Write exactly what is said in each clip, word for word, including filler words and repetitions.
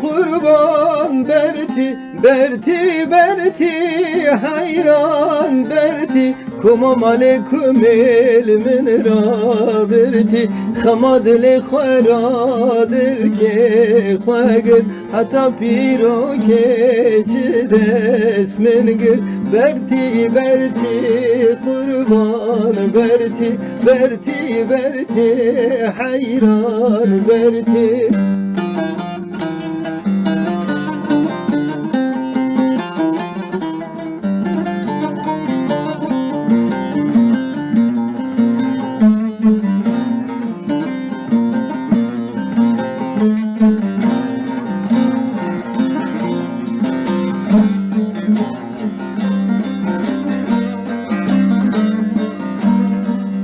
Qurban Bertî, Bertî, Bertî, heyran Bertî, koma malê kumêl min rabirtî, xema dilê xwe ra dilkê xwe gir, heta pîrokê ji dest min gir. Bertî, Bertî, qurban Bertî, Bertî, Bertî, heyran Bertî.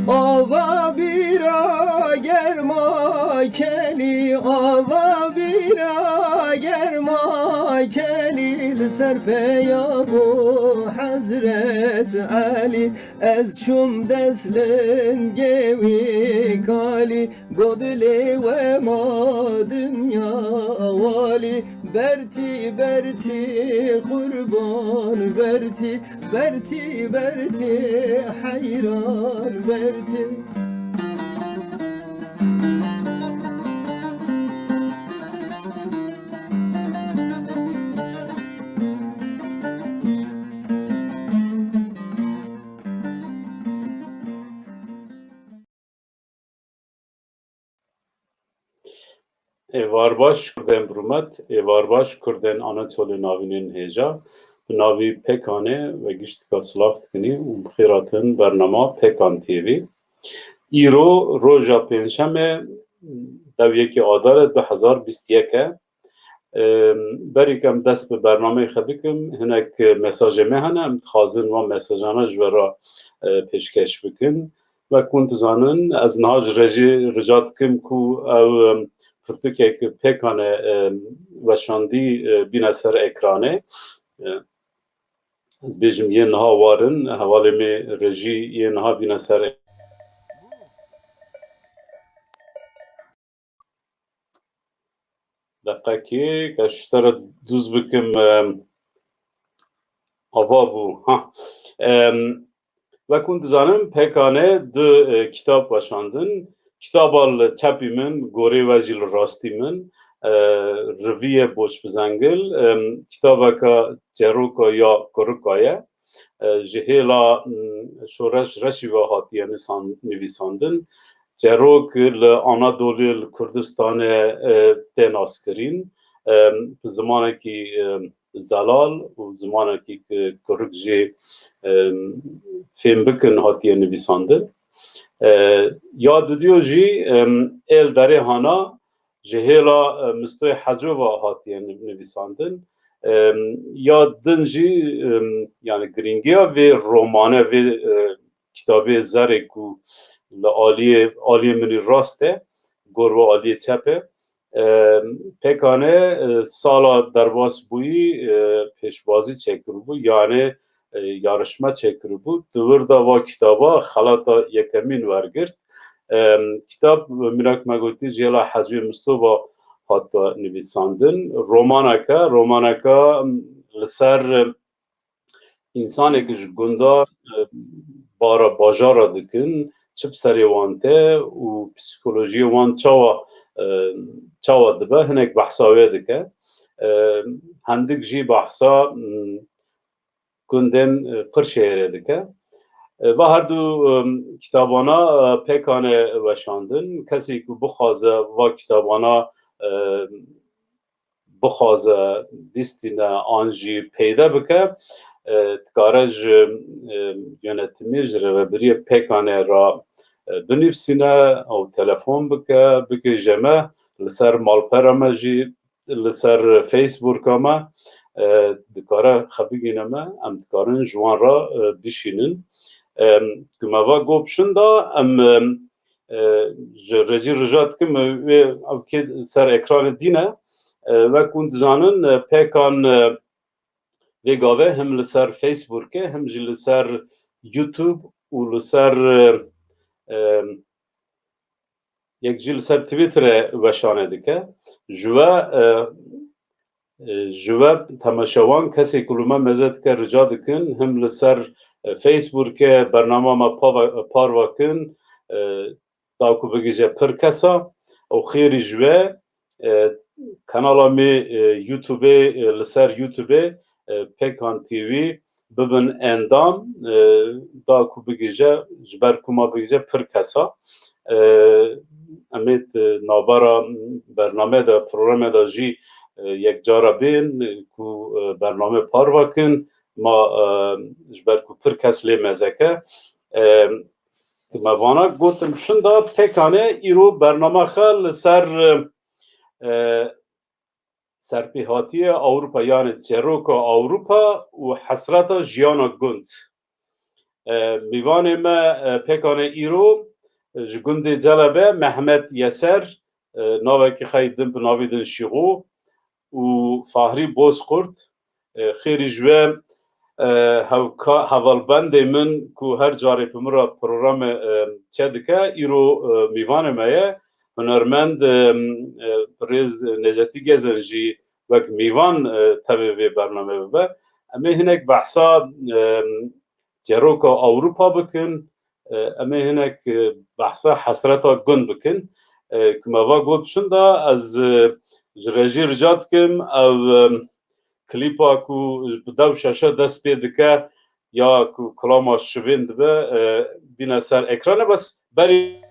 Ava bîra germa kelî, ava bîra germa kelî, li ser peya bû Hezret Elî. Ez çûm dest lingê wî kalî, got dilê we ma dinya walî. Bertî, Bertî, qurban Bertî, Bertî, Bertî, heyran Bertî. Êvar baş kurdên bi rûmet, êvar baş kurdên Anatolê navînên hêja. Bi navî Pêkanê we giştika silav dikinî û bi xêr hatin bernama Pêkan T V. Îro roja pêncşemê, dev yekê Adarê du hezar bîst yek e. Em, berî ku em dest bi bernameyê xwe bikim, hinek mesajê me hene, em dixwazin wan mesajana ji we re, e, pêşkeş bikin. Wek hûn dizanin, ez niha ji rejî rica dikim ku ew, em, pirtûkek Pêkanê, em, weşandî, e, bîne ser ekranê. E, ez bêjim, yê niha war in, hevalê me rejî yê niha bîne ser. Deqekê, ez ji te re dûz bikim, em, ava bû. Ha. Em, wek hûn dizanin, Pêkanê du, e, kitab weşandin. Kitaba li çepî min, gorê we jî li rastî min, e, Riviyê Boçbizengil, em, kitabeka çîroka ya kurika ye. E, ji hêla, mm, Şoreş Reşî ve hatiye nisan-, nivîsandin. Çîrok li Anadolê, li Kurdistanê, e, tê naskirîn. E, bi zimanekî, e, zelal û zimanekî ku kurik jê, e, fêm bikin hatiye nivîsandin. E, ya dudiyo jî, e, êl derê hana ji hêla, e, Mistoyê Hecova hatiye ni-, nivîsandin. E, ya din jî, e, yani girîngiya vê romane, vê, e, kitabê zerê ku li aliyê, aliyê min î rast e, gor ve aliyê çep e. E, Pêkanê, e, sala derbas bûyî, e, pêşbazî çêkiribû, yani, e, yarışma çêkiribû. Di wir de va kitaba xelata yekemîn wergirt. E, kitab, mînak me gotî, ji hêla Hecî Mistoba hata nivîsandin. Romaneke, romaneke li ser, e, însanê ku ji gunda, e, bara bajara dikin, çi bi serê wan tê û psîkolojiyê wan çawa, e, çawa dibe, hinek behsa wê dike. E, hendik jî behsa, m, gundên, e, Qirşehirê dike. E, va her du, e, kitabana, e, Pêkanê weşandin. Kesê ku bixwaze va kitabana, e, bixwaze, bistîne an jî peyde bike, e, dikare ji, e, yönetimê, ji rêvebiriyê Pêkanê re, e, binivîsîne û telefon bike, bigihîje me, li ser malpera me jî, li ser Facebooka me, e, dikare xwe bigihîne me, em dikarin ji wan re, e, bişînin. E, ku me va got bi şinda, em, e, e, ji rejî rica dikim, e, wê ew kê ser ekranê dîne. E, wek hûn dizanin, e, Pêkan, e, vê gavê him li ser Facebookê, him jî li ser YouTube û li ser, e, e, yek jî li ser Twitterê weşane dike. Ji we, e, e, ji we temaşewan kesê ku li me meze dike rica dikin, him li ser, e, Facebookê bernama me pava-, parve kin, e, da ku bigihîje pir kesa û xêrî ji we, e, kanala me, e, YouTubeê, e, li ser YouTubeê, e, Pêkan T V bibin endam, e, da ku bigihîje, ji ber ku ma bigihîje pir kesa. E, em ê di navbera bername de, programê de jî, e, yekcara bên, e, ku, e, bername parve kin, ma, e, ji ber ku pir kes lê mezeke. E, Di me vana gotim şinda pêkanê îro bernama xwe li ser, e, serpêhatiya Ewropa, yani çêroka Ewropa û hesreta jiyana gund. E, mîvanê me, e, pêkanê îro, e, ji gundê Celebe Mehmet Yeser, e, navekî xwe yê din bi navê din Şîxo û Fahri Bozkurt, e, xêrî ji we, e, hewka-, hevalbendê min ku her carê bi min re programê, e, çêdike, îro, e, mîvanê me ye. Hunermend, e, e, birêz Necetî Gezen jî wek mîvan, e, tevê vê bernameyê bibe. Em ê hinek behsa, e, çêroka Ewropa bikin, e, em ê hinek, e, behsa hesreta gund bikin. E, ku me va got şinda, ez, e, ji rejî rica dikim, ev, e, klîpa ku bi dew şeşe dest pê dike, ya ku kilama şivên dibe, e, bîne ser ekranê, bes berî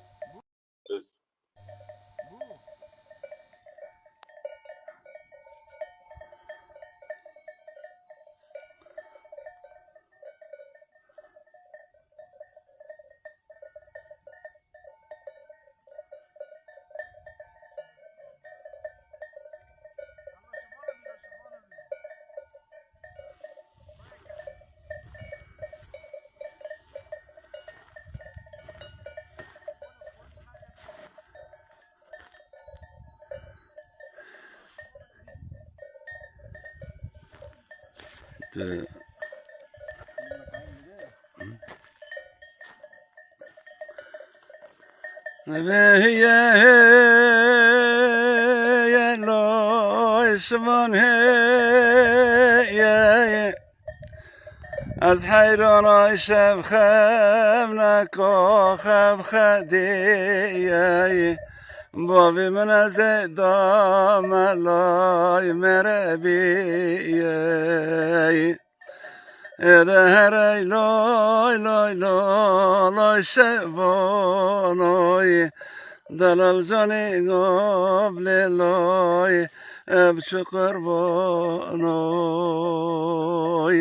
Vê hiye hiye loy şivan hiye. Ez heyrana şev xev neko xev xediyey. Bavê min ez ê dame lay merebiyey. Ê de herey loy loy loy loy şevanoy. Delal canê gavlê loy. Ev çi qurbanoy.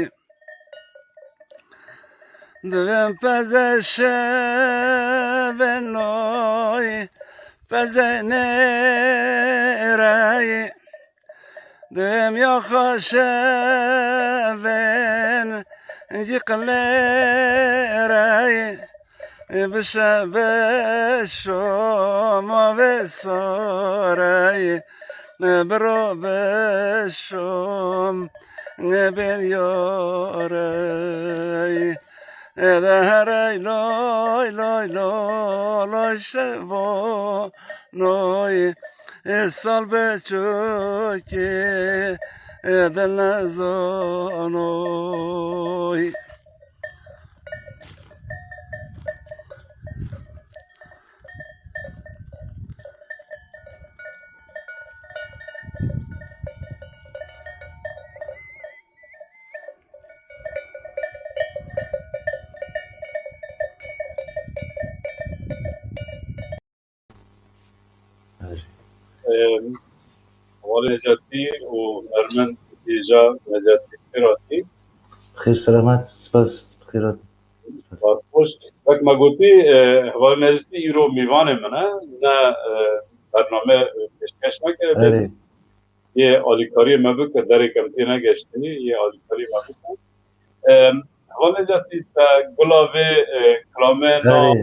Divêm peze şevên loy, peze nêrey. Divêm yaxa şevên cî qilêrey. Bişe bişom avê sarey, biro bişom nebên yarey. Ê de herey loy loy loy loy şevo noy. Ê sal biçûkê ê de nezanoy. Em, Hevalê Necatî û hunermend Hêja Necatî, bi xêr hatî. Xêr selamet, spas, bi xêr hatî. Spas. Spas xweş. Wek me gotî, e, Hevalê Necatî îro mîvanê min e, ne, e, bername, e, pêşkêş neke, bê yê alîkariyê me bike, derê kem tê negeştinî, yê alîkariyê me bike. Em, Hevalê Necatî, te gula vê, e, kilamê na, e,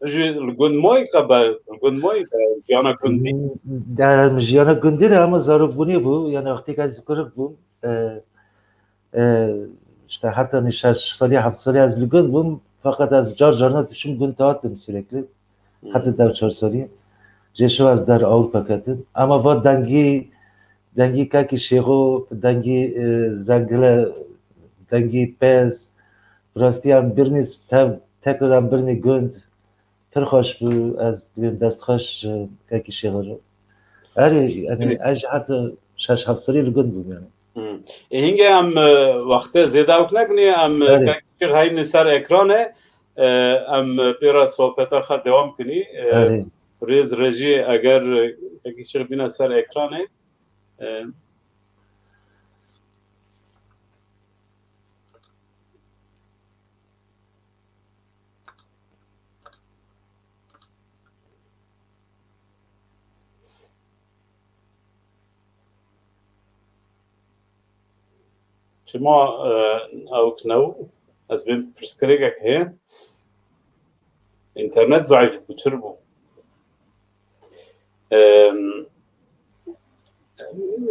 Tu jî li gund mayî qe be, li gund mayî be, jiyana gundî? De, jiyana gundî de hema zarokbûnê bû, yani wextê ez kurik bûm, e, e, işte heta şeş salî, heft salî ez li gund bûm, feqet ez car carna diçûm gund, dihatim sürekli. Heta dev çar salî. Jê şo ez der Ewropa ketim. Ama va dengî, dengî Kekî Şêxo, dengî, e, Zengile, dengî Pez. Rastî em birnî tev, tekrar em birnî gund. Pir xweş bû, ez dibêm dest xweş, e, Kekî Şêxo re. Erê, yani, ez jî heta şeş heft salî li gund bûm yani. Hmm. E, hingê em, e, wextê zêde ewk nekinî, em, e, Erê. Kekî Şêx heynî ser ekran e, e, em, e, pê re sohbeta xwe dewam kinî. E, Erê. Rêz rejî eger, e, Kekî Şêx bîne ser ekranê, e, Çima, e, ewk new? Ez bêm pirsgirêkek heye. Înternet zayîf bû, çir bû. Em,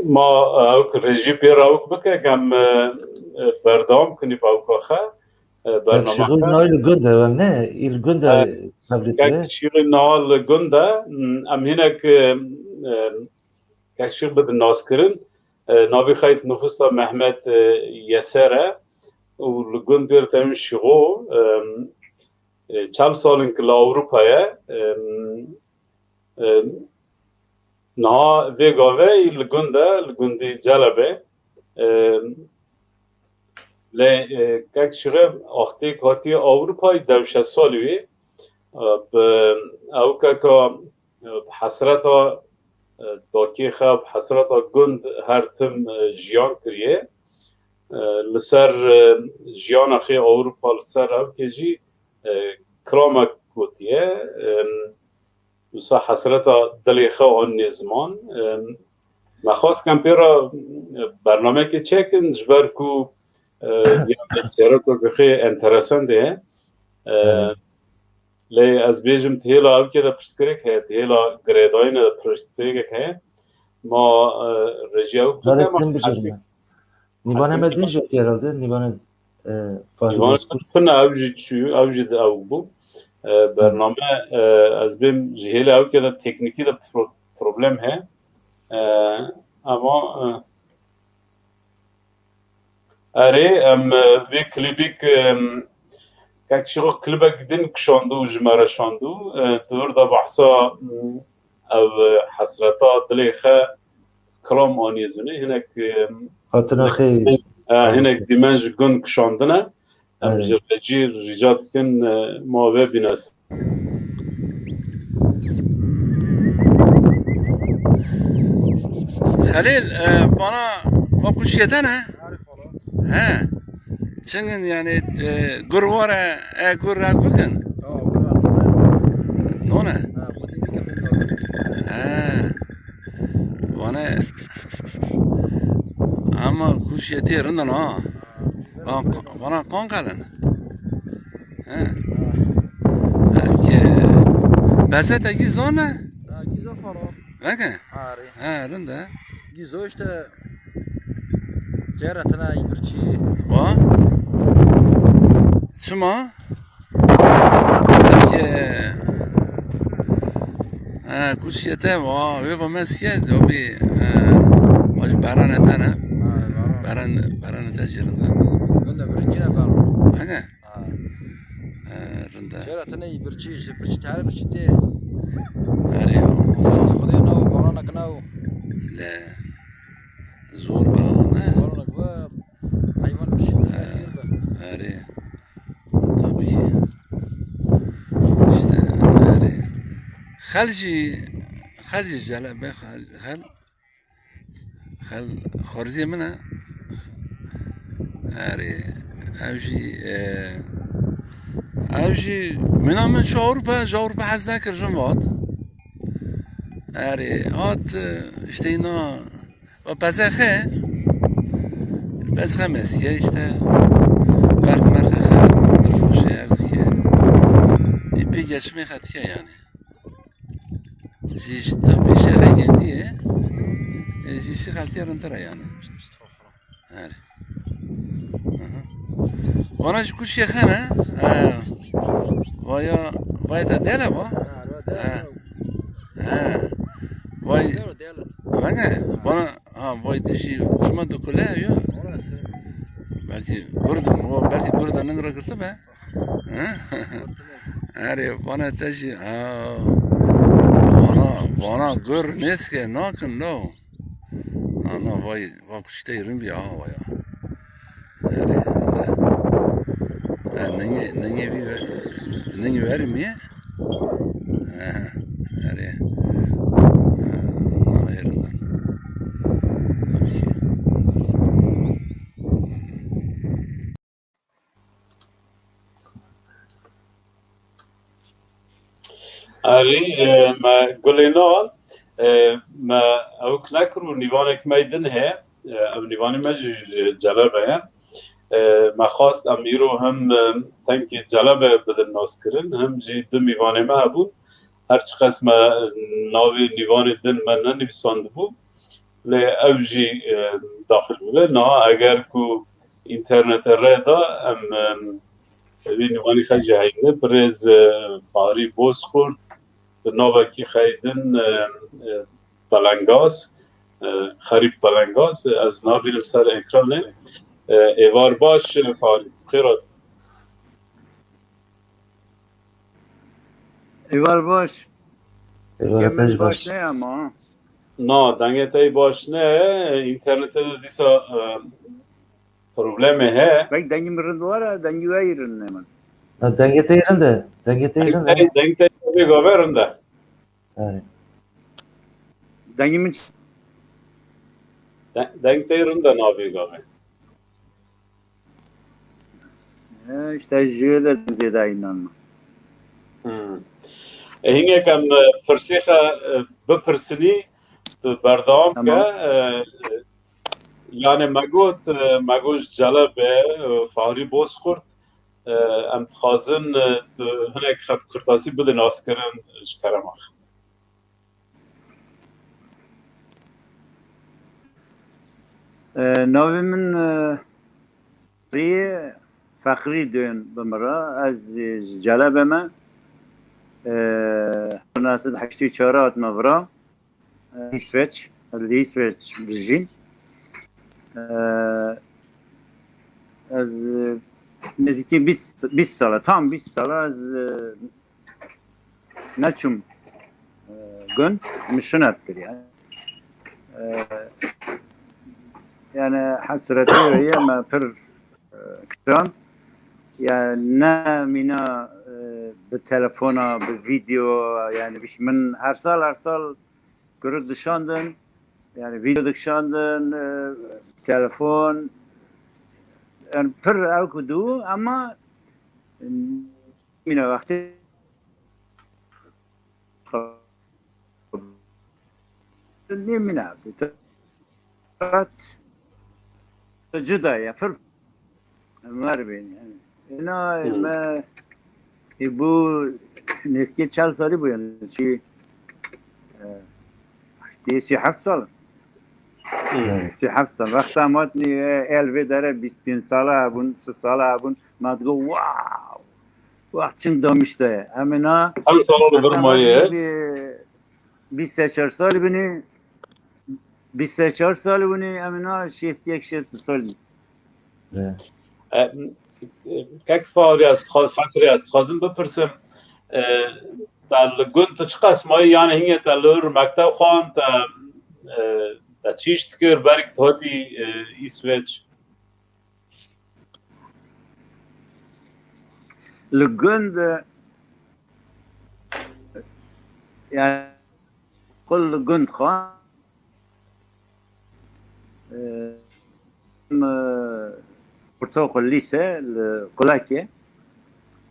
ma ewk rejî pê re ewk bike, em, e, e, berdewam kinî bi ewka xwe, e, bernama Şêxo xwe. Nayê li gund e, em ne, î li gund e, E, tevlî Kek kire. Şîxê niha li gund e, m, em hinek, e, e, Kek Şîx bidin naskirin. E, navê xwe yê nifûs de Mehmet, e, Yeser e û li gund bêr tevin Şîxo, e, e, çel salin ki li Ewropa ye. E, e, niha vê gavê li gund e, li gundî Celebê. E, Lê, e, Kek Şîxê wextê ku hatiye Ewropayê dew şeş salî wê, e, bi ewkeka, e, bi hesreta, e, dakê xwe, bi hesreta gund her tim, e, jiyan kiriye. E, li ser, e, jiyana xê Ewropa, li ser ewkê jî, e, kilamek gotiye. E, Wisa hesreta dilê xwe anîne ziman. Em, me xwest kem pê re, e, bernameyekê çêkin, ji ber ku, e, yani çereka xwe enteresan de ye. E, Evet. Lê ez bêjim, di hêla ewkê de pirsgirêk heye, di hêla girêdayînê de pirsgirêkek heye. Ma, e, rêjî ewk bike, Zarek ma din bicirme. Nîvanê me dî jî herhalde, nîvanê, e, Nîvanê Fahî Bozkurt. Tune ew jî çû, ew jî di ew bû. E, bername, e, ez bêm ji hêlê ewkê de teknîkî de pro-, problem heye. E, ama, e, erê, em, e, vê klîbîk, e, Kek Şîxo klîbek din kişandû û ji me re şandû. E, di wir de behsa, m, ev, e, hesreta dilê xwe kilam anî zûnê. Hinek, e, Hatina xê. E, hinek dîmen ji gund kişandine. Em Evet. ji rejî rica dikin, e, ma vê bîne. Xelîl, e, bana va kuşiyete ne? He. Çingin yani, e, gur ware, e, gur rak bikin. Tamam, gur rak bikin. None? Ha, bu değil ki. He. Vane. Ama kuşiyeti yerinden ha. Vana, vana kan kalın. He. Belki Beseteki zone? Ha, gizo falan. Veke? Harî. He, rinde. Gizo işte. Ceratına ibrçi. Va? Çima? Belki, he, kuşiyete va, ve va mesiye, dobi, he, baş baran etene. Ha, baran. Baran, baran ete cirinde. Gunda birinci ne baran? Henge? Ha. He, rinde. Ceratına ibrçi, işte, birçi tarih birçi te. Her ya. Xwedê nav, baranek nav. Le. Zor be, ne? Baranek be, hayvan bir şey. He, her ya. Tabii. İşte, her ya. Xel jî, xel jî celebe, xel, xel. Xel xwarziyê min e. Erê, ew jî, e, ew jî mina min ji Ewropa, ji Ewropa hez nekir, jin vat. Erê, hat, e, işte îna, o pezexe, pezexe mesiye işte, berk merke xe, dirfoşe ev dike. Î pê geçmê xe dike yani. Ji, ji te pêşe re geldiye. E, ji şi xeltiye rindire yani. Her. Aha. Vana ji kuşê xene. Ha. Vaya, vaya te dele va? He. He. Vay. Venge. Bana, ha, vay dişi. Şuma dokule ya. Belki gördüm. O belki gördüm. Ne kadar kırtı be? He? Erê, vana te jî, ha, vana, vana gur nêske nakin lo. Ana vay, va kuştey rin bî ha vaya. Erê, erê. E, neyê, neyê bî ve, neyê verim ye? He, erê. E, vana yerinden. Tabii ki. Erê, e, me gulê nan, e, me ewk nekir û nîvanek me din heye. E, ev nîvanê me jî ji Celebê ye. E, me xwest em îro him, e, tengê Celebê bidin naskirin, him jî du mîvanê me hebûn. Her çiqas me navê nîvanê din me nenivîsandibû, lê ew jî, e, daxil bûbe. Niha eger ku înternetê rê da, em, em, vê nîvanî xwe jî heyne. Birêz, e, Farî Bozkurt, bi navekî xwe din, e, e, Pelengaz, e, Xerîb Pelengaz, ez nabînim ser ekranê. E, êvar baş, e, Farî. Xêrat. Êvar baş. Êvar Dengê te min jî baş baş. Ne ama. Na, dengê te yî baş ne, înternetê de dîsa, e, problemê heye. Belki dengê min rind were, dengê we yî rind ne min. Na, dengê te yî rind e. Dengê te yî rind e. Deng te, deng te vê gavê rind e. Evet. Dengê min ç- De-, deng te yî rind e navê gavê. E, işte ji de zêde inanma. Hmm. E, hinek em, e, pirsê xwe, e, bipirsinî, tu berdewam ke. Tamam. E, yani me got, e, me got ji Celebê, e, Fahri Bozkurt, e, em dixwazin, e, tu hinek xwe bi kurtasî bide naskirin ji kerema xwe. E, navê min, e, Riyê Feqrî duyên bi min re. Ez, e, ji Celebê me. E, neh sed heştê û çar hatime vira. E, Îsveç. Ez li Îsveç dijîm. E, ez, e, nêzîkî bîst, bîst sala, tam bîst sala ez, e, neçûm, e, gund, min şina dikiriye. E, yani hesretê wê ye me pir, e, kişand. Yani ne mîna, e, bi telefona, bi video, yani biş-, min her sal, her sal kurik dişandin, yani video dikişandin, e, telefon, yani pir ew ku dû, ama mîna wextê nêmîne. Rat cuda ye, pir meribên yani. Ena Hmm. me, e, bu nêzîkî çel salî bû yani. Çi, e, işte, sî heft sal. Hmm. Sî heft sal. Wexta me hatî, e, el vê dere bîst pênc sala hebûn, sî sala hebûn. Me digot, wow! Wext çend damîşte ye. Em ê na Ev sala li vir maye. Bîst çar sal bîne, bîst çar sal bûne, em ê na şêst yek, şêst du sal bî. Evet. E, kek Fahri, ez dixwa-, Fexrî, ez dixwazim bipirsim, e, te li gund tu çiqas mayî, yani hingê te li wir mekteb xwend, te, e, te çi îş dikir, berî ku tu hatî, e, Îsveç? Li gund, e, yani, qul li gund xwe, e, me ortaokul, lîse li Qulakê.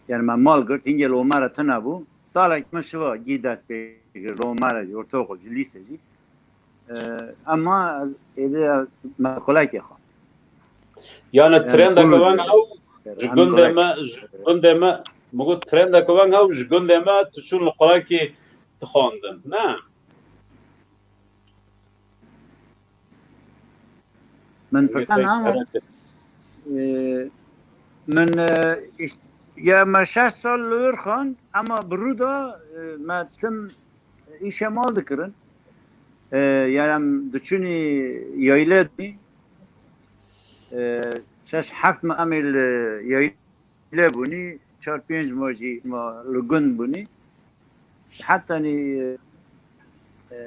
Yani me mal girt, hingê li Omara tune bû. Salek min şiva gî dest pê kir, li Omara jî, ortaokul jî, lîse jî. E, ama êdî me Qulakê xwe. Yani Yani trendeke kul wen ew ji em gundê Qulak- me, ji gundê me, min got trendeke wen ew ji gundê me tu çûn li Qulakê dixwandin. Ne? Min pirsan ha. Ee, min, e, iş-, Ya me şeş sal li wir xwend, ema bi rû de, e, me tim îşe mal dikirin. E, ya em diçûnî yayle dî. E, şeş heft me em ê li yayle bûnî, çar pênc me jî me li gund bûnî. Heta nî, e,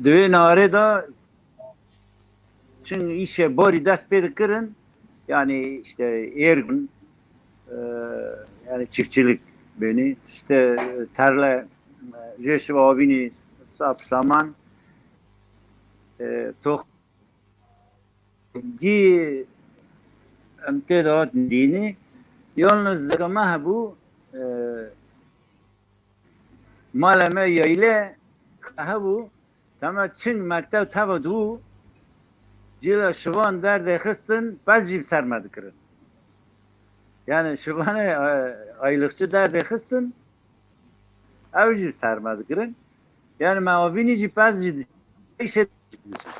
di wê narê de çin îşe barî dest pê dikirin, yani işte êr bûn, e, yani çiftçilik beni, işte terle, e, jê şiva avînî sap saman, e, tox gî em tê de hat dînî, yalnız zeka me hebû, e, mala me yayle hebû, tema çing mektev teva dû, cila şivan derdê xistin, pez jî bi ser me dikirin. Yani şivane, e, aylıkçı derdê xistin, ew jî bi ser me dikirin. Yani me avînî jî pez jî di-, şey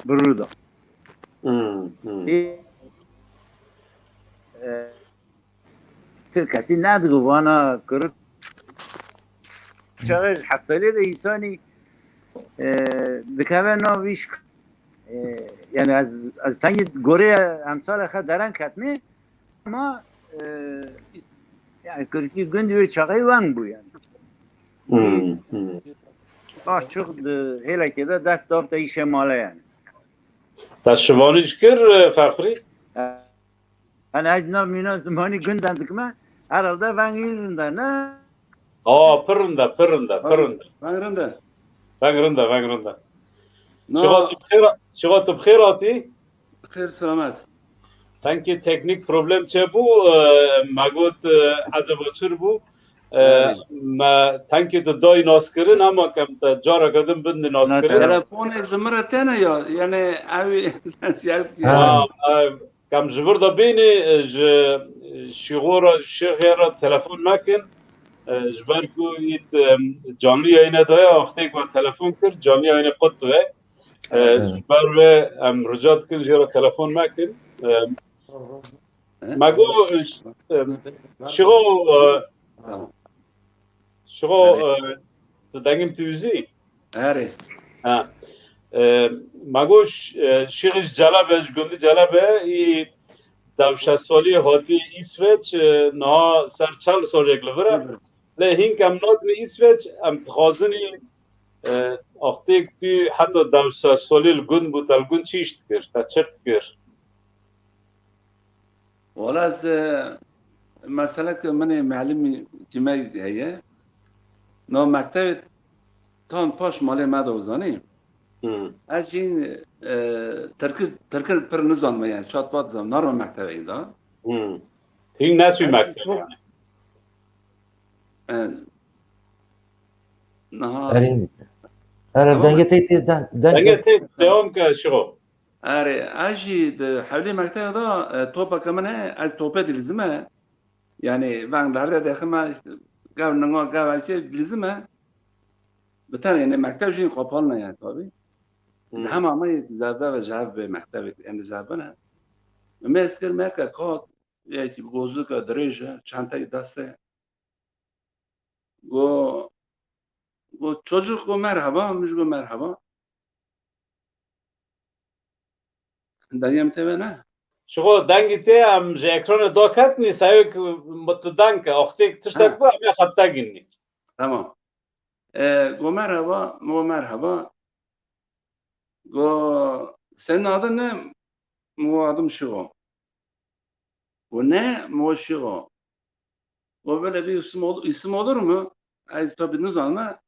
bi rû da. Hmm, hmm. Ê, e, Ti kesî nedigo vana kurik. Çaxê ji heft salê de însanî, e, dikeve nav îş. E, yani ez, ez tengî gorê emsala xwe deren ketmê, ama, e, yani kurikî gund wê çaxê weng bû yani. Hmm, hmm. Baş çok di hêlekê de dest dafte îşe male yani. Te şivanî jî kir, e, Fexrî? E, Yani ez nav mîna zimanî gundan dikme, herhalde vengî rinda, ne? Aa, pir rinda, pir rinda, pir rinda. Veng rinda. Veng rinda, veng rinda. Na. Şiva tu bi xêr, şiva tu bi xêr hatî? Xêr selamet. Tengkî teknîk problem çêbû, e, me got, e, eceba çi bû? E, Evet. Me tengkî tu dayî naskirin, ama kem te careke din bindî naskirin. Telefonê ji min re têne ya, yani ew ziyaret Ha. Ha, e, Kem ji vir de bînî, e, ji, e, Şîxo re, ji Şêxê re telefon mekin. E, ji ber ku ît, e, canlî yayîne daye, wextê ku me telefon kir, canlî yayînê qut dibe. E, Evet. Ji ber wê em rica dikin jê re telefon mekin. E, He? Me got, e, ş-, e, Şîxo, e, Tamam. Şixo, Erê. e, tu dengê min tu dizî? Erê. Ha. E, me got, ş-, e, Şîxî ji Celebê, ji gundî Celebê, î dev şeş salî hatî Îsveç, e, niha ser çel salek li vir e. Hı hı. Lê hîn em natinî Îsveç, em dixwazin î, e, wextêk tu heta dev şeş salî li gund bû, te li gund çi îş dikir, te çi dikir? Wala ez, e, meseleke min ê melimî tîmey heye. Na mektevê tan paş malê me de zanî. Hmm. Ez jî, e, tirkir, tirkir pir nizanme yani, çat pat zan, narme mektevê da. Hmm. Hîn neçû mektevê yani. E, niha Erê. Erê, tamam. Dengê te tê, den-, dengê Dengê te dewam ke Şixo. Erê, ez jî di hewlê mektebê de, e, topeke min e, ez topê dilîzime. Yani, veng derde dexime, işte, gev ninga, gev elkê dilîzime. Bi tenê, yani, mekteb jî qapal ne, yani, tabii. Hmm. Hema me zevde ve jev be mektebê, yani, jev bine. Me ez kir, me ke kat, yekî bi gozlika dirêj e, çenteyê dest e. Go, go çocuk, go merhaba, min jî go merhaba. Dengê min tê ve ne? Şixo dengê te em ji ekranê daketinî, sewek tu deng ke, axtêk tiştek Ha. bû, em ê xebte gînî. Tamam. E, go merhaba, go merhaba. Go senin adın ne? Go adım Şixo. Go ne? Go Şixo. Go böyle bir isim ol-, isim olur mu? Ez tabii nizanme.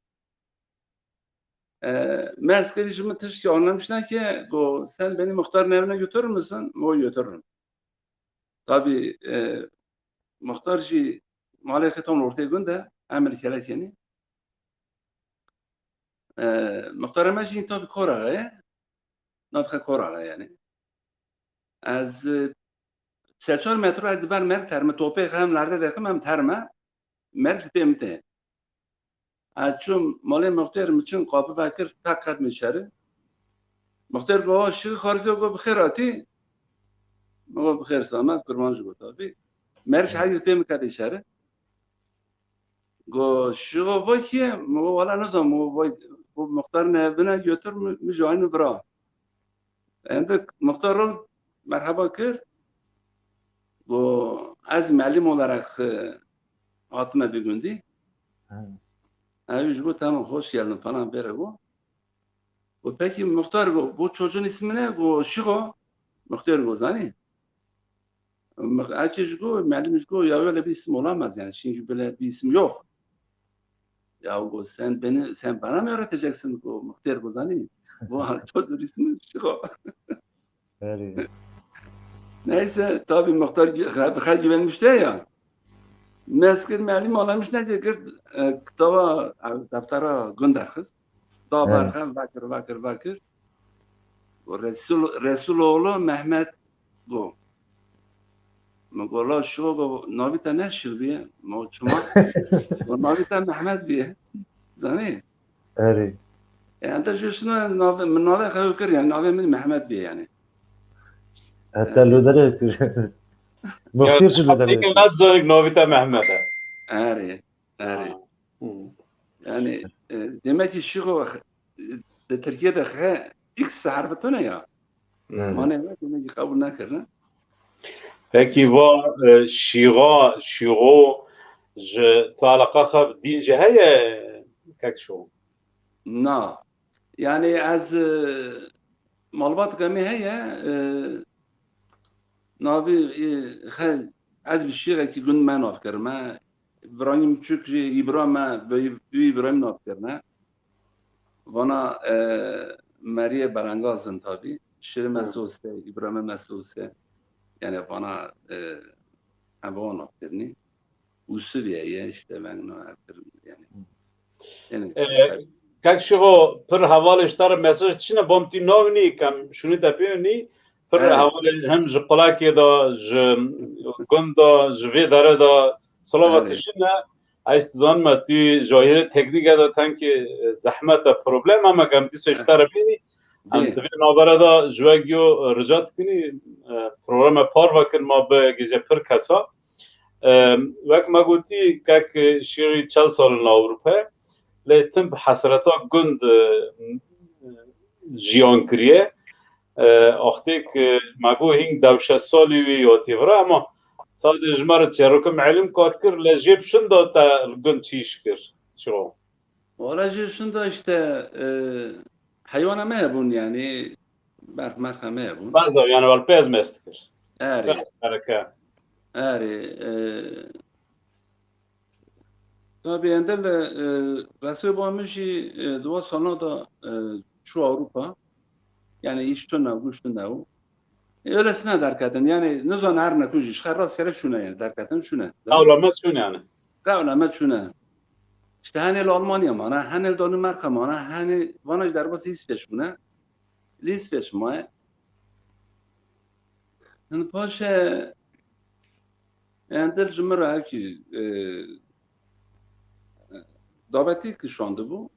E, me ez kirî ji min tiştî anlamiş neke, go sen beni muhtarın evine götürür müsün? Go götürürüm. Tabii, e, muhtar jî malê xwe tam ortê gund e, em li kelek yenî. E, muxtarê me jî tabii Koraxa ye. Navxe Koraxa yani. Ez, e, se çar metro ez di ber merg terme, topê xem lerde dexim em terme. Merg ji pê min tê. Ez çûm malê muxtêr, min çin qapî vekir, tak qet min şerî. Muxtêr go, "Şîxî Xarizê go bi xêr hatî." Min go, "Bi xêr selamet, kurban ji bo tabî." Merg ji heyî pê min ketî şerî. Go, "Şigo, vo kî ye?" Min go, "Wala nizam." Min go, "Vo, vo muxtar ne bine götür, mi, mi ji aynî vira." Em de muxtar ro merheba kir. Go, "Ez melim olarak, e, hatime bi gundî." Hı. Ev ji go, "Tamam, hoş geldin." falan vere go. Go, "Peki muxtar," go, "bu çocuğun ismi ne?" Go, "Şigo." Muxtar go, "Zanî?" Mıh-, herkes go, melim go, "Ya öyle bir isim olamaz yani. Şimdi böyle bir isim yok." "Ya," go, "sen beni, sen bana mı öğreteceksin?" go, muxtar go, "Zanî?" "Bu çocuğun ismi Şigo." Erê. Neyse, tabii muxtar gü-, xwe güvenmişti ya. Meskir melim alamiş ne kir, e, kitaba, e, deftera gund derxist. Da Evet. berxe, vekir, vekir, vekir. Resul, Resuloğlu Mehmet go. Min go, "La Şigo," go, "navî te ne Şigo bîye?" Min go, "Çima?" Go, "Navî te Mehmet bîye." Zanî? Erê. Yani, te ji şuna navê, min navê xew kir, yani, navê min Mehmet bîye, yani. Heta lo dere kir. Muxtir çi lo dere kir. Nat zanik navî te Mehmet e. Erê, erê. Ha. Hmm. Yani, e, demek ki Şigo, e, de Tirkiye de xe, X harfi tune ya. Hmm. Mane ne, demek ki kabul nakirine. Peki va, e, Şiga, Şigo, ji tu alaqa xwe dîn jî heye, kek Şigo? Na. Yani ez, e, malbatika me heye, e, navî, e, xe, ez bi şirekî gund me nav kirime. Îbrahîm Çûk jî îbra me, bi, bi Îbrahîm nav kirine. Vana, e, Meriyê Belengaz in tabî. Şirê me Hı. Sose, Îbrahîmê me Sose. Yani vana, e, em vana kirinî. Usûlî ye, işte, veng no her kirin, yani. Hı. Yani, E, tabii. Kek Şigo, pir hevalê ji te re mesaj çi ne? Bom tî navnî, kem şûnî te pênî. Pir Evet. hevalê hem ji qulakê de, ji gund de, ji vê dere de, silava Evet. tişî ne. Ez dizanime tu ji wahîrê teknîke de tenkê, e, zehmet e, problem e, me gem dîsa ji te re bînî. Em Dê. di vê navbere de ji we giyo, e, rica dikinî, e, programe parve kin ma bigihîje pir kesa. E, wek me gotî, kek Şêrî çel sal li Ewropa ye, lê tim bi hesreta gund, e, jiyan kiriye. E, axtêk, e, me got hîn dew şeş salî wî ya têvira, ema sadê ji me re çêroke melim kat kir, lê jê bi şinda te li gund çi îş kir? Şigo. Wala jê şinda işte, e, heywana me hebûn yani, berx merxa me hebûn. Baza yani wal pez mest kir. Erê. Pez mereke. Erê, e, Tabii, endel, e, Resul ba min jî, e, di wan salna da, e, çû Ewropa. Yani îş tune, guş tune û. E, öylesine derketin. Yani nizan her ne ku jî, ji xwe rastgele çûne yani, derketin çûne. Qewla me çûne yani. Qewla me çûne. İşte henê li Almanya mane, henê li Danimarka mane, henê vana jî derbasî Îsveç bûne. Li Îsveç maye. Hin paşe Endel ji min re hevkî, e, davetî ki şandibû,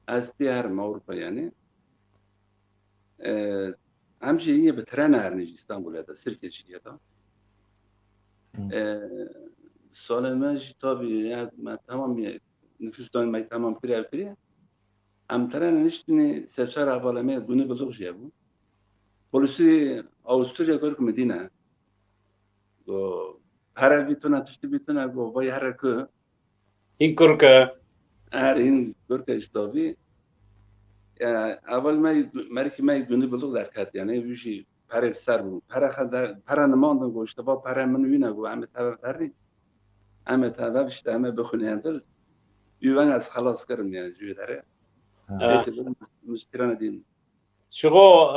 ez pê herim Ewropa yani. E, em jî yê bi trene herinê jî Îstanbulê de, Sirkeciye de. Hı. E, salê me jî tabî, ya, me temam ye, nüfus dan me temam kiriye, kiriye. Em trene niştînî sê çar hevalê me gunî bilûx jî hebû. Polisî Avusturya kir ku min dîne. Go, pere bî tune, tiştî bî tune, go, vay here ku. Hîn kurke. Er, hîn kurke işte vî. Ya, heval me, merikî me gunî bilûx derket, yani, wî jî perê li ser bû. Pere xe de, pere nimandin, go, işte, va pere min wî ne, go, em ê teve derî. Em ê teve, işte, em ê bixwînê endil. Wî veng ez xelas kirim, yani, ji wê derê. Ha. Neyse, birim, min ji trene dîn. Şigo,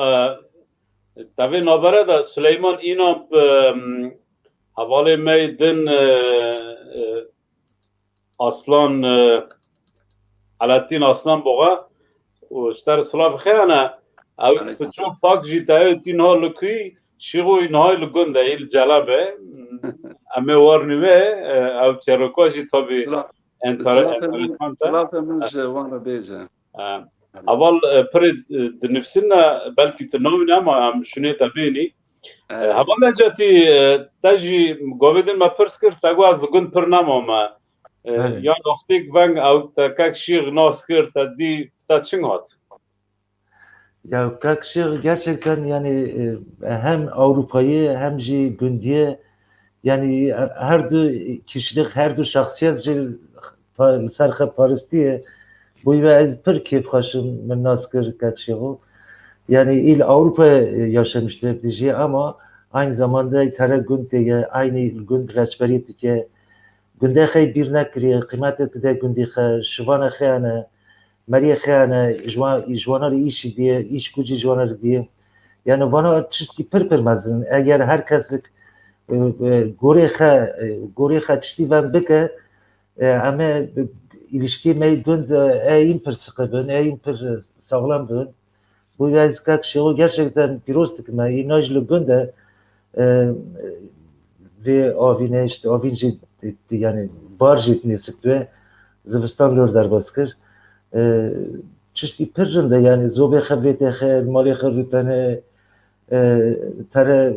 e, tevê navbere de Suleyman Înap, e, hevalê me yê din, e, e, Aslan, e, Aletîn Aslan Boğa û ji te re silav xeyane. Ew Aleyküm. Piço pak jî te yê tî niha li kuyî, Şigo niha li gund e, yê li Celebê. Em ê warnî wê, e, ew çêroka jî tabî Silav. Enter-, Silav min, enteresan te. Silav min ji wan re bêje. E, heval, e, pirê, e, dinivîsine, belkî tu navîne, ama em şûnê te bênî. E, Evet. Heval Necatî, e, te jî govê din me pirs kir, te got ez li gund pir nemame. E, Evet. Ya noxtêk veng ew te kek şîx nas kir, te dî te çing hat? Ya kek şîx gerçekten yani, e, hem Avrupayı hem jî gundiye yani, e, her du kişilik, her du şahsiyet jî pa-, li ser xwe paristî ye. Bûyî ve ez pir kêfxweş im min nas kir kek şîxo. Yani il Avrupa, e, yaşamıştı, dijî ama aynı zamanda tere gund tê ye, aynı gund reçberiyet dike. Gundê xey bîr nekiriye, qîmetê tu de gundî xe, şivana xeyane, meriyê xeyane, ji wan, ji wana re îşî diye, îş kucî ji wana re diye. Yani vana çiştî pir pir mezin. Eger her kesik, e, e, gorê xe, e, gorê xe çiştî ven bike, e, em ê ilişkî me gund, e, ê in pir siqe bin, ê in pir sağlam bin. Bu ez kek şêxo gerçekten pîroz dikime. Îna jî li gund e, e, vê avînê, işte avîn jî, yani bar jî nêzik dibe. Zivistan lor derbas kir. E, çiştî pir rind e, yani zobê xe vê têxe, malê xe rûtene, e, tere,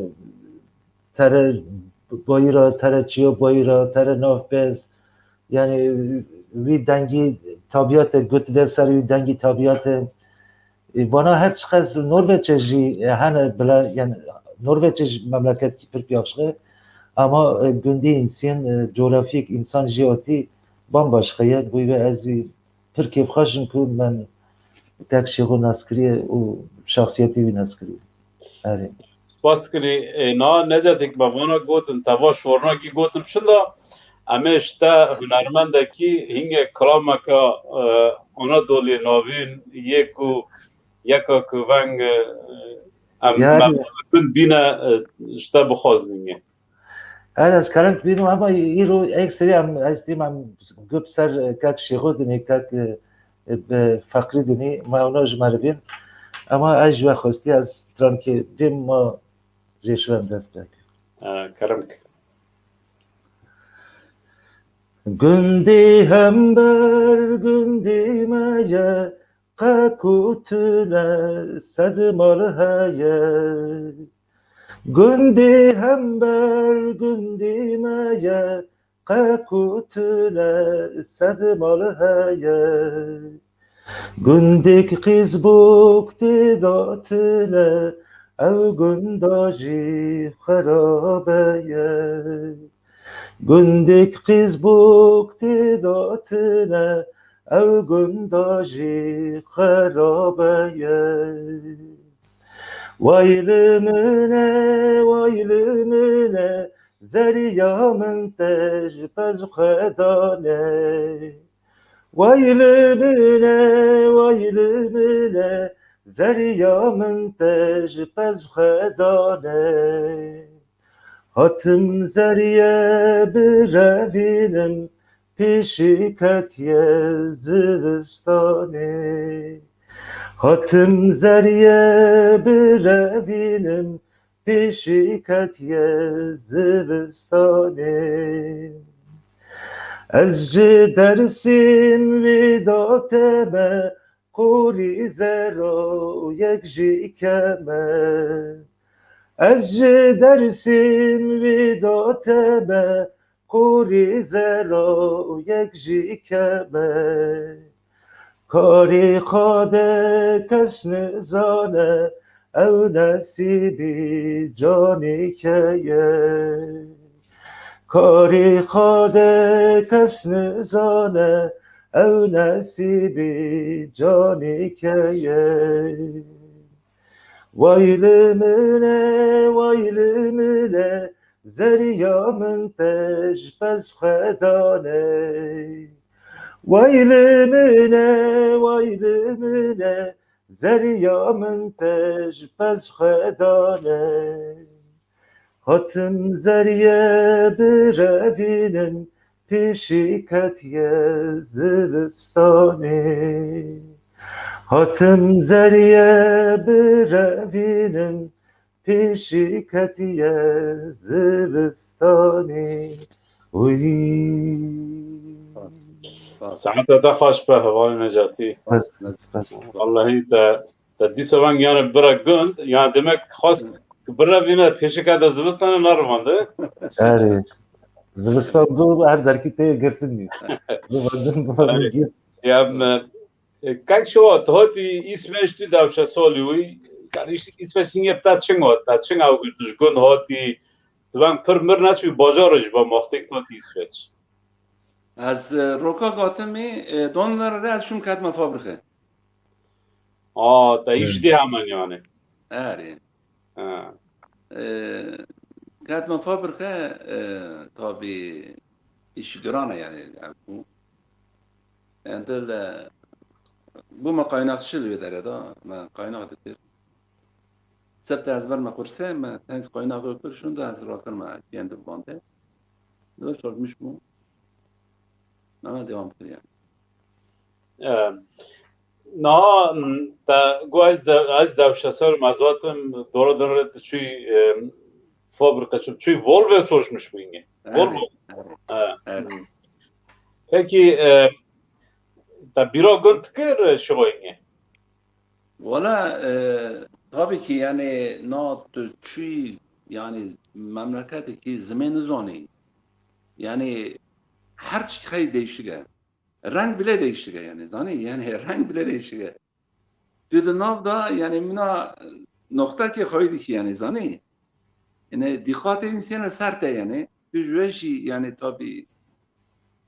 tere bayira, tere çiya bayira, tere navbez. Yani wî dengî tabiat e, got de ser wî dengî tabiat e. E, vana her çiqas Norveç'e jî, e, hene bila, yani Norveç'e jî memleket ki pir piyaxşe, ama, e, gundî insîn, e, coğrafik insan jî otî bambaşka ye. Bûyî ve ez jî pir kêfxweş im ku min kek şêxo nas kiriye û şahsiyetî wî nas kiriye. Erê. Spas kirî. E, na Necatî, me vana gotin, te va şornakî gotin, şinda em ê ji te hunermendekî hingê kilameke, e, Anadolê navîn yê ku yeka ku veng, e, em Yani me bîne, e, ji te bixwazin hingê. Erê, ez kerem bînim ama îro ek serî em, ez dîm em gup ser, e, kek şêxo dinê, kek, e, e, be feqrî dinê, ma ona ji me re bîn. Ama ez ji we xwestî, ez strankê bîm, ma rêşo em dest pê. E, kerem ke. Gundî hember gundî me ye, qe ku tune sed mal heye. Gundî hember gundî me ye, qe ku tune sed mal heye. Gundêk qîz bûk tê de tune, ew gunda jî xerabe ye. Gundêk qîz bûk tê de tune, ew gunda jî xerabe ye. Way li min e, way li min e, zeriya min te ji pez xwe dane. Way li min e, way li min e, zeriya min te ji pez xwe dane. Hatim zeriye birevînim, pêşî ketiye zivistanê. Hatim zeriye birevînim, pêşî ketiye zivistanê. Ez ji Dersîm wî dateme, qorî zero yek jî keme. Ez ji Dersîm wî dateme, qorî zero yek jî keme. Karê xade kes nizane, ew nesîbî canîke ye. Karê xade kes nizane, ew nesîbî canîke ye. Way li min e, way li min e, zeriya min te ji pez xwe dane. Way li min e, way li min e, zeriya min te ji pez xwe dane. Hatim zeriye birevînim, pêşî ketiye zivistanê. Hatim zeriye birevînim, pêşî ketiye zivistanê. Wî. Saete te xweş be, hevalê Necatî. Spas, spas, spas. Wellahî te, te dîsa veng yani bira gund, yani demek xwest ku birevîne pêşî kete zivistanê nerivande. Erê. Zivistan bû, her derkî tê girtin dî. Bivandin, bivandin girt. Ya me, e, kak şewa, tu hatî Îsveç, tu dewşe salî wî. Yani işte Îsveç hingê te çing hat, te çing ew girtiş gund hatî. Tu ben pir mir neçû bajar ji ba maxtek hatî Îsveç. Ez, e, roka gatimî, e, Donler re ez şûm ketme fabrike. Aa, te hîç dî hemen yani. Erê. Ha. E, ketme fabrike, e, tabî îş giran e yani. Yani bu, yani de, bu me kaynakçı li wê derê de, me kaynak dikir. Sebte ez ber me kurse, me tens kaynak öpür şunda ez rakir me kendi bande. Dört sormuş mu? Ama devam kir yani. E, Niha, m, te got ez de, ez dewşe ser mezatim, dora din re tu çûyî, e, fabrika çû, çûyî Volvo çalışmış bûyî. Evet, Volvo. Evet, evet. Peki, e, te bîra gund kir şixoyînê? Wala, e, tabii ki yani na tu çûyî yani memleketekî zimê nizanî. Yani her şey değişik e. Reng bile değişik e yani, zanî? Yani reng bile değişik e. Tu di nav da yani mina noxta ki xwedî ki yani, zanî? Yani dîqatê însana ser te yani. Tu ji wê jî yani tabii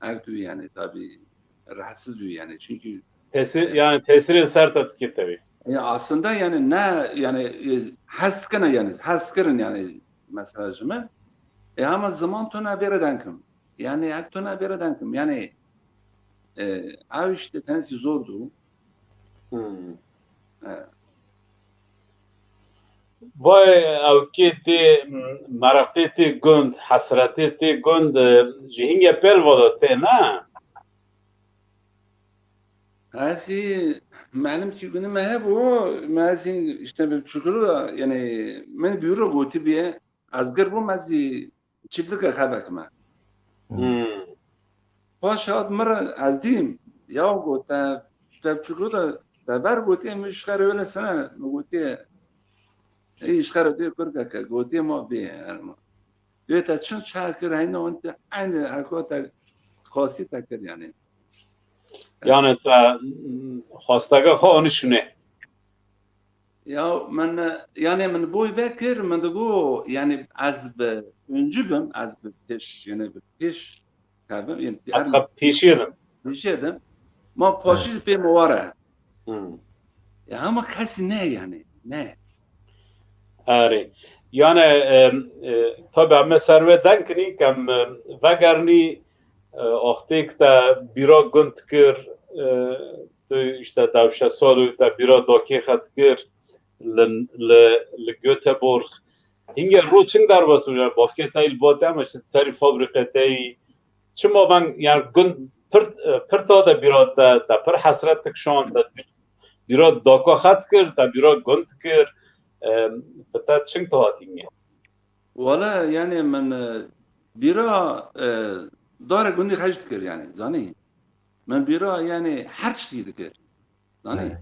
ev tu yani tabii rahatsız dû yani. Çünkü Tesir, e, yani tesirê ser te dike tevî. Ya aslında yani ne yani, e, hez dikene yani, hez dikirin yani mesela ji min. E, ama zaman tune vêre denkim. Yani ev tune vêre denkim. Yani, e, ev işte tensi zor dû. Hmm. E. Vay, ew kê tê, m, meraqê tê gund, hesretê tê gund, e, ji hingê pêl vada tê, ne? Ez ê melim ki günü me hebû, me ez ê işte bir çukuru da, yani min büro gotî bîye, ez gir bûm, ez ê çiftlik xebek me. Hmm. Paşa hat mir ez dîm, ya got te, te çukuru da, te ber gotî, min ji xerê wele sene, min gotî, ey ji xerê dê kurkeke, gotî ma bê, erma. Dê te çin çawa kir, heyna hûn te eynî heko te xwestî te kir yani. Yani te, mm, xwesteke xwe anî şûnê. Ya min, yani min boy vekir, min digo, yani ez bi öncü bim, ez bi pêş, yani bi pêş kevim, yani ez xwe pêşî yedim. Pêşî yedim. Ma paşî pê min were. Hmm. Ya ama kesî ne yani, ne. Erê. Yani, e, e, tabi em ser wê denkinî kem, e, vegernî, e, axtêk te bîra gund kir, e, tu işte dewşe sal û te bîra dakê xet kir, li, li, li Göteborg. Hingê ro çing derbas bû, yani, bavkê te yî li ba te, em işte terî fabrîqê te yî, çima ben, yani, gund pir, pir ta de bîra te, te pir hesret dikişand, te bîra daka xet kir, te bîra gund kir, e, bi te çing tu hatî nîye? Wala, yani, min, e, bîra, e, dara gundî xeş dikir, yani, zanî? Min bîra, yani, her tiştî dikir. Zanî? Evet.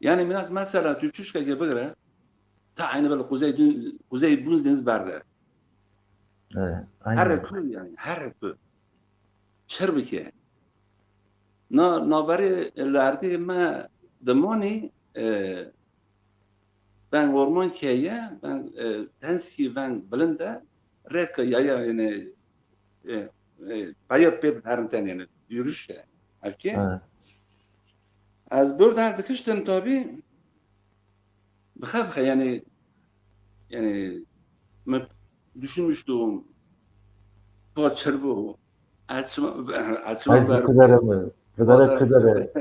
Yani, minak mesela tu çuşkekê bigire, ta aynı böyle kuzey dün-, kuzey buz deniz berde. Evet, aynen. Her ku yani, her ku. Çir bike. Na, navberê li erdê me dimanî, e, veng orman keye, veng, e, tenskî veng bilind e, rêke yaya, yani, e, e, peyê pê diherin ten, yani, yürüyüş e, evkê. Evet. Ez burada dikiştim tabii. Bixe bixe, yani, yani, me düşünmüştüm. Pa çir bu. Açma, açma. Ay, ver. Kidere mi? Kidere, kidere.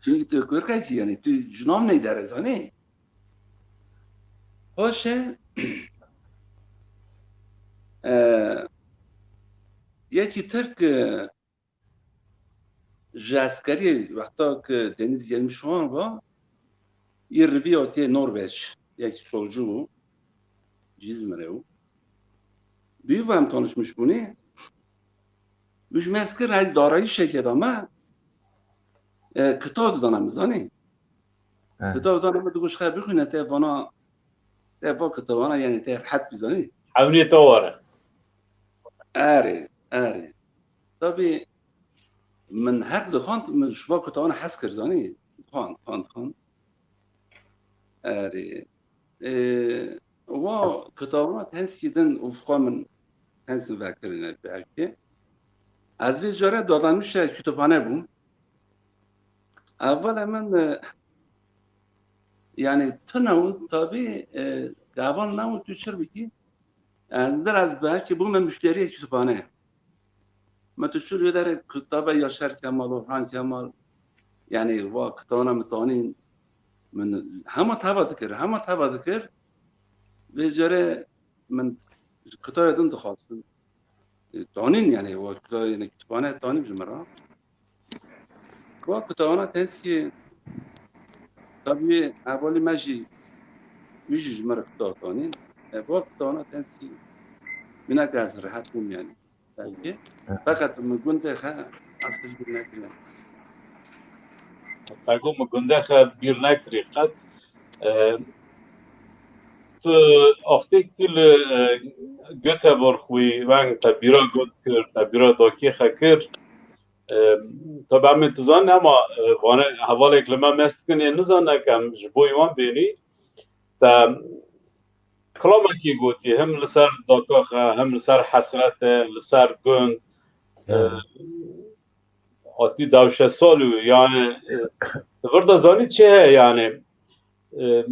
Çünkü tu korkak yani, tu cunam ne deriz, hani? Hoşe, e, yekî Tirk, e, ji eskeriyê wexta ku Deniz Yirmi Şuan va, yê rivî hatiye Norveç, yekî solcu bû, Cîzmirê bû. Bi wî ve em tanişmiş bûnê. Bi ji me ez kir, ez darayîşekê de me, e, kitab didana min, zanî? He. Kitab didana min, digot, "Xwe bixwîne, te vana, te va kitabana, yani te rehet bî, zanî?" Hewnê te were. Erê, erê. Tabî min her dixwand, min ji va kutana hez kir, zanî. Dixwand, dixwand, dixwand. Erê. Ê, wa kitana tensî din û xwe min tensî vekirine belkî. Ez vê care dadanmişe kütüphane bûm. Evvela min, e, yani tune û tabî, e, gavan ne û tu çir bikî. Yani, biraz belkî bûme müşteriyê kütüphane. Me tu çû lê derê kitaba Yaşar Kemal, Orhan Kemal, yani, va kitana min tanîn, min hema teva dikir, hema teva dikir. Vê carê min ji kitayê din dixwastin. E, tanîn, yani, va kitayê, yani, kütüphane tanîn ji min re. Va kitana tensî, tabî hevalî me jî, wî jî ji me re kitaba tanîn. E, va kitana tensî, minak ez rehet bûm yani. Belkî. Feqet min gundê xe ez tişt bîr nekiriye. Te got min gundê xe bîr nekirî qet. E, tu axtêk tî li, e, Göteborg wî weng te bîra gund kir, te bîra dakê xe kir. E, tabi em ê dizanin, ama, e, vane hevalek li me mest dikin, ê nizane ke em ji bo wan bênî. Te kilamekî gotî, hem li ser daka xe, hem li ser hesret e, li ser gund. E, hatî dewşe sal û, yani, e, li vir de zanî çi heye, yani, e,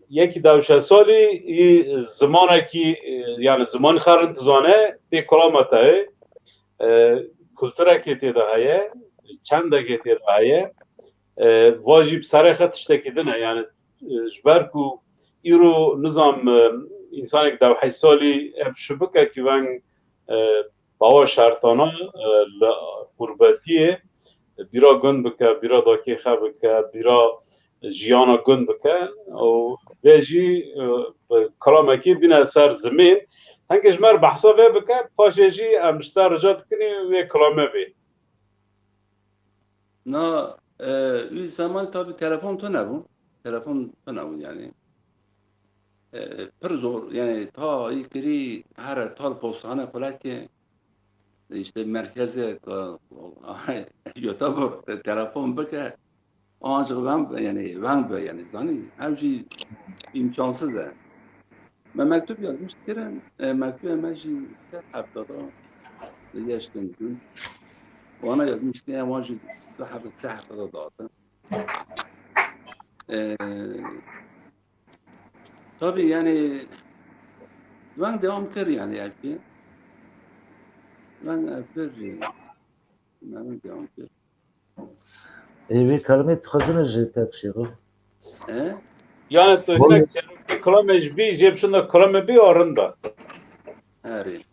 yekî dewşe salî, î zimanekî, e, yani, zimanî xerin dizane, pê kilama te ye, e, kulturekê tê de heye, çendekê tê de heye, e, va jî bi serê xe tiştekî din e, yani, e, ji ber ku îro nizam, e, însanek dewhey salî hep şibikekî veng, e, bawa şertana, e, li qurbetiyê bîra gund bike, bîra dakê xe bike, bîra jiyana gund bike û vê jî, e, bi kilamekî bîne ser zimên. Hingê ji me re behsa vê bike, paşê jî em ji te rica dikin wê kilame bê. Na, e, wî zeman tabi telefon tune bû. Telefon tune bû yani. E, pir zor, yani ta î kirî here tal postane xulekê, işte merkeze, Göteborg, telefon bike, ancak ben, yani, ben be, yani, zanî, ev jî imkansız e. Me mektup yazmış kirin, e, mektubê me jî sê hefta da geçtin gün. Wana yazmış diye, wan jî du hefta, sê hefta da dağıtın. E, tabi yani, ben devam kir yani, belki. Ben, e, kir, ben devam kir. Ê, vê kalimê dixwazin ji te bişêxim. He? Yani tu hinek çerokê kilamê ji bî, jê bişin de kilamê bî a rinda. Erê.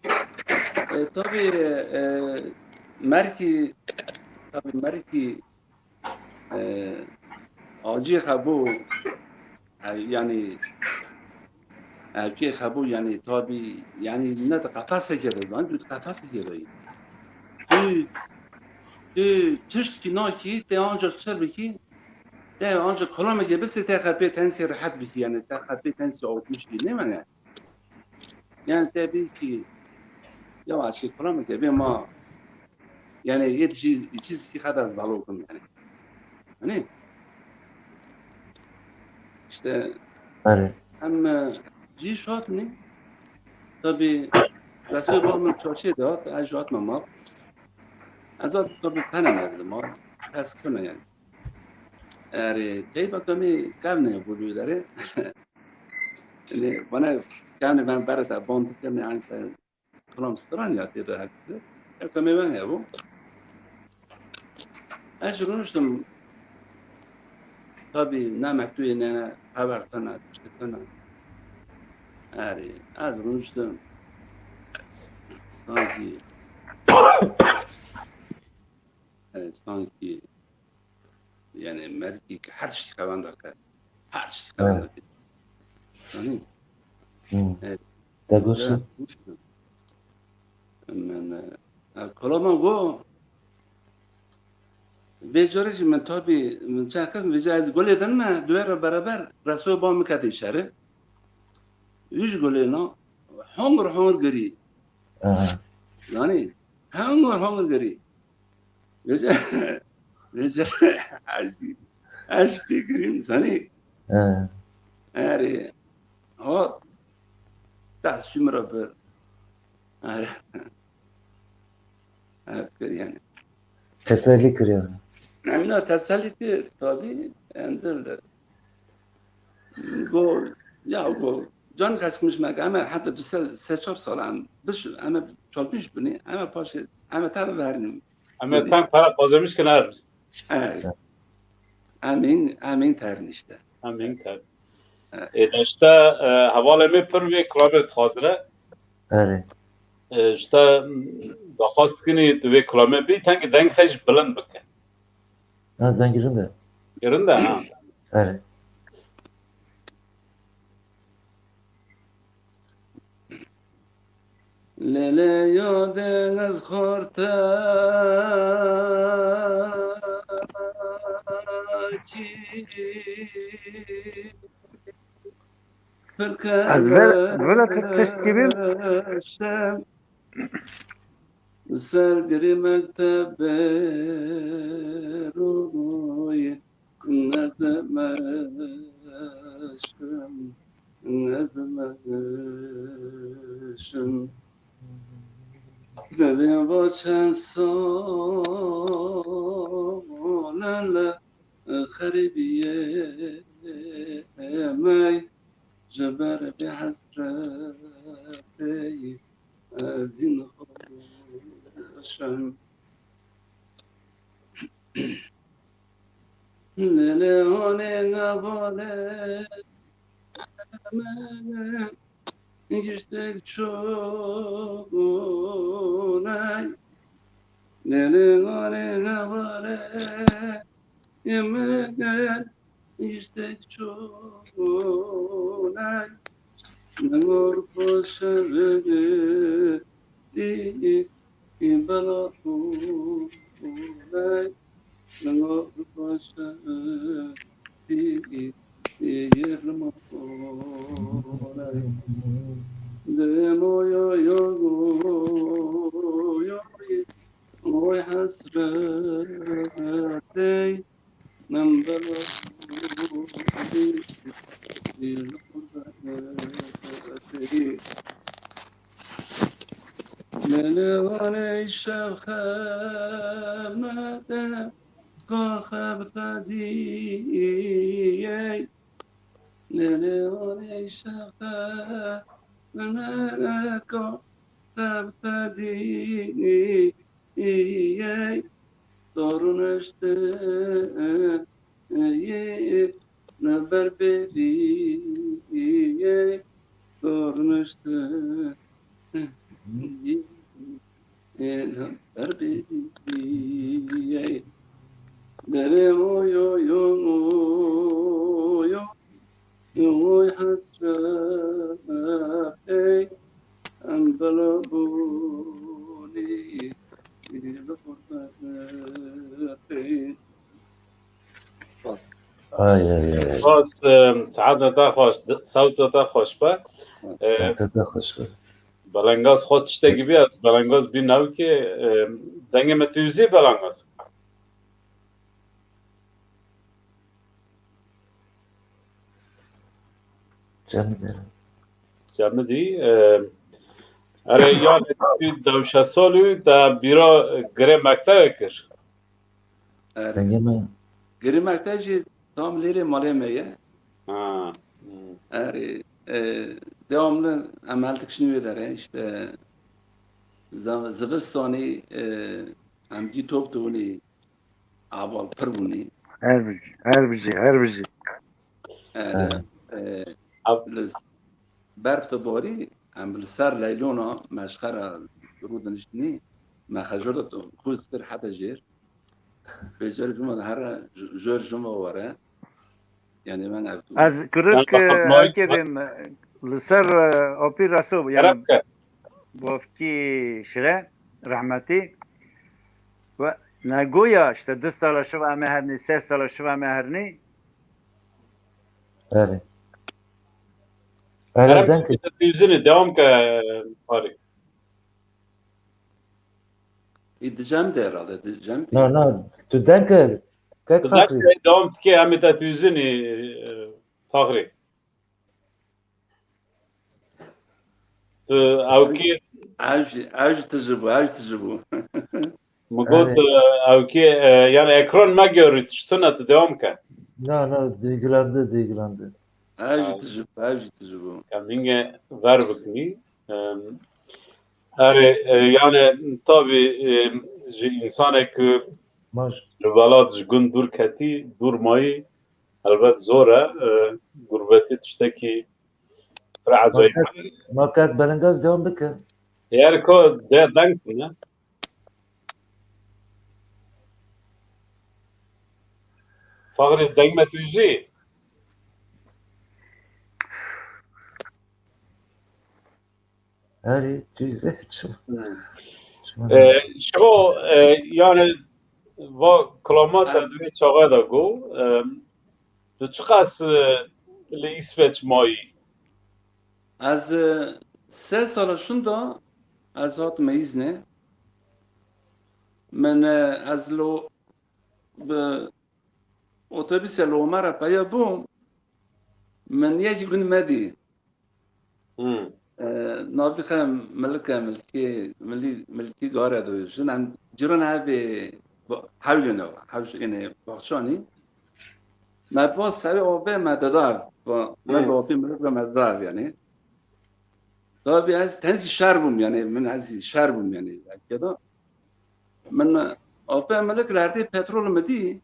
E, tabi, e, merkî, tabi merkî, e, acî xebû, e, yani, Erkê xebû, yani, tabi, yani, ne di qefesekê de, zanî, tu di qefesekê de yî. Tu, tu tiştkî nakî, te ancak çi bikî, te ancak kilamekê bisê, te xepê tensî rehet bikî, yani, te xepê tensî altmış kî, ne mene? Yani, te bikî, ya, aşkî kilamekê bê ma, yani, yê dişî, çîzkî xet ez velo kim, yani. Hani? İşte Erê. Em, e, cî şat ne? Tabi, resê ba min çarşê de hat, ez jî hatme mal. Ez hat tabi pene mevdim mal. Hes kime yani. Erê, teyba kemî kevne bu lüdere. Yani, bana kevne ben berete bond kevne yani Kilam stran ya tê de hektir. Ev temê ben hebû. Ez rûniştim. Tabi ne mektubê ne, ne haber tane, tiştek tane. Erê, ez rûniştim. Sanki, e, sanki, yani merkî ki her şey xewenda ke. Her şey xewenda ke. Yani, Hmm. Evet. Te goşt. Min, e, e, kolaman go, vê carê jî min tabi, min çend kes, vêca ez golê din me, duê re beraber, resoy ba min ketê şerê. Wî ji golê na, hongir hongir girî. Aha. Zanî, hemû hemû girî. Vêce, vêce, ez, ez pê girîm, zanî. He. Erê, ha, dest ji min re bir. Erê. Ev kir yani. Teselî kir yani. Em na teselî kir, tabii, endir de. Go, ya go, can kesmiş me, em heta du se, se çar sal em, biş, em çalpmiş binî, em paşê, em te vernin. Em ten para kazanmış ki ner. Evet. Em in, em in terin işte. Em in terin. Evet. E, de işte, e, hevalê me pir vê kilamê dixwazine. Erê. E, işte, daxwaz dikinî tu vê kilamê bî, tengî deng xwe jî bilind bike. Ha, dengî rind e. Rind e, ha. Erê. Lele ya deniz xortaki. Ez ve-, vela ti-, tişt kibim. Ser girî mekteb beroy, ez meşkim, ez meşkim. Devê va çend solan li xerîbiyê me, ji ber vê hesretê ez jî nexweşim. Lê lê honê navale me, giştek çolay. Lê lê honê navale me, giştek çolay. Ningor xweşe vegirî, bela xulay. Ningor xweşe vegirî, yerma xulay. Demo yo yo yo, oy hesretey. Min bela Lê lê wanê şev xemete ka xebte diyey. Lê lê wanê şev xemete ka xebte diyey. Tornişte yê li ber berî, tornişte yê li ber berî. Derê oy oy oy oy oy hesretê. Em bila bûnî li xurbeqê. Ay, ay, ay. Bas, e, saeta te xweş, sewta te xweş be. E, Saeta te xweş be. Belengaz xwest tiştekî bî, ez belengaz bî newkê, e, dengê me tu zî belengaz. Cemidî. Cemidî, e, erê, yanê tu dewşe solû de bîra girê mektebe kir. Erê. Dengê me. Girê mektebe jî tam lêrê malê me ye. Ha. Hmm. Erê, e, devamlı em hel dikişin wê derê, işte, za-, zivistanî, e, em gî top dibûnî. Aval pir bûnî. Her bijî, her bijî, her bijî. E, Evet. e, Ab- li s-, berf de borî, em li ser leylona meşxera rûdiniştinî, me xejor de xûz kir heta jêr. Vêcer jima de here, j-, jor jima were. Yani ben ev Ez kurik, Ben e, Ahmet Naik- ekevim, e, li ser, e, opî reso, yani Kerem ke. Bofkî Şire, rehmetî. Ve negoya işte du sala şiva em ê hernî, sê sala şiva em ê hernî. Erê. Erê, Kerem, denk. Te tûzinî, devam ke, Tarık. Ê, di cem de herhalde, di cem de. Na, na, tu deng ke, kek Tu Fakrî. deng devam dike, em ê te tûzinî, e, Fakrî. Tu ewkî, Ew jî, ew jî tije bû, ew jî tije bû. min got, e, ewkî, e, yani ekran me görüt, tiştine tu devam ke. Na, na, duygulandı, duygulandı. Ew jî tije bû, ew jî tije bû. Em hinge ver bikinî. Em, Erê, e, yani tabî, e, ji insanek ku Maş. ji welat, ji gund dûr ketî, dûr mayî, helbet zor e. E, gurbetî tiştekî pir ecayîb e. Makat Belengaz devam bike. Eğer ko de deng ne? Fakrî, deng me tu jî? Erê, tu zeh çi? E, şo, e, yani va kilama te di vê çaxê de got, e, tu çiqas, e, li Îsveç mayî? Ez, e, sê sala şûnda ez hatime îznê. Min, e, ez lo bi otobusê li Omara peya bûm. Min yekî gund me dî. Hmm. E, navî xe Milike, Milkê, Milî, Milkî Gare de jin. Em cîran evê ba-, hewlê ne, hewş êne baxçanî. Me ba sewê avê me deda ev. Ba, me Hmm. bi avê Milik ve me deda ev yani. Tabi ez tenzî şer bûm yani, min ez şer bûm yani. Belki da. Min apê Milik lerdê petrol mi dî.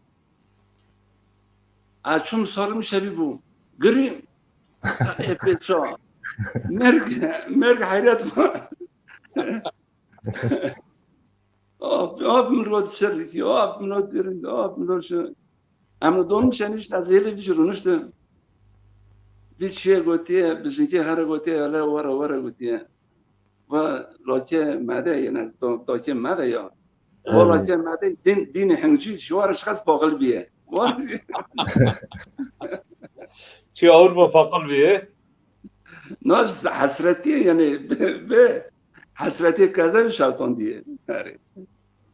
A çûm sarim şerî bû. Girî. Ê pêça. Merg, merg heyret bû. Ap, ap min rot şer dikî, ap min rot dirin, ap min rot şer. Em li dolmuşê nişt, ez lêlê vî jî rûniştim. Vî çiyê gotiye, bi jinkê here gotiye, hele were, were gotiye. Va lakê me de, yene do-, dakê me de ya. Va Evet. Lakê me de, dîn, dînê hingcî, ji were şixes paqil biye. Va Çi Avrupa paqil biye? Na ji hesretiyê, yani, be, be, hesretiyê keze şewtan diye. Herê.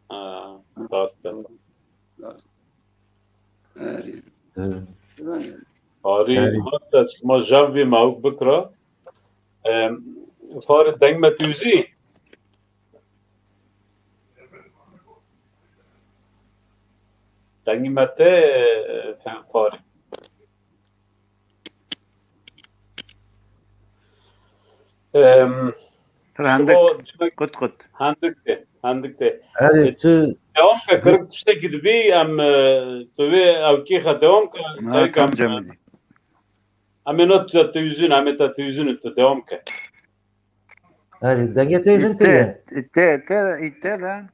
Ha, rast e. Herê. Evet. Yani, Farî, Farî. hatta çıkma jan vê mawuk bikra. Em, Farî, deng me tûzî. Dengî me te, e, Farî. Em, Pir hendik şivo demek qut qut. Hendik de, hendik de. Erê, tu Devam ke, kirik tiştekî dibî, em, e, tu vê ewkê xe devam ke, Ha, serek tam em, cemidî. em ê not te tewzûn, em ê te tewzûn, tu devam ke. Erê, dengê te vin Îte, tê. îte, îte, îte lan.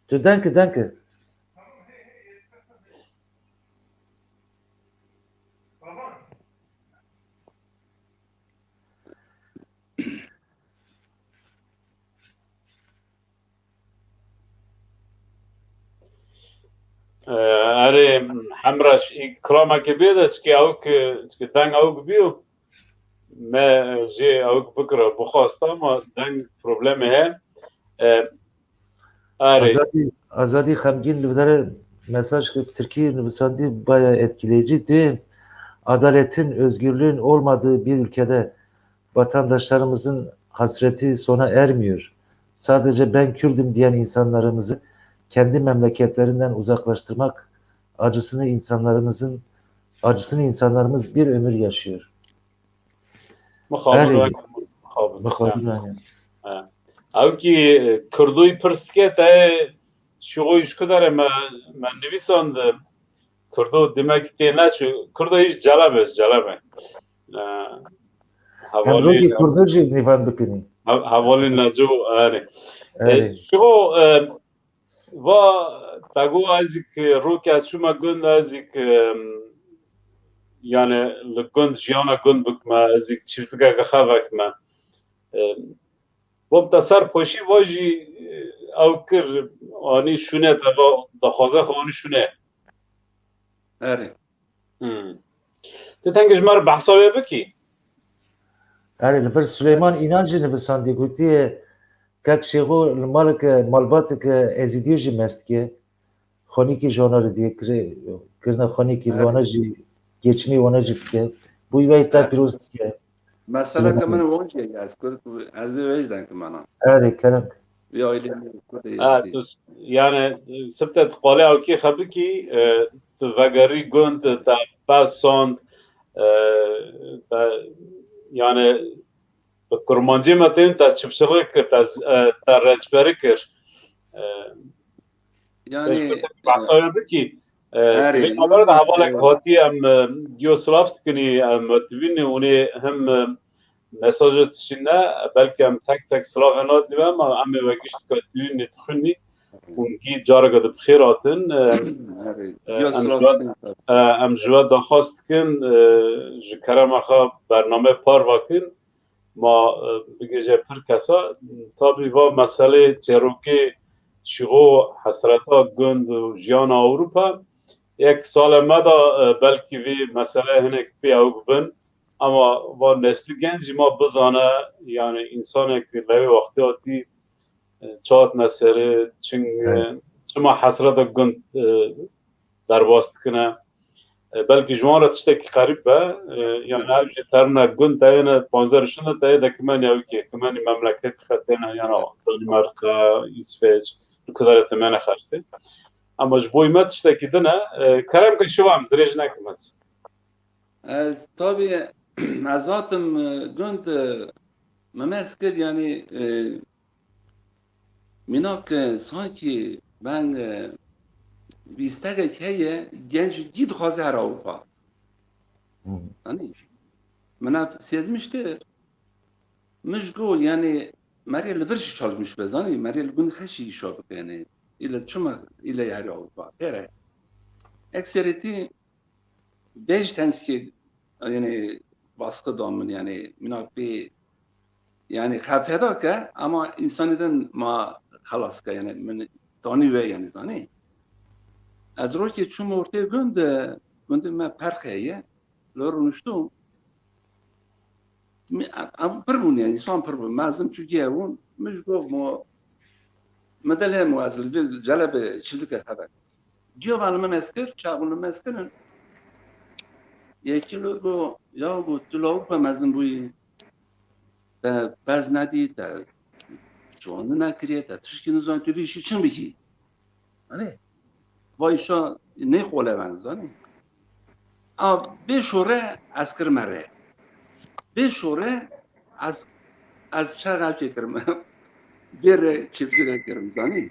Tu denki, denki. Ee, Erê, Hemraş, î kilamekê bê de, çikê ewk, çikê deng ewk bîyo, me jê ewk bikira, bixwasta, ama deng problemê heye. Ee, Erê. Azadî, Azadî xemgîn li vî derê mesaj kir, tirkî nivîsandî baya etkileyici. Diyor, adaletin, özgürlüğün olmadığı bir ülkede vatandaşlarımızın hasreti sona ermiyor. Sadece "Ben Kürdüm" diyen insanlarımızı kendi memleketlerinden uzaklaştırmak acısını insanlarımızın acısını insanlarımız bir ömür yaşıyor. Mixabin Erê. wek mixabin. Mixabin, aynen. Ew kî, e, Kurdoyî pirs dike, te şixoyî ji ku derê me, me nivîsand, e, Kurdo demek tê neçû. Kurdo hîç celebe, celebe. E, Hem rokî hevalî, Kurdo jî nîvan bikinî. he-, hevalî Neco, erê. Erê. E, şixo, e, va, te got ez jî ki rokê ez çûme gund, ez jî ki, em, yani li gund, jiyana gund bikme, ez jî çîftikeke xwe vekime. Em, bom te ser poşî va jî, e, ew kir, anî şûne te va, daxwaza xwe anî şûne. Erê. Hmm. Tu tengê ji me re behsa wê bikî? Erê, li vir Süleyman İnan jî nivîsandî, gotiye, Kak Şêxo li maleke malbateke Ezîdiyê jî mest dike. Xanîkî ji wana re diye kire, kirine xanîkî li wana jî geçimê wana jî dike. Bû wî te pîroz dike. Meseleke min wan jî ye, ez Kurd, ez ê wê jî dengim ana. Erê, kerem. Vî aîlê min Kurd e, Ha, Êzidî. Tu s- yani, e, sifte tu qalê ewkê xebikî, e, tu vegerî gund, te pesand, e, te, yani, bi kurmancê me tên te çipşirik kir, te z- e, te recberi kir. E, Yani, Pêşkirtin behsa wê bikî. E, Erê, Vê xebera de hevalek e, hatiye em, e, yo silav dikinî, em, e, dibînî hûnê him, e, mesajê dişîne, belkî em tek tek silavê nadî ve, ama em ê we gişt ke dibînî dixwînî. Hûn gî careke di bi xêr hatin. E, Erê, e, yo em silav ji we, dikin. E, em ji we daxwaz dikin, e, ji kerema xwe bername parva kin. Ma, e, bigihîje pir kesa. Tabî va meselê çêrokê Şîxo, hesreta gund û jiyana Ewropa. Yek salê me de, e, belkî vî meselê hinek pê ewk bin. Ama va neslî genc jî ma bizane, yani, însanek lewê wextê hatî, e, çi hatine serê, çing, e, Evet. çima hesreta gund, e, derbas dikine. E, belkî ji wan re tiştekî xerîb be. E, yani ev jî terine gund, te yene panzdeh rişin de te yê de kimenî ewkê, kimenî memleket xetêne, yana Danimarka, Îsveç, li ku dere temene xersê. Ama ji boyî me tiştekî din e. E, kerem ke şiva em dirêj nekim ez. Ez tabî ez hatim, e, gund, e, me mez kir, yani, e, mînak, e, sankî ben, e, bîstegek heye, genc gî dixwaze her Ewropa. Hı hı. Hani, min ev sezmiş kir, min ji got, yani, merê li vir jî çalmiş be, zanî, merê li gund xeşî îşa bike, yani, île çima, île her Ewropa, pêre. Ekserîtî bej tenskê, yani, baskı da min, yani, mînak pê, yani, xefeda ke, ama insanî din ma xelas ke, yani, min tanî wê, yani, zanî. Ez rokê çûm ortê gund, gundê me perq heye, li rûniştim. Mi-, em, em pir bûn, yani, însan pir bûn. Mezin çû giye bûn. Min ji got mo, min dilê mo ez li vê celebê çi dike xeber. Giyo van li min ez kir, çaxûn li min ez kirin. Yekî li got, ya got, tu li Ewropa mezin bûyî. Te bez nedî, te çiwandî nekiriye, te tişkî nizanî, tu vî işî çin bikî. Hani? Vay şa ne xole ben zanî. A bê şore ez kirime rê. Bê şore ez, ez çaxa çêkirim. Bê re çiftî re kirim zanî.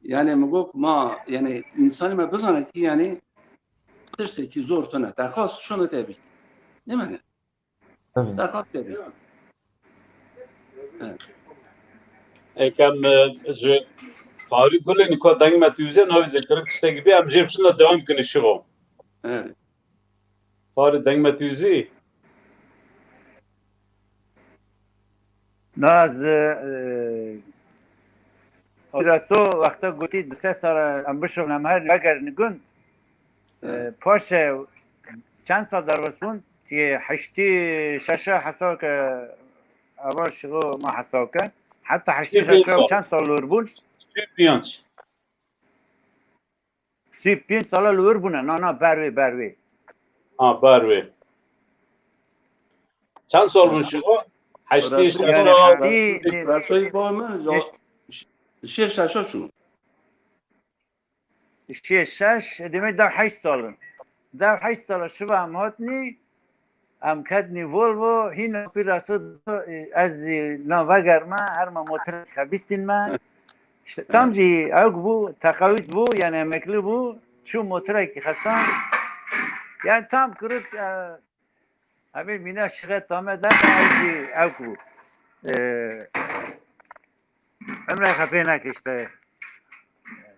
Yani mi got ma, yani insanî me bizane ki yani tiştekî zor tune. Te xas şunu te bî. Ne mene? Tabii. Te xas te bî. Ekem, e, ji Farî Gulê nîka deng me tu yüze navî zêkirin tiştekî bê, em jê biçin de dewam kinî şivo. Evet. Farî deng me tu yüzî. Naz, e, e, Pîraso wexta gotî du sê sal em bişon em her vegerin gund. E, Evet. Paşe çend sal derbas bûn? Tiyê heştî şeşa hesab ke, ava şigo ma hesab ke. Heta heştî şeşa çend sal li wir bûn? Sî pênc. Sî pênc sala li wir bûne. Na, na, ber wê, ber wê. Ha, ber wê. Çend sal bûn şigo? Heştî şeşa. Resoyî ba min, şeş şeşa çû. Şê şeş, demê dev heşt sal in. Dev heşt sal şiva em hatinî, em ketinî Volvo, hîna pîra sod, ez zî na vegerme, her me motor xebistîn me. İşte tam jî ewk bû, teqawît bû, yani emekli bû, çû motorekî xesan. Yani tam kirut, e, Emê mîna şixet tame de, ew jî ew ku, e, emre xefê neke işte.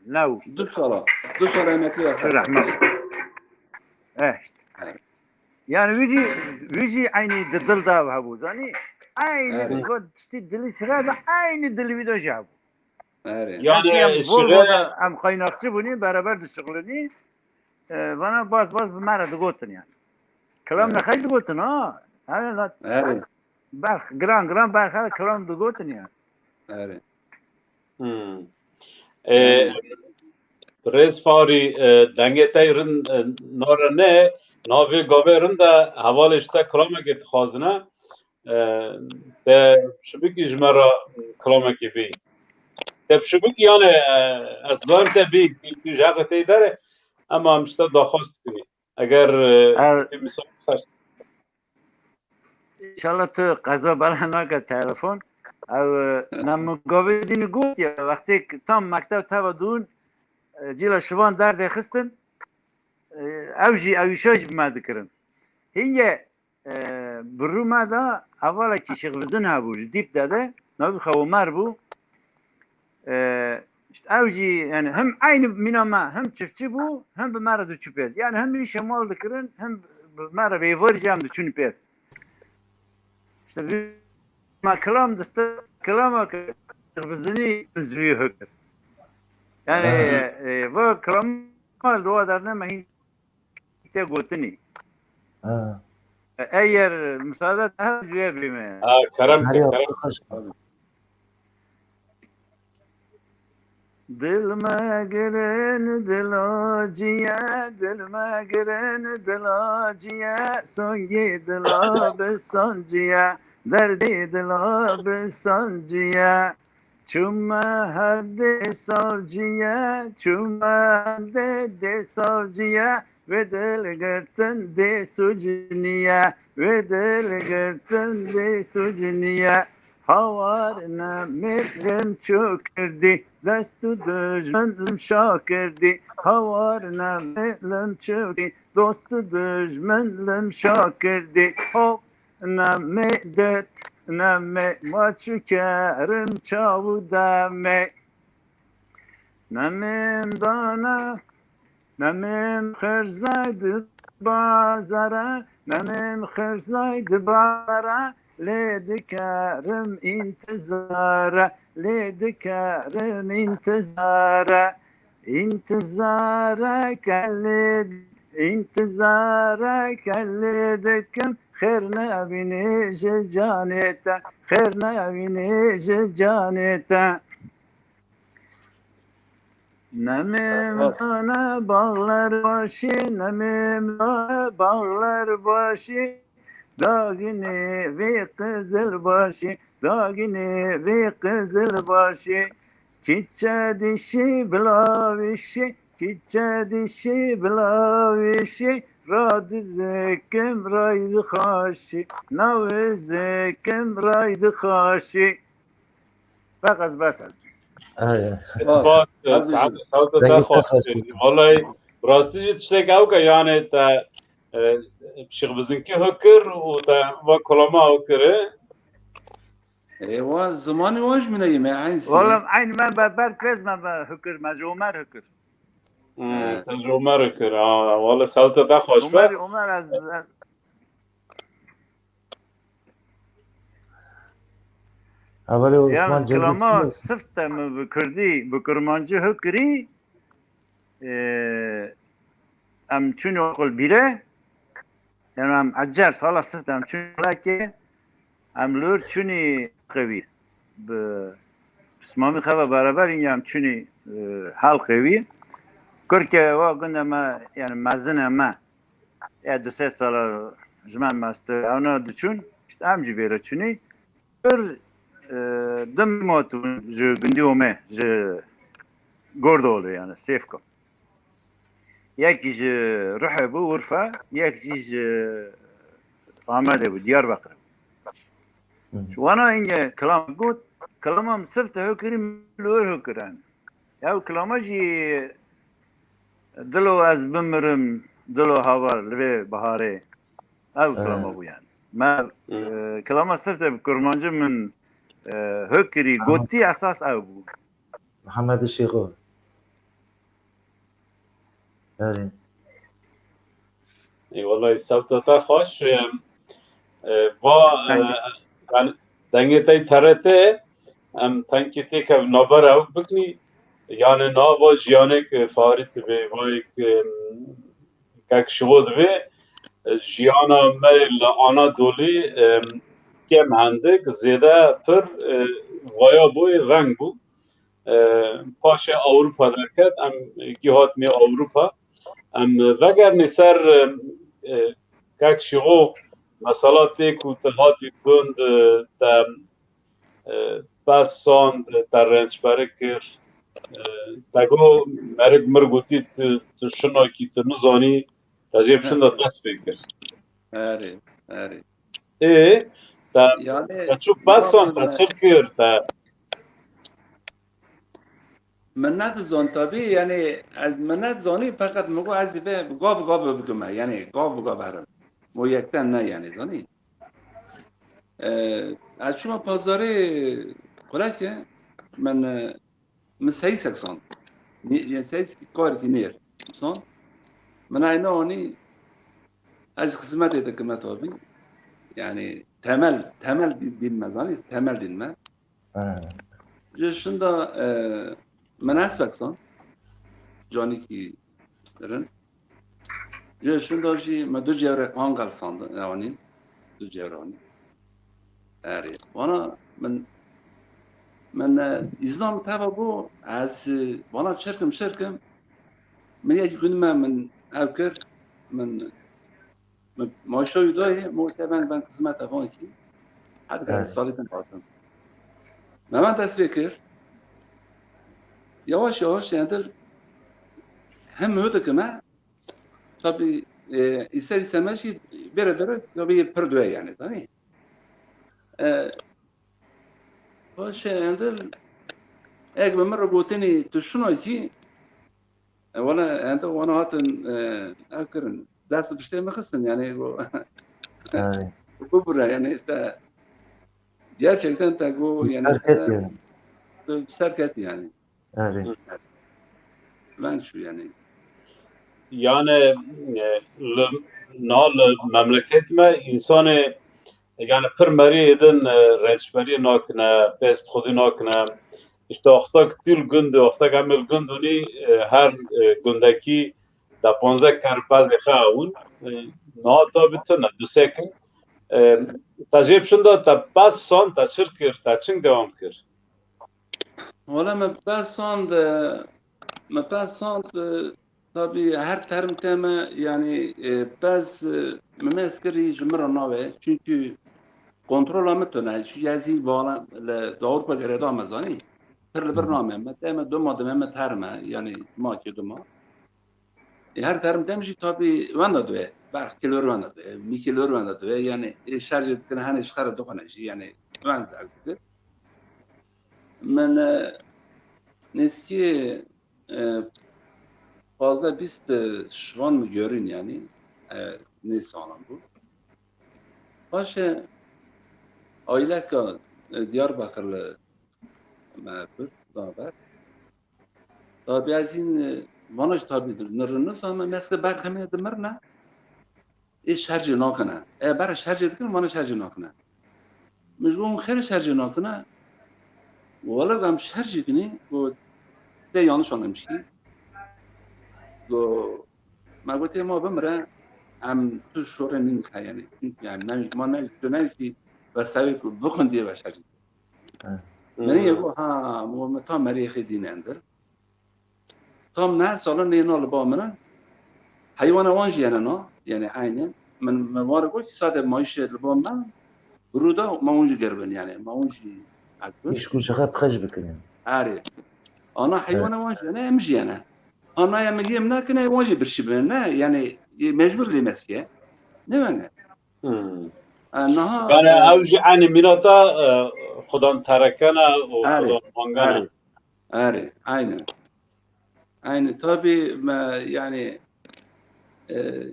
New. Du sala. Du sala emekliya xwe. Rehmet. Eh. Yani wî jî, wî jî eynî di dil de ew hebû, zanî? Eynî Evet. Got tiştî dilî şixet de eynî dilî wî de jî hebû. Erê. Yani, Belki em e, Volvo şire- de em kaynakçı bûnî, beraber dişixulinî. E, vana bas bas bi me re digotin yani. Kilam Evet. Nexeş digotin ha. Hani la- Erê. Berx, giran giran berx kilam digotin yani. Erê. Hmm. E, Rêz Farî, e, dengê te yê rind, e, nare ne, navê gavê rind e, hevalê ji te kilamekê dixwazine. E, te şibikî ji me re kilamekê bî. Te şibikî yani, e, ez zanim te bî, tu, tu ji heqê te yê derê, ema em ji te daxwaz dikinî. Eger, e, Ev- tu misal xers. Înşallah tu qeza bela nake telefon. Ew, e, ne min gavê dînî got ya, wextê tam mekteb teva dûn, e, cîla şivan derdê xistin, e, ew jî, ew îşa jî bi me dikirin. Hînge, e, bi rû me de hevalekî Şêx Vizin hebû, ji Dîp de de, navî xwe Omer bû. E, işte ew jî, yani hem aynı mîna me, hem çiftçi bû, hem bi me re diçû pês. Yani hem îşê mal dikirin, hem bi me re vêvarî jî em diçûn pês. İşte bir me kilam diste, kilama kir, Bizinî zûyê hikir. Yani, Aha. e, va kilam li wa derneme hîn te gotinî. Ha. E, eger müsaade daha zûyê bîme. Ha, kerem ke, Derya, kerem. Dil me girin dila ciye, dil me girin dila ciye, songî dila bi sanciye, derdî dila bi sanciye. Çûme hevdê savciye, çûme hevdê dê savciye, vê dil girtin dê sucniye, vê dil girtin dê sucniye. Hawar ne mêlim çû kirdî, dest û dijmin lim şa kirdî. Hawar ne mêlim çû kirdî, dost û dijmin lim şa kirdî. Hop, ne mê det, ne mê maçû kerim çaw û demê. Nemêm dana, nemêm xerzay di bazara, nemêm xerzay di bazara, lê dikerim intizara, lê dikerim intizara. Intizara kelê, intizara kelê dikim, xêr nebînî ji canê te, xêr nebînî ji canê te. Nemêm dana bağlar başî, nemêm dana bağlar başî, daginê vê qizil başî, daginê vê qizil başî. Çiçe dişî bila wişî, çiçe dişî bila wişî, radizikim ray dixaşî, nawizikim ray dixaşî. Bes, bes. Spas, sewta te xweş. Vallahi rastî jî tiştek ew ke yani te, e, şixbizinkî hukir û te va kolama hukiri. Ê, wa zimanê wa ji min e, me eyn sî. Wala eyn me be ber pêz me be hukir, me ji Omer hukir. Hmm, te ji Omer hukir. Ha, wala sewta te xweş be. Omer, Omer ez, ez Hevalê Osman Yalnız kilama sifte mi bi Kurdî, bi Kurmancî hukirî, e, em çûn oxul bîre, yani em ecer sala sifte em çûn leke, em lûr çûnî qewî. Bi pismamî xeva beraber in em çûnî, e, hal qewî. Kurke wa gunde me, yani mezine me. Ya du sê sala ji me mestir, ewna diçûn, işte em jî vêre çûnî. Pir, e, dim matûn ji gundî Ome, ji Gordoğlu yani, Sêfko. Yek ji Ruhe bû, Urfa, yek jî ji Amedê bû, Diyarbakir. Hı. Ji wana inge kilam got, kilama min sifte hukirî li wir hukirin. Ew kilama jî dilo ez bimirim, dilo havar li vê biharê. Ew kilama bû yani. Me, e, kilama sifte bi kurmancî min, e, hukirî, gotî esas ew bû. Mihemed Şêxo. Erê. Ê, wellahî sewta te xweş. E, e, va, e, yani dengê te T R T, em tenkî têkev navbera ew bikinî. Yani nava jiyanek, e, Farî dibe, vayek, e, kek şivo dibe. E, jiyana me li Anadolî, e, kêm hendik, zêde pir, e, vaya bû, veng bû. E, paşê Ewropa derket, em gihatmê Ewropa. Em vegerînê ser, e, e, kek Şîxo, mesela tê ku te hatî gund, e, te, e, pez sand, te rênçberik kir, e, te got, merik mir gotî tu, tu şinakî, tu nizanî, te jê bi şinda dest pê kir. Erê, erê. Ê, te, Yani, te çû pez sand, te çi kir, te Min nedizan tabî, yani ez, min nedizanî, feqet min got ez ê vê gav gav bikim, yani gav bi gav herim. O yekten ne, yani, zanî. Ee, ez çûma pazarê, xuleke min, e, min seyîsek sand. Ni-, yani seyîs karekî nêr. Sand. Min ayna anî, ez xizmetê dikime tabî. Yani temel, temel dî-, dîn me, zanî, temel dîn me. He. Ji şinda, e, min ez veksan. Canîkî rin. Ji şinda jî me du cewre qanqel sandin, e, anîn. Du cewre anîn. Erê. Vana min, min, e, îzna min teva bû, ez, e, vana çirkim, çirkim. Min yekî gund me min ev kir, min, min maaşa wî dayê, min wê te veng, veng xizmeta van kî. Heta ez Evet. salî din hatim. Me van dest pê kir. Yavaş yavaş, yani, dil hem hû dikime. Tabii, e, ister istemez jî bere bere tabii pir due, yani, tabii. E, Paşê endil, ek bi min re gotinî tu şino kî, e, wala endil wana hatin, e, ev kirin. Dest piştê min xistin, yani, go, Ay. bibire, yani, te, gerçekten te go, yani, Serket te, yani. tu serket, yani. Erê. Ben şu, yani. Yani, e, li, na li memleket me, insanê, yani, pir meriyê din, e, rêçberiyê nakine, pêst xwedî nakine. İşte, wexta ku tu li gund, wexta ku em li gund hûnî, e, her, e, gundekî de ponzeh kerpezê xwe ewin. E, niha tabi tune, du sê kin. E, te jê bi şinda te pez san, te çir kir, te çing dewam kir? Wala me pez san de, me pez san de, tabi her term teme, yani, e, pez, e, me mez kir, ji min re nabe. Çünkü kontrola me tune. Çünkü ez hîn vala li, di Avrupa gerê da me zanî. Pir li vir name. Me teme duma dime me terme. Yani ma kê duma. E, her term tem jî tabi wenda dibe. Berx kilo wenda dibe. Mî kilo wenda dibe. Yani, e, şerjê dikine hene ji xere dixwene jî. Yani, wenda dikir. Min, e, nêzîkî, e, pazdeh bîst, e, şivan min görîn, yani, e, nê salan bû. Paşê aîleka, e, Diyarbakirli me bir, da ber. Tabi ez hîn, e, vana jî tabi dir, nir nizane, meske berxemê dimirine. Ê şercê nakine. E, bere şercê dikin, vana şercê nakine. Min ji bo hûn xêrê şercê nakine. Wele em şercê kinî, got, te yanlış anlamışsın. Got, me gotê ma bimire, em tu şorê nîn xeyane. Çünkü yani, ne, ma ne, tu ne ki, ve sevê ku bixundiye ve şercê. Hı. Menî yê got, ha, me tam meriyê xê dîne endir. Tam ne salon nê na li ba min in. Heywana wan jî yene na, yani aynı. Min, min wan re got, sade mayîşê li ba min, rûda ma wan jî gerbin, yani ma wan jî akbin. Îş ku ji xwe bi xeş bikin yani. Erê. Ana Evet. heywana wan jî yene, em jî yene. Ana ya min yê min nakine, wan jî birşî bin, ne? Yani, e, mecbur lê mesiye. Ne wene? Hmm. E, naha, Yani e, ew jî aynı mînata, e, xudan terekene û Erê, xudan mangene. erê. Erê, aynen. Aynen. Tabi me, yani, e,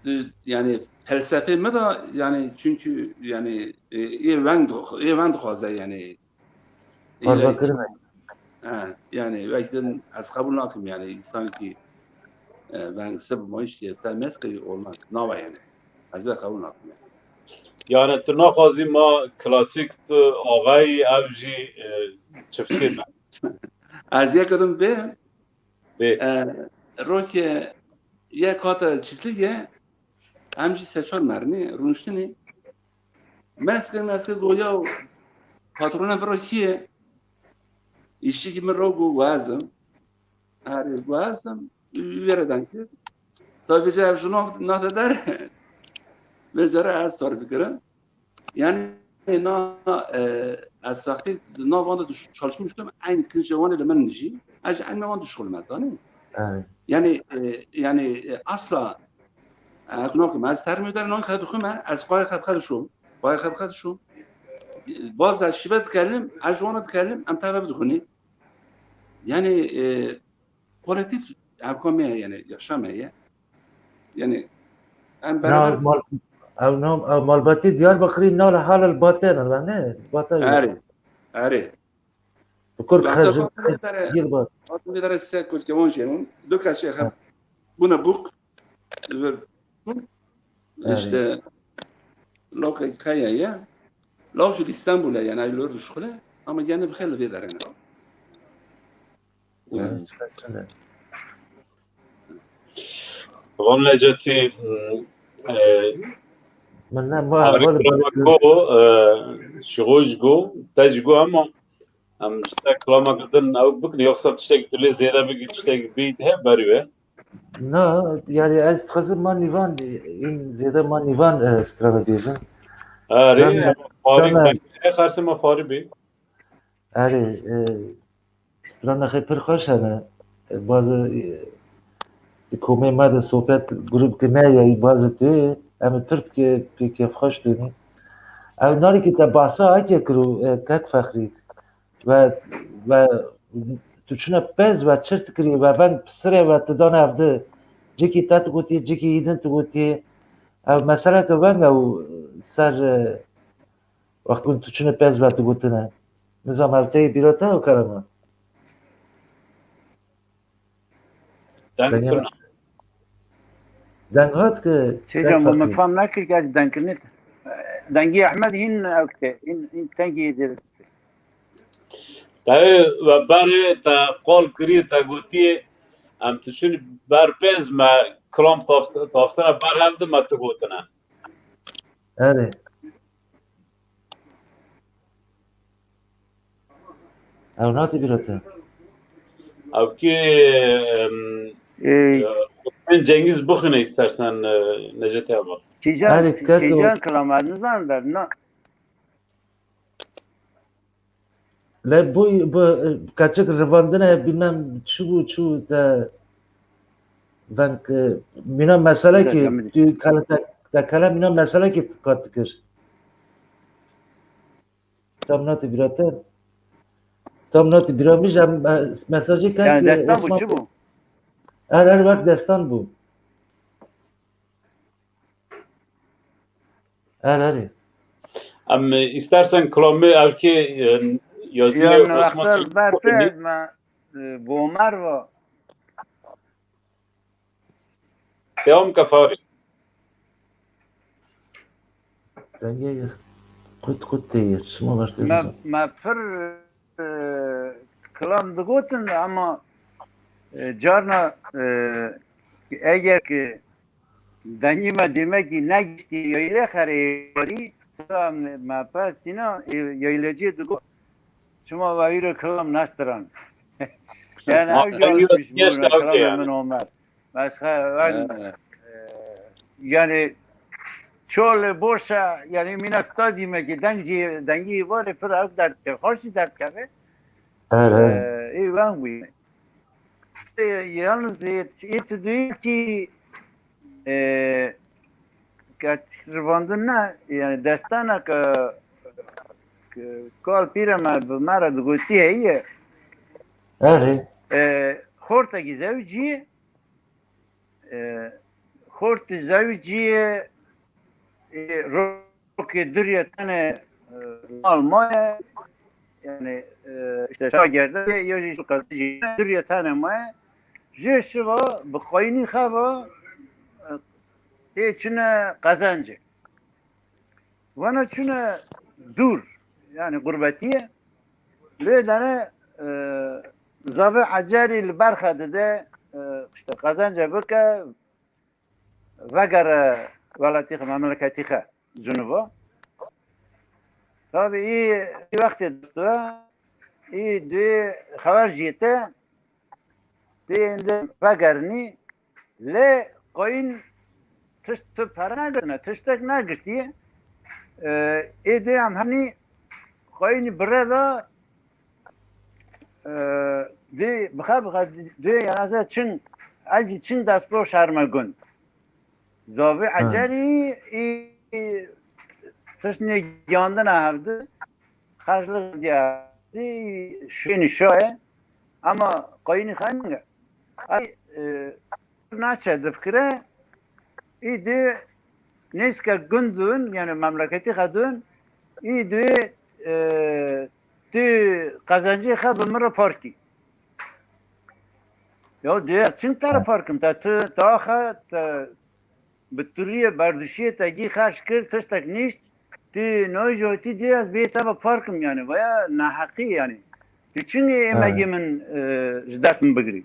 di-, yani felsefê me de, yani çünkü yani, e, ê weng di-, ê weng dixwaze, yani. Parva kirine. He, yani belki de ez kabul nakim, yani insan ki, e, ben size bu maaş diye te meskeri olmaz. Nava yani. Ez de kabul nakim yani. Yani tu naxwazî ma klasîk tu axayî ev jî, e, çiftçî me. Ez yek adım be, Bê. e, roke yek hate çiftliğe, em jî seçar merinê, rûniştinê. Meske, meske goya Patrona vira kî ye? Îşçîkî min re got, got ez im. Erê, got ez im. Wê re deng kir. Tabii vêca ev ji nav nate der. Vêca re ez tarif kirim. Yani na, e, ez saxtê nav wan de çalişmiştim. Aynı kince wan li min jî. Ez aynı wan dişxulme, zanî? Evet. Yani, e, yani, e, asla, e, ez nakim. Ez termî der nan xedixume, ez qayê xedixedişom. Qayê xedixedişom. Baz ez şive dikelim, ez ji wana dikelim, em teve bidixunî. Yani, e, kolektif evka me ye, yani yaşam me ye. Yani em Na beraber mal, ew nam, ew malbatî Diyarbakirî nal halal batê ne, ne? Batê. Erê, erê. Bi kur Hatta xezin, hatta bir tane, gir bat. Hatta bir tane size Kurtkevan şey, du kaçı Ha. hep buna buk, Erê. işte, lokal kaya ya, law şu İstanbul'a yani ayrılıyor düşküle, ama yani bir xeyli bir tane. Van Necetî, e, Min ne ma Harî heval kirema bari- go, e, ji xwe ji go, te ji go, ama em ji te kilamek din ew bikin, yoksa tiştek tu lê zêde bikî, tiştek bî he berî we. Na, yani ez dixwazim ma nîvan, in zêde ma nîvan, e, strana bêjin. Erê, Strana- farî, strana- ben, e, xersê me farî bî. Erê, e, strana xwe pir xweş hene. E, bazı, e, di komê me de sohbet grup ki me ya, bazı tu, em pir ki, pir kêfxweş dûnî. Ew narî ki te bahsa ake kiro, e, kek Fexrî. Ve, ve tu çine pez ve çirt kirî ve veng pisirê ve tu dan evdi. Cikî te tu gotî, cikî îdin tu gotî. Ev mesele ki veng ew ser, e, Wext ku tu çine pez ve tu gotine. Nizam ev teyê bîra te û kerema. Deng Deng tune. Deng hat ki Çêcan, bu min fam nekir ki ez dengkirinê te. Dengî Ehmed hîn ew dike, hîn, hîn tengî dê. Te we berê te qol kirî, te gotiyê, em tu çin ber pêz me kilam taft-, taftine ber hev di me tu gotine. Erê. Ew nate bîra te. Ew ki, em, Ey. e, Osman Cengiz bixwîne istersen, e, Necati abi. Kîjan, Erê, ket kîjan o- kilam ez nizanim der, na. Le bu, bu, e, kaçik rivandine bilmem çi bû, çi bû te veng, e, mîna mesele Güzel, ki, tamam. tu kale te, te kale mîna mesele ki kat dikir. Tam nati bîra te. Tam nati bîra min, em, e, mesajê ken Yani ki destan bu, Osman çi bu? Her, her wek destan bû. Her, her. Em, e, istersen kilamê ev ki, e, yaziyê Yan Osman wexta Çelik ber te bixwînî. Me, e, Bomer va. Seyom kefarî. Dengê qut qut tê yê. Çima ber te Me, dizan? Me pir, e, kilam digotin ama, e, carna, e, eger ki dengî me demekî negiştî yaylê xerê warî, sira me, me pestîna, e, yaylecî digot. Çima ve îro kilam nestiran? Yani Ha, ew dengî çalışmış geç bûna, de kilamê yani. Min Omer. Başka ben, Ha. e, yani çol boşa, yani mîna stadyumekî dengî, dengî varê pir ew derdkeve, xweşî derdkeve. Her, her. E, ê wen bûye. E, yalnız, e, ê tu duyê ki, e, ke rivandin ne, yani destana ke, ke kal pîre me bi me re digotî heye. Erê. E, xortekî zewicî, e, xortî zewicî, e, rokê durye tenê, e, mal maye, yani, e, işte şagirde, ya jî qezicî durye tenê maye, jê şiva bi qayînî xeva, e, tê çine qezencê. Vana çûne dûr, yani gurbetî ye. Lê dene, e, zavê ecerî li berxe dide, e, işte qezence bike, vegere welatî xwe, memleketî xwe, Cinûba. Tabi î, î wextê dest we, î duyê xeber jî te, duyê êndî vegerînî, lê qoyîn tişt tu pere negirtine, tiştek negirtiye. E, ê duyê em henî qoyînî bire de, e, duyê bixe bixe duyê ya ez çin, ez jî çin destpê şerme gund. Zavê Ecerî î tiştê giyandina hevdi, xerclik diya hevdi, şûnî şaye, ama qayînî xeynge. Ay, e, naçe difikire, î dê nêzke gundun, yani memleketî xedun, î dê, e, tu qezencê xe bi min re parkî. Ya dê ez çin te re parkim, te tu, te axe, te bi turiyê berdişiyê te gî xerc kir, tiştek nîşt, tu nojî tu dê ez bê te ve parkim yani, veya neheqî yani. Tu çingê êmegê min, e, ji dest min bigirî.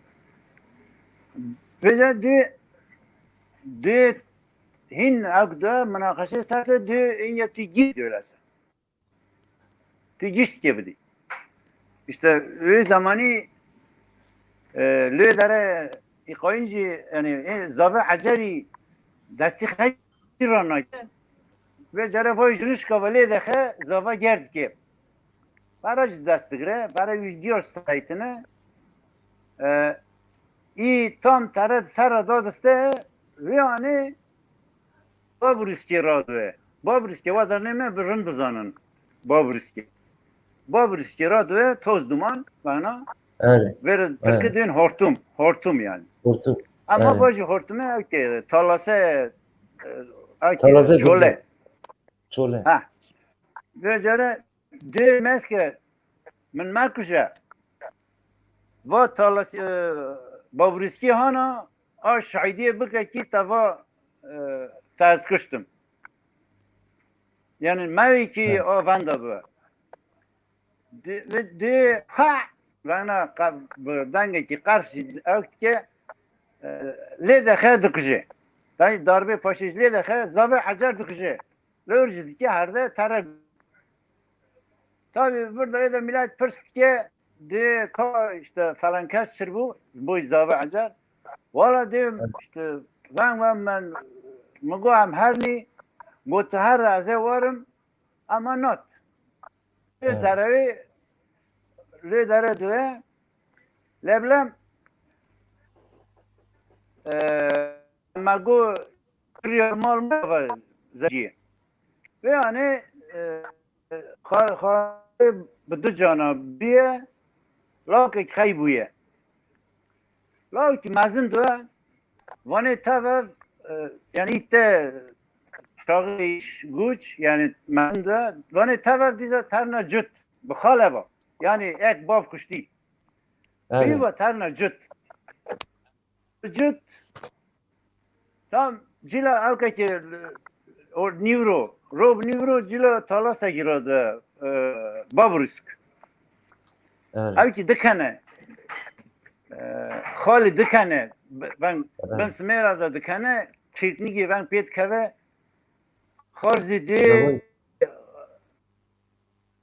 Vêca dê, dê hîn ek de minaqeşê ser de dê ên ya tu gî dê lese. Tu gişt kê bidî. İşte wê zemanî, e, lê dere îqayîn jî, yani, e, zave ecerî destî xeyî ranake. Vê cere vay jinişka ve lê dexe zava gerd kê. Para jî dest digire, para wî giya saytine. E, î tam tere ser re dadiste, vê anê Babrîskê radûye. Babrîskê wa dernê me bi rind bizanin. Babrîskê. Babrîskê radûye toz duman, mana. Evet. Vêre tirkî dên hortum. Hortum yani. Hortum. Ama bajî hortume, okey, talase, e, okey, talase çole. Çole. Ha. Vê cere dê meske min mekuje. Va talas, e, Babrîskê hana, a şahidiyê bike ki te va, e, te ez kuştim. Yani mewî ki a venda bi. Dê, dê, ha, vana bi dengekî qers jî ew dike, e, lê dexe dikuje. Tay darbê paşê jî lê dexe, zavê ecer dikuje. Lor jî dike herde tere. Tabi burada da millet pirs dike, de ka işte falan kes çir bû, bu zave ecer. Wala de işte ben ve ben, mi got em hernî, got her razê warim, ama not. Lê derewê, lê dere duye, leblem, e, me got, kiriya mal me ve zeciyê. Vê anê, e, xwe, xwe bi du cana bûye, lawkek xey bûye. Lawkî mezin de, vanê tev ev, e, yani te çaxê îş, güç, yani mezin de, vanê tev ev dîza terna cüt, bi xaleba. Yani ek bav kuştî. Evet. Bîva terna cüt. Cüt. Tam cila ewkekê, o nîvro, rob nîvro cila talasa gira de, e, Babrîsk. Evet. Ew ki dikene. E, xalî dikene. B-, ben, evet, ben Smêra de dikene. Çirtnîgê ben pê dikeve. Xarzî dê.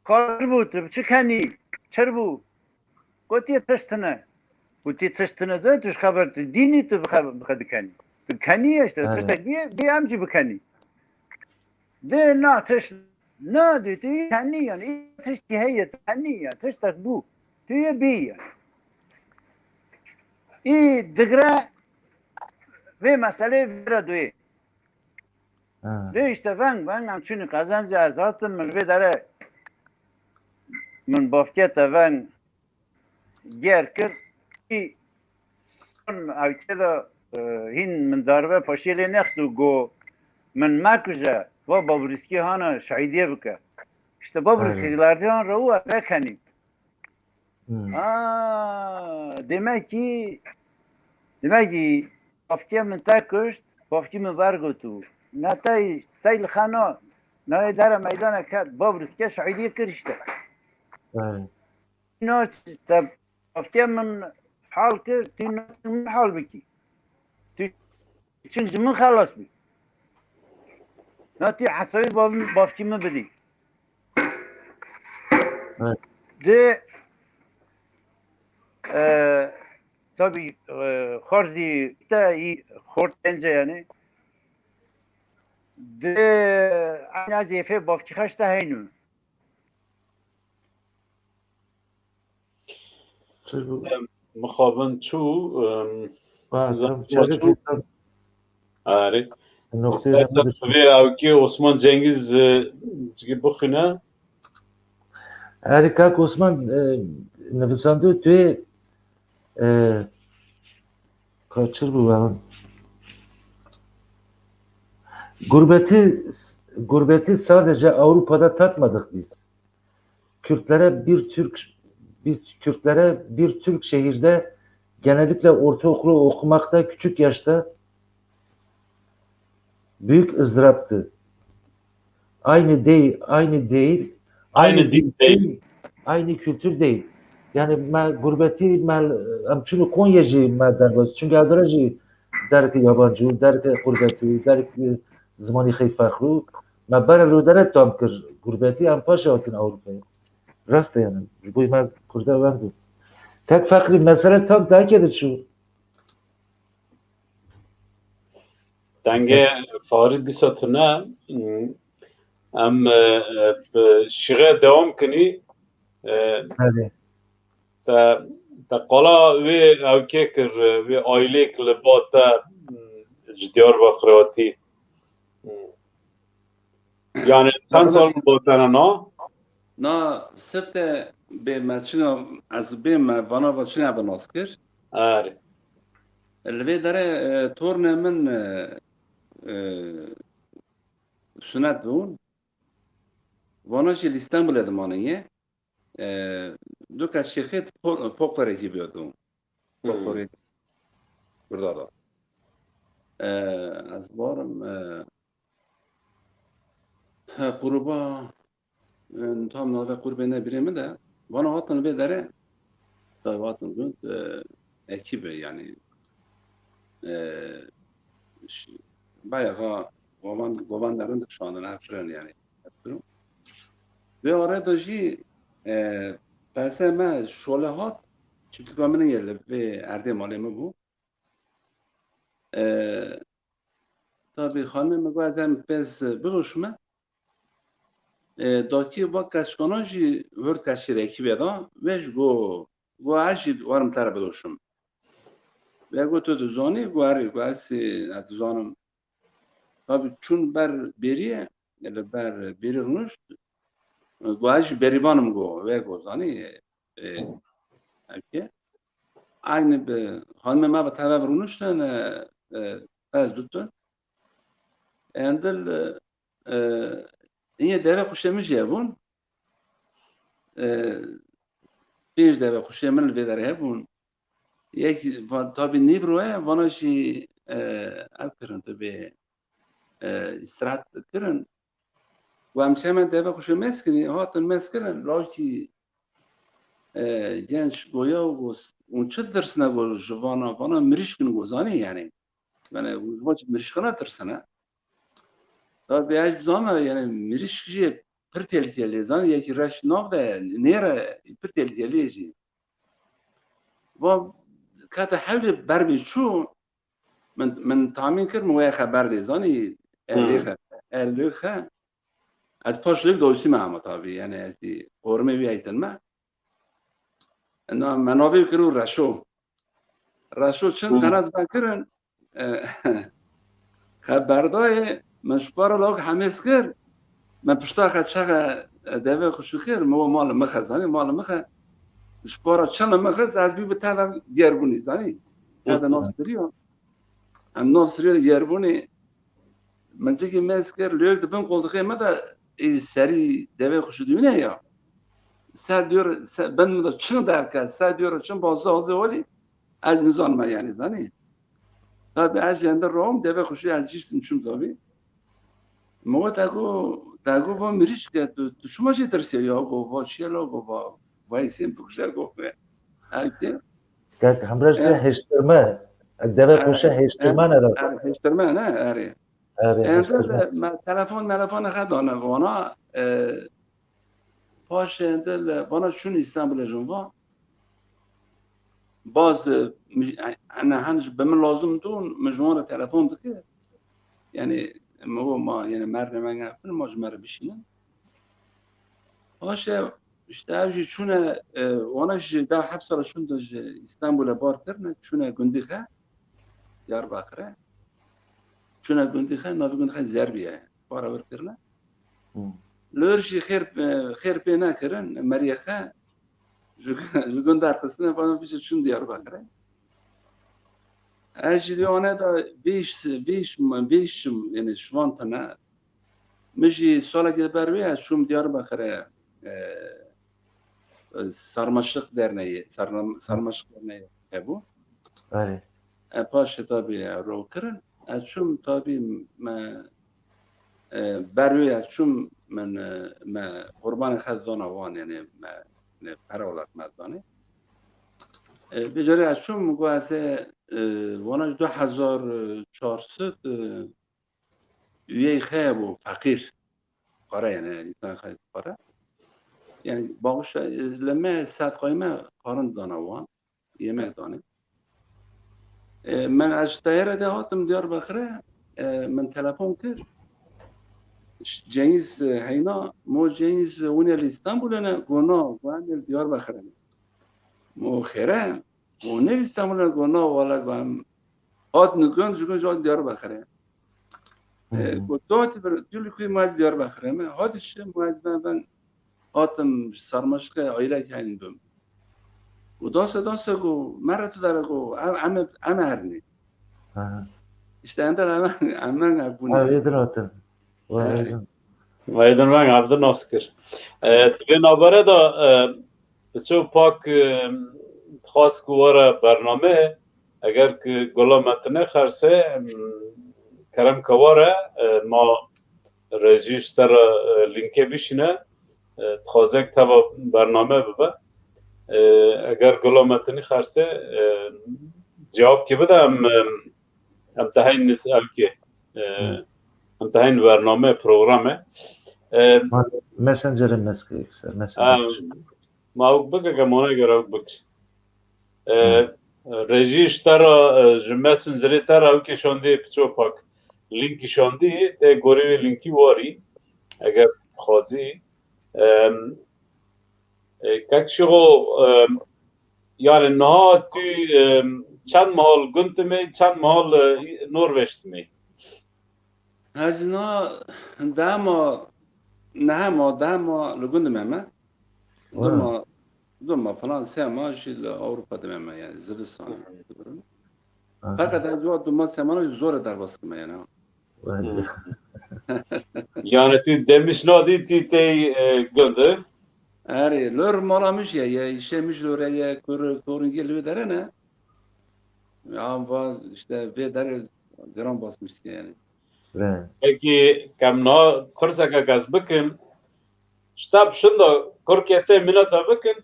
Kar bû, tu çi kenî? Çir bû? Gotiye tişt tine. Gotiye tişt tine de, tu ji xeber tu dînî, tu bi xe-, bi xwe dikenî. Tu kenî işte, evet, tiştek bîye, bî em jî bikenî. De na tişt, na de tu yê kenî yani, tiştî heye, tu kenî ya, tiştek bû. Tu yê bî ya. Î digre vê meselê vira duyê. Ha. Lê işte veng, veng em çûnî qezencê ez hatim, min vê dere min bavkê te veng ger kir. Î son ewkê de, e, hîn min darbe paşê lê nexist û got, min mekuje, va Babrîskê hana şehîdiyê bike. İşte Babrîskê, aynen, lardê han re û ev kenî. Hmm. Aa, demek ki, demek ki bavkê min te kuşt, bavkê min vergotu. Ne tay, tay li xana, nayê dere meydana ket, Babrîskê şehîdiyê kir işte. Evet. No, te bavkê min hal kir, tu no min hal bikî. Tu çin ji min xelas bî. Na tu hesabê bav-, bavkî min bidî. Di, e, tabii, e, xarzî te yî xort bence yani. Di, ana zêfê bavçîxeş te heynu. Çi bû? Em, mixabin çû, em, Ha, zan tamam, çawa çadır çû. Ketan. Erê. Noktayı Istersen da tabii evkê Osman Cengiz, e, cigî bixwîne. Erê, kak Osman, e, nivîsandû tu, e, kaçır bu ben. Gurbeti, gurbeti sadece Avrupa'da tatmadık biz. Kürtlere bir Türk, biz Kürtlere bir Türk şehirde genellikle ortaokulu okumakta küçük yaşta büyük ızdıraptı. Aynı değil, aynı değil, Aynı aynı dil dil değil. Değil, aynı kültür değil. Yani me gurbetî me em çûn Konya jî me derbas. Çünkü evdara jî derk yabancı, derk gurbetî, derk zimanî xey fexrû. Me bere lo dere tam kir gurbetî, em paşa hatin Avrupayê. Rast e yani. Ji bo me Kurda wend bû. Tek fexrî mesele tam derkê de çû. Dengê Farî dîsa tune, em, e, e, bi şîxe dewam kinî. E, Belê. Te, te qala wê ewkê kir, wê aîlêk li ba te, ji Diyarbakirê hatî. Yani çend sal min ba te ne na? Na, sifte bê me çina, ez bê me vana va çina bi nas kir. Erê. Li vê derê, e, tornê min, e, e, sunet bûn. Vana jî li Stenbolê dimanê ye. E, du kes şêxê fo-, folklorekî bêdû. Hmm. Folklorê Kurda da. E, ez barim, e, he, gruba, e, tam nave qurbê ne birê min de. Vana hatin vê derê, tabi hatin gund, e, ekîbe yani, e, ş-, bayağı govan, govan derin dikşandin, her kirin yani. Vê arê de jî, e, pese me şole hat, çiftîka min yê li vê erdê malê min bû. E, tabi xanimê min got, ez em pes bidoşime. E, dakî va keşkana jî hurt keşkê de ekî veda, vê jî got, got, ez jî warim te re bidoşim. Vê got, tu dizanî? Got, erê, got, ez, ez dizanim. Tabi çûn ber bêriyê, li ber bêrî rûnişt. Got, ez jî berîvan im, got, vê got, zanî, e, ewkê. Aynî bi xanimê me bi teve rûniştin, e, e, ez dutin. Endil, e, e, yê deve xuşê min jî hebûn. E, pênc deve xuşê min li vê derê hebûn. Yek, va-, tabî nîvro ye, vana jî, e, ev kirin, tu bê, e, îstirahat kirin. Û em çeme deve xuşê mez kirin, hatin mez kirin, lawkî, e, genç goya û got, hûn çi dirsine got ji vana, vana mirîşk in got, zanî yani. Yani, hûn ji van mirîşkana tirsine. Tabî ez zana, yani, mirîşk jî pir tehlikeli, zanî, yekî reş nav de, nêre, pir tehlikeli jî. Va kete hewlê ber bê çû, min, min tahmîn kir, min wê xeber dê, zanî, Hmm. elê xe, elê xe. Ez paş lêk doyîsî me hema tabî, yani ez dî qormê wî eytin me. Na, me navê wî kir û Reşo. Reşo çin Hmm. qenat vekirin, e, xeberdayê, min ji para lawik hemêz kir, min pişta xe çexe, e, deve xuşû kir, min we mali min xe, zanî, mali min xe. Ji para çin li min xist, ez bî bi teve Diyarbûnî, zanî. Teve Nasiriya. Em Nasiriya Diyarbûnî, min cikî mez kir, lêk di bin qoltixê me de ê serî deve xuşû dibîne ya. Ser diyor, se-, bin min de çin derket, ser diyor çin bazda hazır oli, ez nizanme yani, zanî. Tabi ez jende rom, deve xuşû ez cîstim çûm tabi. Min got, te got, te got va mirîşk e, tu, tu çima jê tirsiya ya, got, va çi ye la, got, va, va hêsên bikuje, got, ve. Ev ki? Kak, hemra ji Em, hêştirme, deve em, xuşe em, hêştirme ne da. em, hêştirme ne, erê. Erê, Em, hêştirme. me telefon, telefon xe dane vana, e, Paşê ende li vana çûn Îstanbulê jin va. Baz, e, mi-, e, ene hen ji bi min lazim dûn, min ji wan re telefon dikir. Yani, mi got ma, yani, mernê me nefin, ma ji me re bişînin. Paşê, işte, ev jî çûne, e, wana jî da heft sala çûn de ji Îstanbulê bar kirine, çûne gundî xe, Diyarbakirê. Çûne gundî xe, navê gundî xe Zerbiye ye. Bara wir kirine. Hmm. Li wir jî xêr, e, xêr pê nekirin, meriye xe, ji, ji gunda xistine, falan, piştre çûn Diyarbakirê. Ez jî di wana da vêş, vêş, vêş, yani, şivan tane. Min jî salekê ber wê ez çûm Diyarbakirê, e, e, Sarmaşık Derneği, Sarma-, Sarmaşık Derneği hebû. Belê. E, paşê tabî ew rewkirin. Ez çûm tabî me, e, ber wê ez çûm min, e, me qurbanê xwe dana wan, yani me, me pere wela me danê. E, vê carê ez çûm, got ez ê, e, wana ji du hezar çar sed, e, üyeyê xwe bû feqîr. Qare yani, însan xwe qare. Yani, bağışa, e, li me sedqayê me karin dana wan, yemek danê. E, min ez ji teyare de hatim Diyarbakirê, e, min telefon kir. Ş-, Cengiz, e, heyna, mo Cengiz, e, hûn ê li Îstanbulê ne? Go na, go em ê li Diyarbakirê ne. Mo xêre, hûn ê li Îstanbulê ne? Go na, wala, go em hatin gund, ji gund jî hatin Diyarbakirê. E, Hı hı. Go dotî bir, dûlî kuy ma ez Diyarbakirê me. Hadi şi, ma ez ben, ben hatim Sarmaşıkê ailek heyn bim. Go dase, dase, go mere tu dere, go em, em, em ernî. Hı hı. İşte ender em, em, em bûne. Ha, vê din hatin. Vay, Evet. vay din. Vay din, ben Abdul Naskir. E, Evet. Di vê navbere de, e, Piço Pak, e, xas ku were bername, eger ki Gula Metinê xerse, em, kerem ke were, e, ma rejî ji te re, e, lînkê bişîne, e, dixwaze teva bername bibe. E, eger Gula Metinî xerse, e, cewabkê bide, em, em, em te heyn ewkê, e, Hı. em te heyn bername, programe. E, Ma-, Messengerê me skirik ser, Messenger. Em, ma ewk bike, ke mane gere ewk bik. E, Hı. rejî ji te re, e, ji Messengerê te re ewkê şandê Piço Pak. Lînkî şandî, tê gorê wê lînkî warî, eger tu dixwazî. Em, e, kek Şixo, em, yani niha tu, em, çend meha li gund dimê, çend meha li Norveç dimê? Ez niha deh ma, neh ma, deh ma li gund me me. Du Wow. ma, du ma falan, sê ma jî li Ewropa dime me, yani zivistan. Hı hı. Aha. Feqet ez wa du ma, sê ma jî zor e derbas kime yani. Vay. Hı. Yani tu demiş nadî tu tey, e, gund e? Erê, lor mala min jî ye, ye, îşê min jî lore ye, kur, torun gel wê dere ne. Ya, va, işte, vê dere giran basmış yani. Re. Peki, kem na pirseke ez bikim, ji te bi şinda kurkê te minete bikin?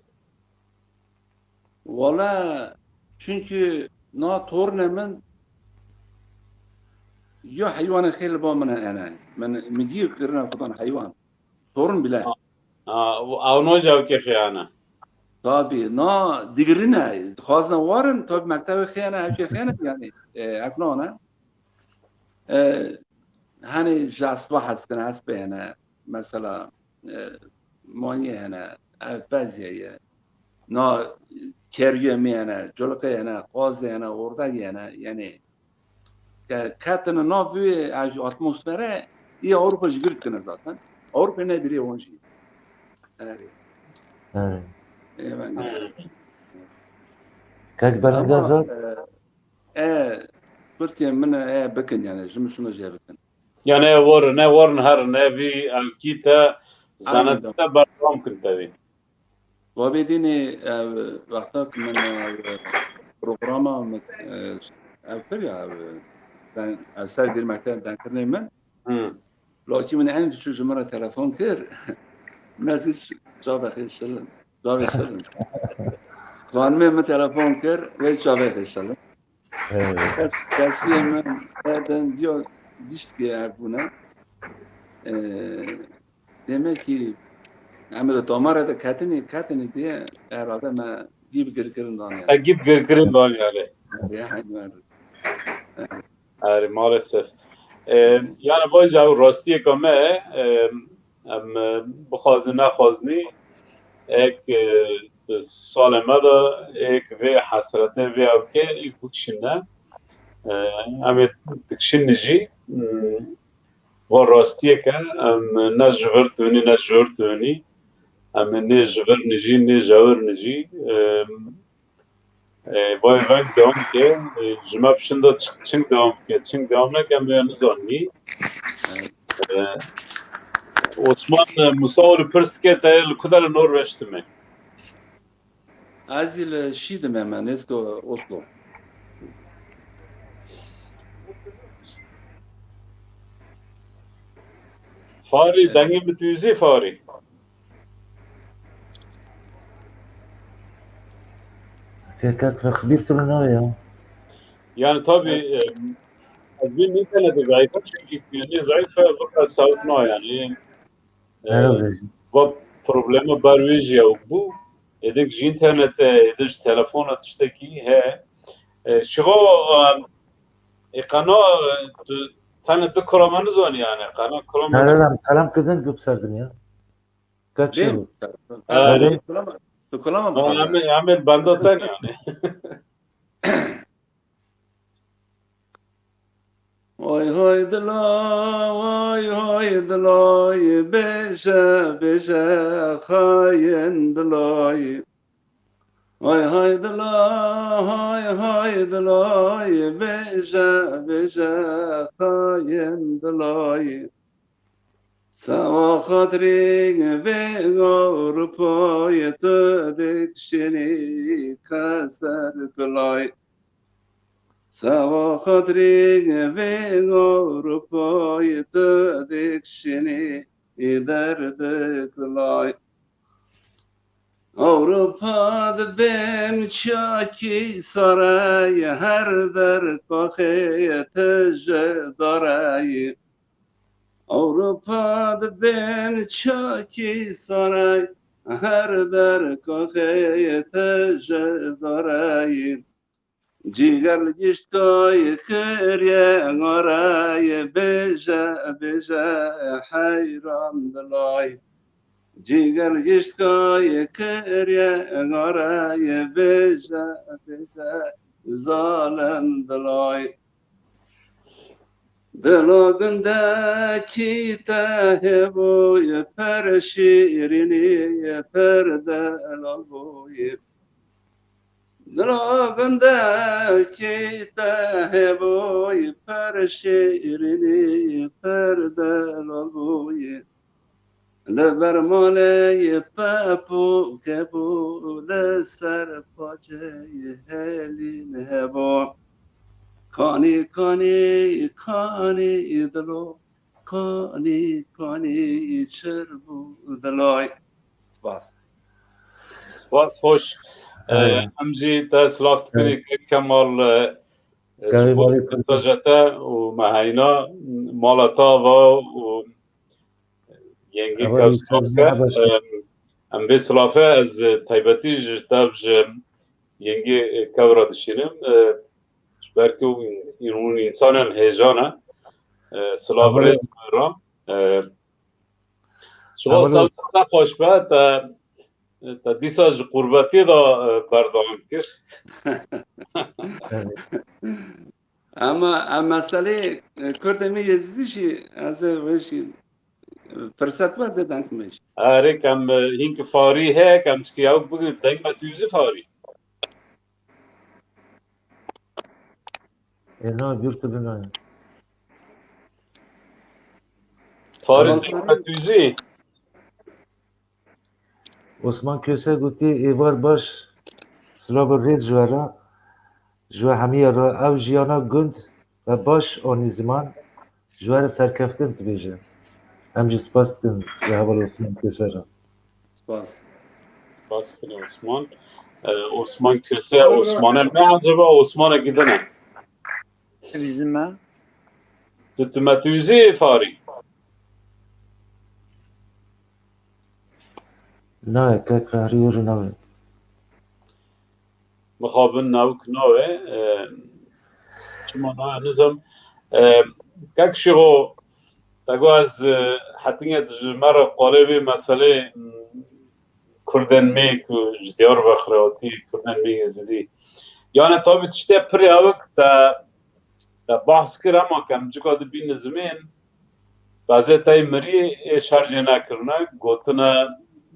Wala, çünkü na torne min yo heywanê xêl ba min hene. Min, min gî kirine xudan heywan. Torun bile. Ha, ha, ew no jawkê xiyane. Tabii, na digirine, dixwazine warin, tabii mektebe xiyane, hevkê xiyane yani, e, efnane. E, hani ji espa hez kine, espe hene, mesela, e, manyê hene, ev pezye ye. Na kergê me hene, culqê hene, qazê hene, ordegê hene, yani, ke-, ketine nav wê, ev atmosfere, yê Ewropa jî gir dikine zaten. Ewropa ne biriye wan jî. Erê. Erê. Ê, ben Erê. Kek Belingazar? Ama, e, e, Kurtê min e, bikin yani, ji min şuna jê bikin. Yani, e, warin, e, warin herin, e, vî, e, kî te, Aynen. Zanetî te berdewam kin tevî. Wabê dînê, ev, wexta ku min, ev, programa min, e, ev kir ya, ev, den-, ev ser dîrmekte denkirinê min. Hı. Lakî min en diçû ji min re telefon kir. Mesaj çavê xê şilin. Çavê şilin. Xanimê min telefon kir, wê çavê xê şilin. Evet. Kes, kesiyê min, e, ben diyor, dişt ki ev bûne. E, demek ki Em di tomarê de ketinî, ketinî diye herhalde me gî bi girkirin dan yani. Egîb girkirin dan yani. Ya, aynen. Erê, maalesef. E, yani vay ew rastiyeka me, e, em, e, bixwazin nexwazinî, ek, e, di salê me de ek vê hesretê vê ewke ek bikişîne. E, em ê dikişînin jî, hmm, va rastiyek e, em ne ji vir tûnî, ne ji jor tûnî. Em ê nê ji vir nijî, nê ji wir nijî. E, E, vay veng devam ke, e, ji me pişin de çi-, çing devam ke, çing devam neke, em ê nizanî. E, Osman, e, Musa û pirs dike te li ku de li Norveç dime? Ez jî li Şî dime me, nêzîkî Oslo. Farî, dengê min tu zî Farî. Kekek vexbîr tu nayê ya. Yani tabii, e, ez bir internete zayıf çünkü yani zayıf bu kadar sağlık no yani. E, Herhalde. Bu problema bar wê jî ew bû. Êdik ji internete, êdik ji telefona tiştekî he. E, şivo, e, e, qana, e, tu, tane tu kurama nizanî yani. Qana kurama Herhalde em kalam kidin gup serdin ya. Kaç Değil yıl? mi? Öyle. Tukulama, tukulama mı Ama kaldı? hemen, hemen bende ten yani. Hay hay dila, hay hay dila, bêje bêje xayên dilay. Hay hay dila, hay hay dila, bêje bêje xayên dilay. Sewa xatirî vê Ewropayê tu dikişînî keser kulay. Sewa xatirî vê Ewropayê tu dikişînî derdê kulay. Ewropa dibêm çakî sareyê, her der kaxê tije dareyê. Ewropa dibên çakî sarey, her der kaxê tije dareyê. Cîger li giştkayê kiriye ngareyê, bêje bêje heyran dilay. Cîger li giştkayê kiriye ngareyê, bêje bêje zalem dilay. Dilo gundekî te hebûye, per şîrînî, per delal bûye. Dilo gundekî te hebûye, per şîrînî, per delal bûye. Li ber malê pepû kebû, li ser pacê helîn hebû. Kanî, kanî, kanî dilo, kanî, kanî çir bû dilay. Spas. Spas, hoş. Evet. Ee, em jî te silav dikin, Kemal, e, e, Gavê ji bo malê Kurd. mesajê te û me heyna mala te ava û yengê Ava kev yekser silav ne ke. baş. Em, em vê silafe ez, e, taybetî ji te ji yengê, e, kev re dişînim. E, ji ber ku hûn, hûn însanên hêja ne. E, silav Ava rê ra. E, Şiva Ava sewta te xweş be, te, te dîsa ji qurbetiyê de, e, berdewam kir. Ama em meselê, e, Kurdê me Yezidî jî ez ê wê jî, e, firset bû ez ê deng me jî. Erê, em, e, hîn ki Farî heye, em çikî ew bigrin, deng me tu zî Farî. Êna gür tu binaye. Farî, Tamam. deng me tu zî. Osman Köse gotî, êvar baş, silav û rêz ji we re, ji we hemiya re, ew jiyana gund ve baş anî ziman, ji we re serkeftin dibêje. Em jî spas dikin ji heval Osman Köse re. Spas. Spas dikin Osman. E, Osman Köse, Osman e. Me acaba Osman e gidene. Bizim me. Tu, tu me tu zî Farî. Nayê, kek Fehrî wê re nayê. Mixabin nawik nayê. E, çima nayê nizam. E, kek Şîxo, te got ez, e, hetinge ji me re qalê vê meselê, m, Kurdên me ku ji Diyarbekirê hatî, Kurdên me Êzidî. Yani tabî tiştê pirê awik te, te bahs kir, ema kem cika dibî nizmên, bazê tey mirî ê şerjê nekirine, gotine,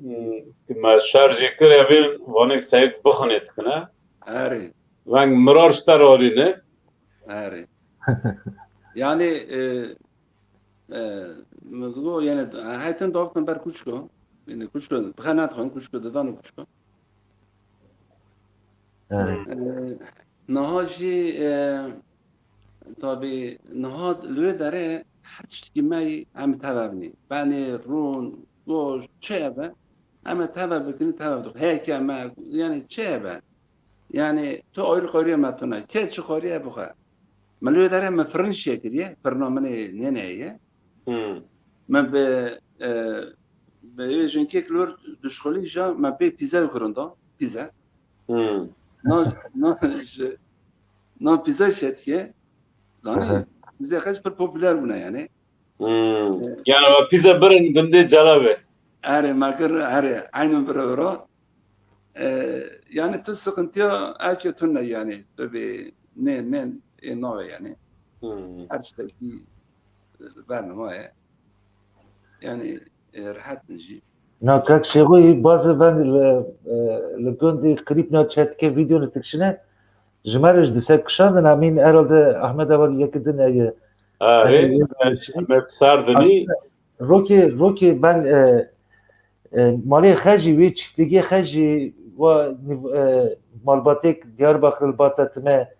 m, me şerjê kir, evê vanek seyek bixinê dikine. Erê. Veng mirar ji te rarîne. Erê. Yani, e, e, mizgo, yani, hetin davtin ber kuşko. Yani kuşko, bixe nadixin kuşko, didan kuşko. Erê. E, niha jî, e, tabî, niha li wê derê her tiştekî me yî em teve binî. Benê, rûn, goşt, çi ebe, em ê teve bikinî, teve bidixin. Heke me, yani çi ebe? Yani tu ayrı xwariye me tune. Kê çi xwariye bixe. Min li wê derê min firin şekiriye, firna min ê nêneye. Hmm. Min bi, e, bi wê jinkek li wir duşxulî ja, min pê pîze kirin da, pîze. Hmm. Na, na, ji, na pîze şetiye. Zanî, Aha. Pîze xeş pir popüler bûne yani. Hmm. E, Yani pîze birin gundê Celabê. Erê, me kir, erê, aynen bira bira. E, yani tu sıkıntıya erkê tune yani, tu bi ne, ne, e, nave yani. Hmm. Her şey bir bernama ye. Yani, e, rahat jî. Na kak Şêxoyî bazı ben li, e, li gundî klîp na çetike vîdeo ne tikşine. Ji me re ji dise kişandin, emîn herhalde Ahmet Aval yekî din eye. Erê, Erê, me, me pisar dinî. Rokê, rokê ben, e, e, malê xejî wê çiftligê xejî wa, e, malbatêk Diyarbakir li bata time.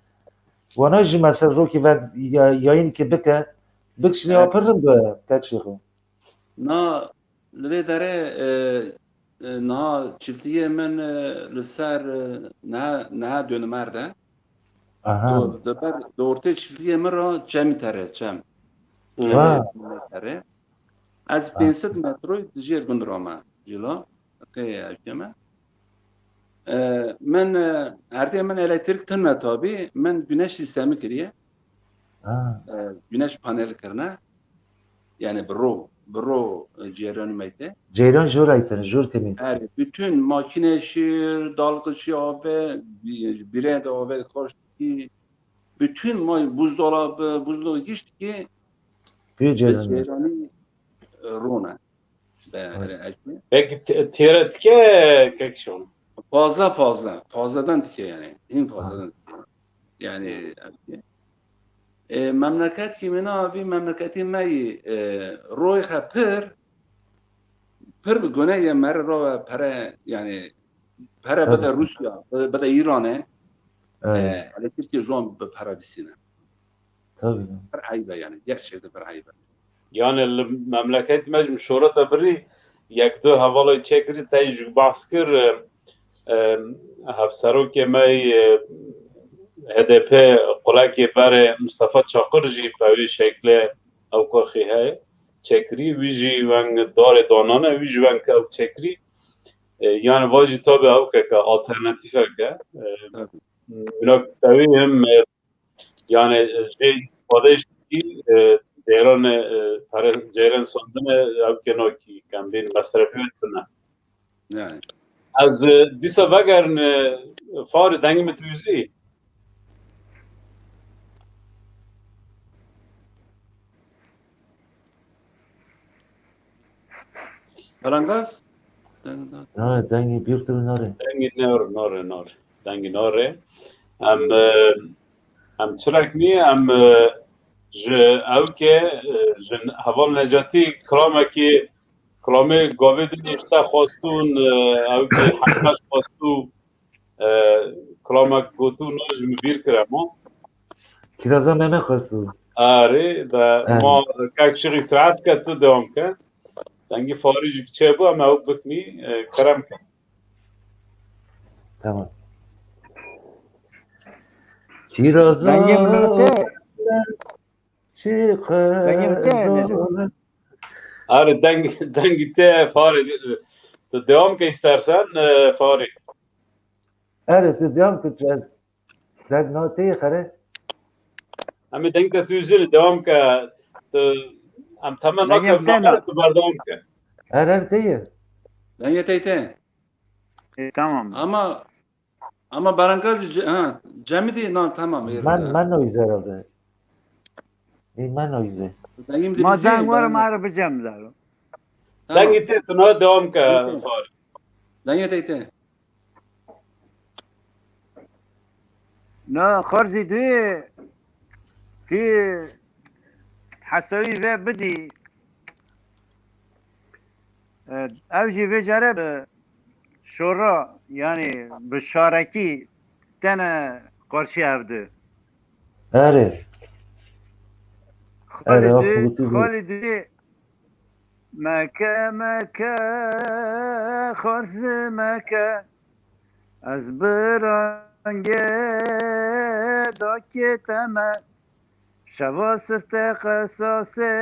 Wana jî mesela rokê ben ya-, yayın ki bike, bikşine Evet. Apir rim be, kak Şêxo. Na, li vê derê, e, e, niha çiftiyê min, e, li ser, e, niha, niha dönümer de. Aha. Do-, di ber, di ortê çiftiyê min re çemî tere, çem. Çemê tere. Ez Ha. pênc sed metroy di jêr gund re me, cilo. Qê ev keme. E, min, e, erdê min elektrik tune tabî, min güneş sistemi kiriye. Ha. E, güneş paneli kirine. Yani bi ro, bi ro, e, ceyran meyte. Ceyran jor aytene, jor temîn. Her bütün makine şir, dalgıçı ave, bi-, bire de ave, koştu ki bütün ma-, buzdolabı, buzdolabı geçti ki Pê ceyran. Ceyranî, e, rona. Be, Evet. Peki te-, têre dike kek şon? Fazla, fazla. Fazladan dike yani. En fazladan dike. Yani, e, memleket ki mina abi memleketi meyi, e, roy xepir, pir bi gune ye mer ro ve pere, yani, pere Tabii. bide Rusya, bide, bide İran'e, Evet. e, hele Türkiye şu an bi pere bisine. Tabii. Bir ayıbe yani, gerçekten bir ayıbe. Yani li memleket me ji mişoreta birî yek du hevalê çekirî, te jî behs kir, e, e, hevserokê me, e, H D P qulekê berê Mustafa Çakir jî pe wî şekle ew koxî heye. Çekirî, wî jî weng darê danane, wî jî weng ew çekirî. E, yani va jî tabi ew keke alternatîfeke. E, Tabii. Bînak tevî him, e, yani, e, jê îstîfade jî, e, ceyran, e, pere, ceyran sandine, ew kê nakî, kem bên mesrefê wê tune. Yani. Ez, e, dîsa vegerin, e, Farî dengê min dûzî. Belangaz? Na, dengê bîr tu nare. Dengê nare, nare, nare. Dengê nare. Em, e, em çirek nî, em, e, ji ew ke, e, ji heval Necatî kilamekî, kilamê gavê din ji te xwestûn, e, ew ke hemî xwestû, e, kilamek gotû, na ji min bîr kir ema. Kiraza me nexwestû. Arê, de Evet. ma kek şixî siraet ke tu dewam ke. Dengê Farî jî çêbû, em ew biknî, e, kerem ke. Tamam. Kiraza Dengê min te. Çi Dengê min te, qezo Necip. Arê, deng, dengê te Farî, Tu devam ke istersen, e, Farî. Erê, tu devam ke, tu, deng na tê xere. Em ê deng te tu zil devam ke, tu, em temen Dengê nake, te ma ne? tu berdewam ke. Er, er tê ye. Dengê te tê. E, tamam. Ama ama berankar jî, ha, Cemîdî, na, tamam, êro, Men, ha. Men noyze herhalde. Ê, Men noyze. Dengê min Ma dibîzî, deng were berankar. Ma re bicem dero. Tamam. Dengê te tu na devam ke, Okey. Farî. Dengê te tê. Na, Xarzî duyê tî hesewî ve bidî. E, ew jî vê care bi şora, yani bi şarekî tene qarşî ev di. Erê. Erê, Xalî o di, Xalî di. Xalî di. Meke, meke, xarz meke. Ez bi rengê dakê te me. Şeva sifte qesasê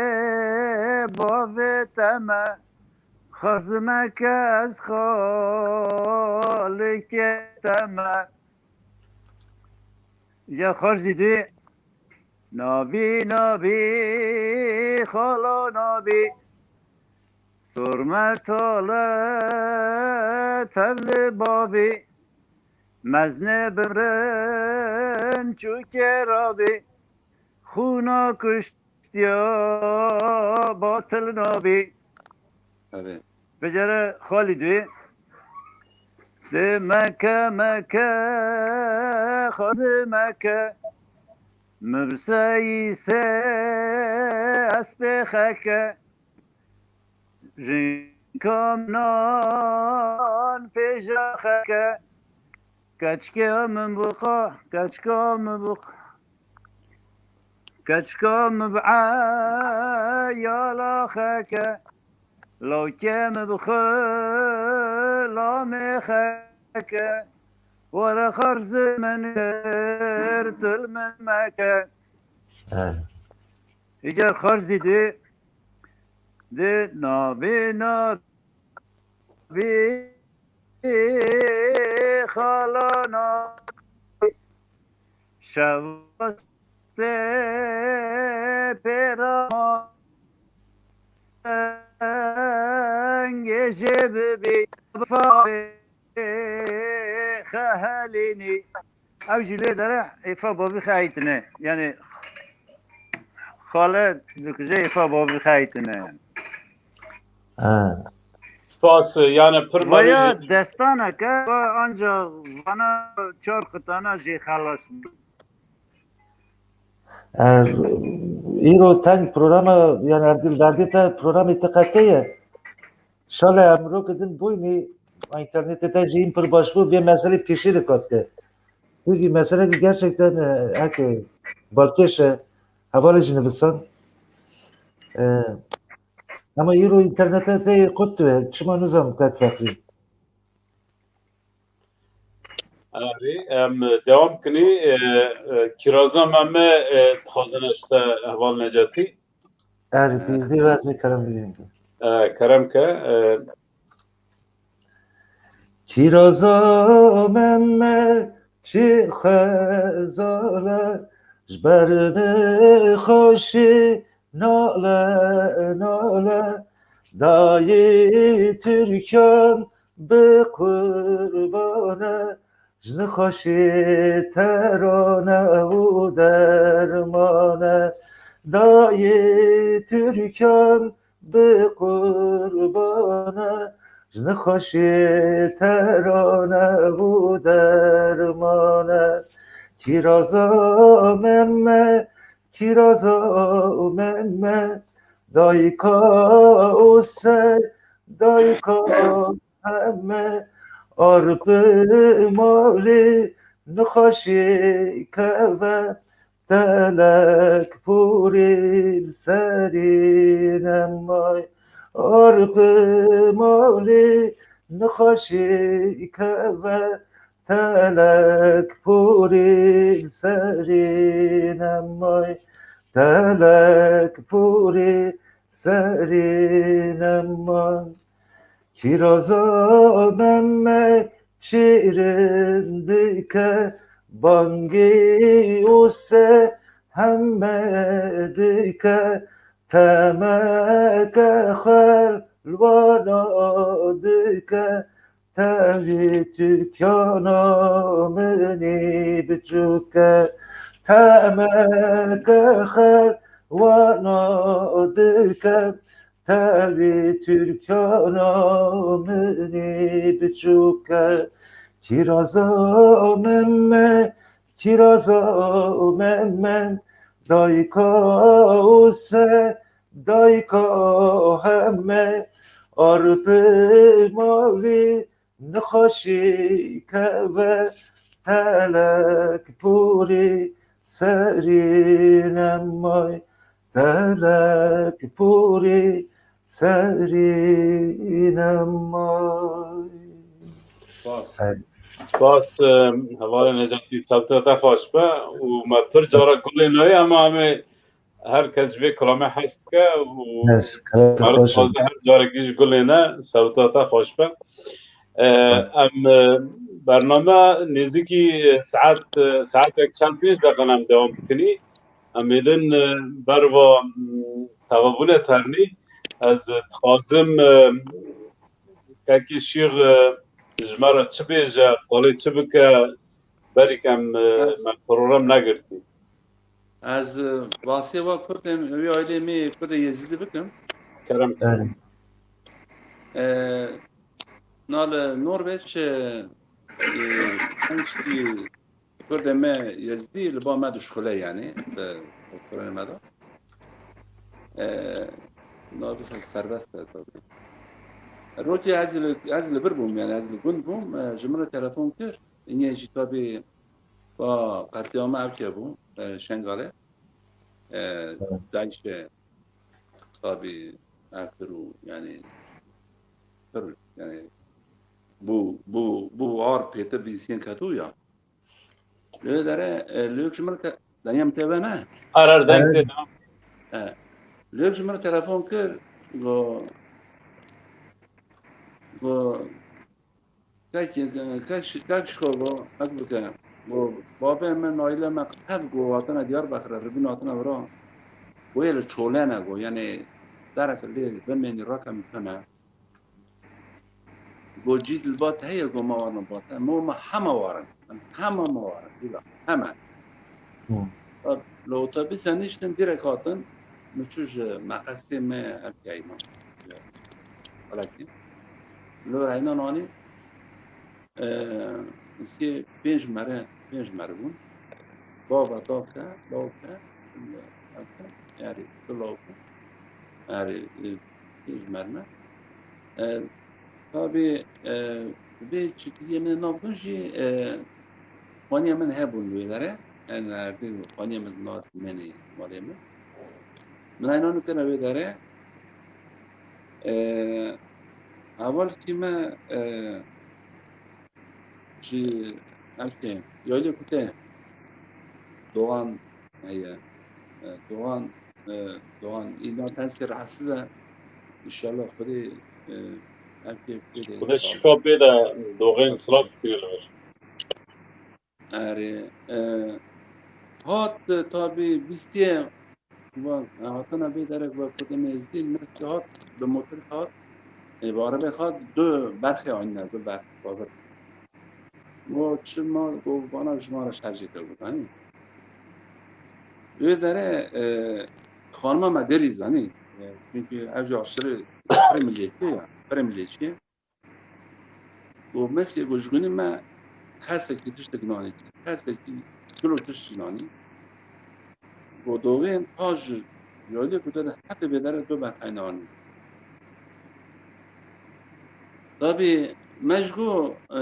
bavê te me. Xarz meke ez xalikê te me. Ya xarzî duyê. Nabî, nabî, xala nabî. Sormer tale tevli bavî. Mezne bimrin çûkê rabî. Xûna kuştiya batil nabî. Evet. Bicere Xalîdê. Dê meke, meke, xazi meke. Mibseyî se espê xeke. Jinka min nan pêja xeke. Keçke min biqa, keçka min biqa. Keçka min bi eyala xeke. Lawke min bi xilamê xeke. Were xerzi min kir, til min meke. He. Îcar xerzî dê, dê nabê nabê xalana şevastê pêra dengê jê bibî xehelînî. Ew jî lê dere êfa bavî xeytine. Yani xale dikuje êfa bavî xeytine. Ha. Spas, yani pir Vaya merî destaneke va anca vana çar qitana jê xelas bû. Er, îro teng programa, yani erdil derdê te programê te qeteye. Şale em rokidin boynî internetê te jî pir baş bû, vê meselê pêşî dikat ke. Çünkü mesele ki gerçekten e, eke balkêş e, hevalê jî nivisan. E, ama îro internetê te qut tu, çima nizam tek fekrî. Erê, em devam kinî. E, e, kiraza me me, e, dixwazin işte Heval Necatî. Erê, pîzdî ve ez ê kerem bibînim. E, kerem ke. E, Kîraza me me çi xezale, ji ber nexweşî nale, nale. Dayê Tirkan bi qurbane, ji nexweşî terane û dermane. Dayê Tirkan bi qurbane, ji nexweşî terane û dermane. Kîraza me me, kîraza me me, dayika û ser, dayika heme, arp malî nexweşî keve, telek porî li serî nemay. Arp malî nexweşî keve, telek porî li serî nemay. Telek porî serî nemay. Kîraza Meme şîrin dike, bangî û se heme dike, temeke xelwana dike, tevî Tirkiyana minî biçûke, temeke xelwana dike, tevî Tirkiyana minî biçûke. Kîraza Meme, Kîraza Meme, dayka û se, dayka heme, arpê mavî nixweşî keve, telek pûrî serî nemay, telek pûrî serî nemay. Spas. Spas, e, hevalê Necatî, sewta te xweş be û me pir cara gulê nayê, ama em ê her kes ji vê kilamê hez dike û meriv dixwaze her carekî ji gulê ne, sewta te xweş be. E, em, e, bername nêzîkî saet, e, saetek çend pênc deqan em dewam dikinî. Em ê din, e, berva, m, tevabûnê ternî, ez dixwazim, e, kekî Şîx, e, ji me re çi bêje, qalê çi bike, berî kem, e, me program negirtî. Ez, e, basê wa Kurdên, wî ailê me Kurdê Yezîdî bikim. Kerem. E, na li Norveç, e, e, Kurdê me Yezîdî li ba me dişuxile, yanî, bi oxirê me de. E, navê xwe serbest e, tabii. Rojê ez li, ez li vir bûm, yanî ez li gund bûm, e, ji min re telefon kir. Înê jî tabii ba qetlîama Ewkê bû, e, Şengalê. E, Evet. DAIŞê tabii ev kir û, yanî, pir, yanî, bû, bû, bû ar pêtir bîsiyên ketû ya. Lê dere, e, lê ji min te-, Daniya min tê ve ne? Her, her deng tê de. E, lê ji min telefon kir, go, go, kek, kek, kek şiko go, hek bike. Go, babê me, naîlê me, ev go, hatine Diyarbekirê, ribîn hatine vira. Go yê li çolene go, yanî derek lê bimênî raqem tune. Go cî dilbat heye, go me warin bate. Mo me hema warin. Em hema me warin. Dîla. Hema. Hı. Li otobîsa niştin direk hatin. Min çû ji meqesê me ev keyma. Belekî. Li reyna nanî. Eee, sê pênc mere, pênc mere bûn. Bava, dawke, dawke, dawke, erê, du lawke, erê, e, pênc merme. E, tabi, e, vê çikiyê me navbin jî, e, xaniya min hebûn wê dere. Yani, erdê xaniya min nat menê malê min. Min aynan kene wê dere. E, heval kî me, e, Ji, belkî, Yaylê Kute Doğan heye. E, Doğan, e, Doğan, îna tenskê rahatsiz e. İnşallah Xwedê, e, belkî, Xwedê Xwedê şifa bêde, Doğan silav dikire li vir. Erê, e, hat, e, tabi bîstiye Van, e, hatina vê derek ve Kurdê me Êzidî, me hat, bi motor hat, e, bi arabê hat, du berxê anîne, du berx, babir. Go çi ma, go vana ji ma re şerjê te got, anî? Wê dere, e, xanima me derî zanî. E, çünkü ev jî aşırı, pirê milliyetçi ya, pirê milliyetçi ye. Got, Mesî, got, ji gunî me kesekî tiştek nanî, kesekî kilo tişt jî nanî. Got, Doğên, ta ji Yaylê Kute de heta vê dere du berxê nanî. Tabî, me ji got, e,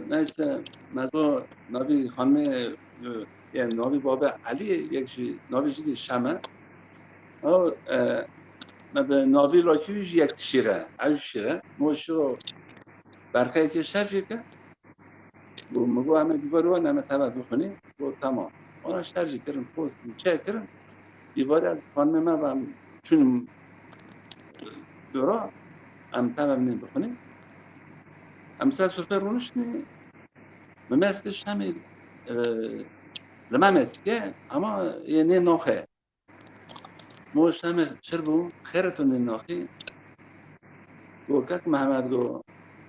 neyse, me got, navî xanimê, e, yani navî babê Elî, yek jî, navî jî dî Şem e. Ew, e, me bi navî lakî wî jî yek dişîre, ew jî şîre. Mo şiro berxeyekê şerjê ke. Got, min got, em ê dîvar wan, em ê teve bixwînî. Got, tamam. Wana şerjê kirin, post, çe kirin. Dîvarê ez xanimê me ve em çûn dora, em teve binê bixwînî. Em ser sufre rûniştî, me mez kir Şemê, e, li me mez ke, ama yê nê naxe. Mo Şemê çir bû, xêr tu nê naxî. Go, kek Mehmet, go,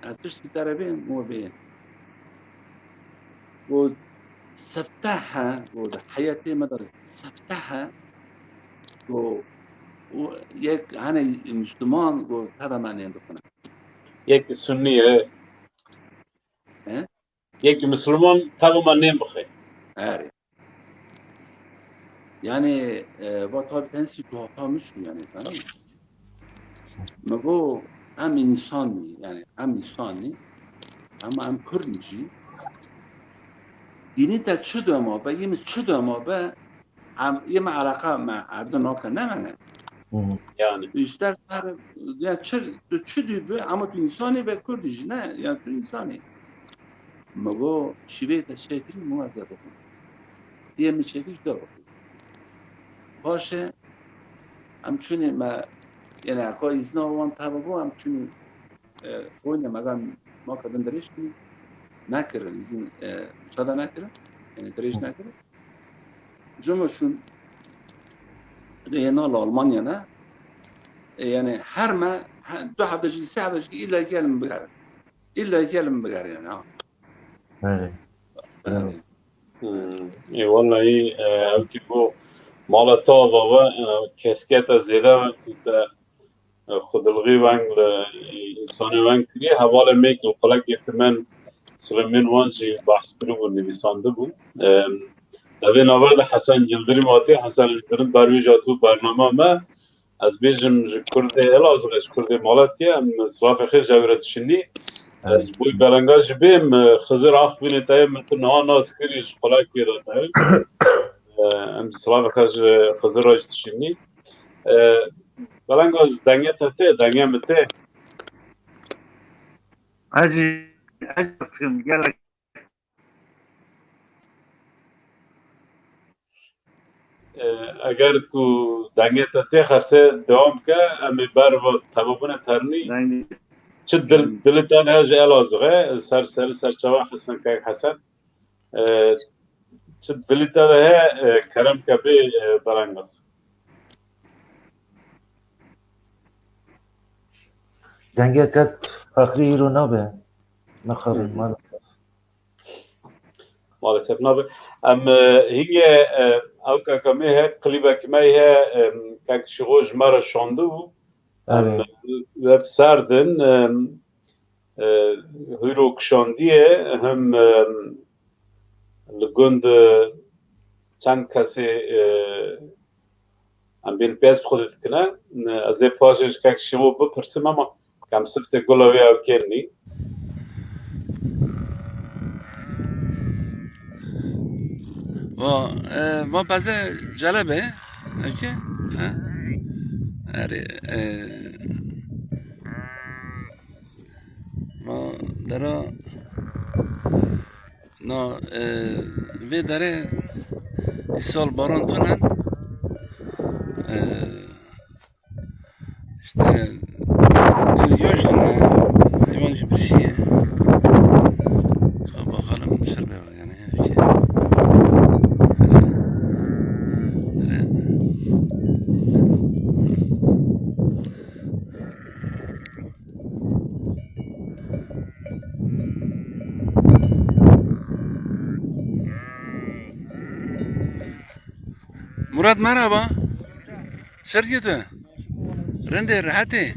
ez tiştî te re bêm, mo bê. Go, sefte he, go, di heyetê me de sefte he, go, û yek hene Müslüman, go, teve me nê dixwine. Yek Sunnî ye. He? Yek Müslüman teve me nê bixe. Erê. Yani, e, va tabi tensi tuhaflamış yani, tamam mı? Me go, em insan, yani, em insan, ama em Kurd jî. Dînî te çi dema be, yê min çi dema be, em, yê me eleqa me evde nake nemene. Hı hı. Yani, ister ser, ya çi, tu çi dî be, ama tu insanî ve Kurd jî ne, yani tu insanî. Me go, şîvê te çêkirî, min ez ê bixwim. Yê min çêkir, ji te bixwim. Paşê, em çûnê me, yani, ka îzna wan tebe bû, em çûnê, e, oyne me gan, ma ke bin dirêj kirî, nekirin, îzin, e, çada nekirin, yani, dirêj nekirin. Cuma şûn, de yê nala Almanya ne, e, yani, her me, he, du hefte jî, sê hefte jî, illa gelin bigerin. Îlla gelin bigerin, ha. Belê. Yani. Hmm. Ê, wellahî, e, ew kî bû mala te ava we, e, keskete zêde we ku te, e, xwedilxî weng li, e, însanê weng kiriye. Hevalê me ku qulekê timen Suleyman wan jî behs kiribû, nivîsandibû. E, di vê navê de Hesen Yildirim hatiye. Hesen Yildirim ber wî jî hatibû bernama me. Ez bêjim ji Kurdê Elazığê, ji Kurdê Malatiyê, em silavê xêr ji ew re dişinî. Evet. Ji bo belengaz jî bêm, Xizir Akbînê te yê min tu niha nas kirî ji qulakê re te. Em silavê xêr ji Xizir re jî dişinî. Belengaz dengê te tê, dengê min tê. Ez jî, ez jî dikim, gelek E, eger ku dengê te tê xersê dewam ke, em ê ber va tevabûnê ternî. Dengê çi dil, dilê te heye ji Elazığê, ser serî ser çava Hesen, kek Hesen. E, çi dilê te heye, e, kerem ke bê, e, Belengaz. Dengê kek Fekrî îro nabe. Naxebin, hı hı, maalesef. Maalesef nabe. Em, e, hingê, e, ew keka me he, klîbek me he, e, kek Şixo ji me re şandibû. Em, evet, web serdin, e, e, hûro kişandiye, hem, e, li gund, e, çend kesê, e, em bên pez bi xwe dikine. Ez ê paşê ji kek Şixo bipirsim, ama Em siftê gula wê ew kêm nî. Va, e, va beze celebe, eke? Ha? Erê, e, va dera, na, e, vê derê îsal baran tune. E, İşte, yani göç dönüyor. Hayvan gibi bir şey. Bakalım, şöyle bir yani. Murat, merhaba. Şert gete. Rindê, rehetê.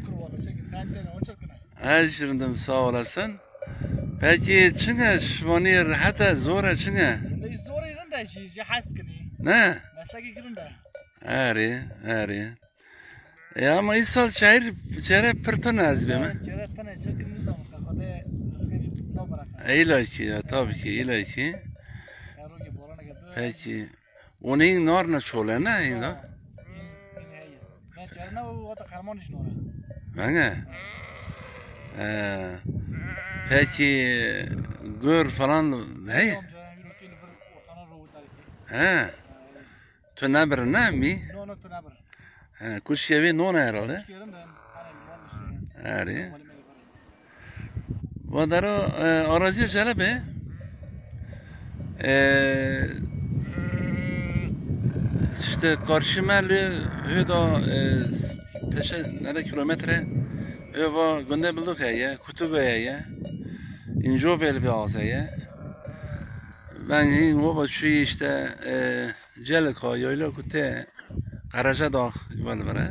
Ez jî rindim, sağ olasın. Peki çinge şivanî, rehete, zor e, çinge? Rindê, zor e, rindê jî, jî hez kinî. Ne? Meslekî girin de. Erê, erê. E, ama îsal çayir, çere pir tune ez bê me. Çere tune, çekin nizam, xade rizqê no bırakın. E, illa ki ya, tabii ki, illa ki. Peki. Û nî nar ne çole ne hîn da? Hîn, hîn heye. Ne çerine û wata xerman jî nore. Venge? He. Peki gör falan heye? Amca, yürü ki li vir ortanan ro derki. He. Tu nebir ne mi? No, no, tu nebir. He, kuş yevi nona herhalde. Kuş yerim de, hani, mal işte. Erê. Mali mali var. Vadara, e, araziya Celebê. E, işte karşı me li hêda, e, peşe nede kilometre. Eva Gunde Bilûk heye, Kutuga heye. Înco vê li vê az heye. Ben hîn wava çûyî işte, e, Celika, yayla ku tê Qerecedağ ji ber li vir e.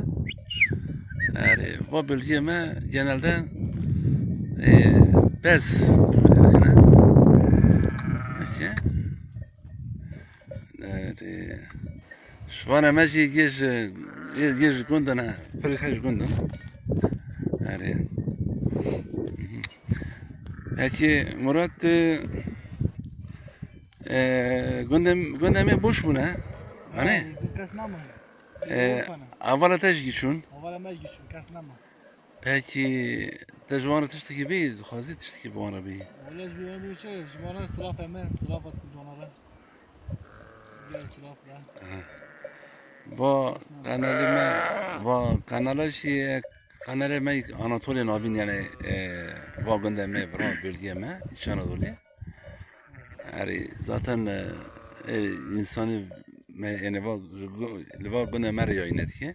Erê, va bölgeyê me genelde, e, berz dikine. Peki. Erê. Şivana me jî yê ji, yê, yê ji gund in, pirî xwe ji gund in. Erê. Peki Murat, e, e, gundê, gundê me boş bûne. Hani? Kes nama. E, Yok bana. Avala te jî çûn. Avala me jî çûn, kes nama. Peki, te ji wan re tiştekî bî, dixwazî tiştekî bi wan re bî? Wala ji wan re çi, ji wan re silav heme, silav hat ku cana re. Gel silav re. Aha. Va kanalê me, va kanala jî, kanalê me Anatoliya navîn, yani, e, va gundê me, bira bölgeyê me, İç Anadolu. Erê, zaten, e, e, însanî me, yani, va, li va gundê me re yayîne dike.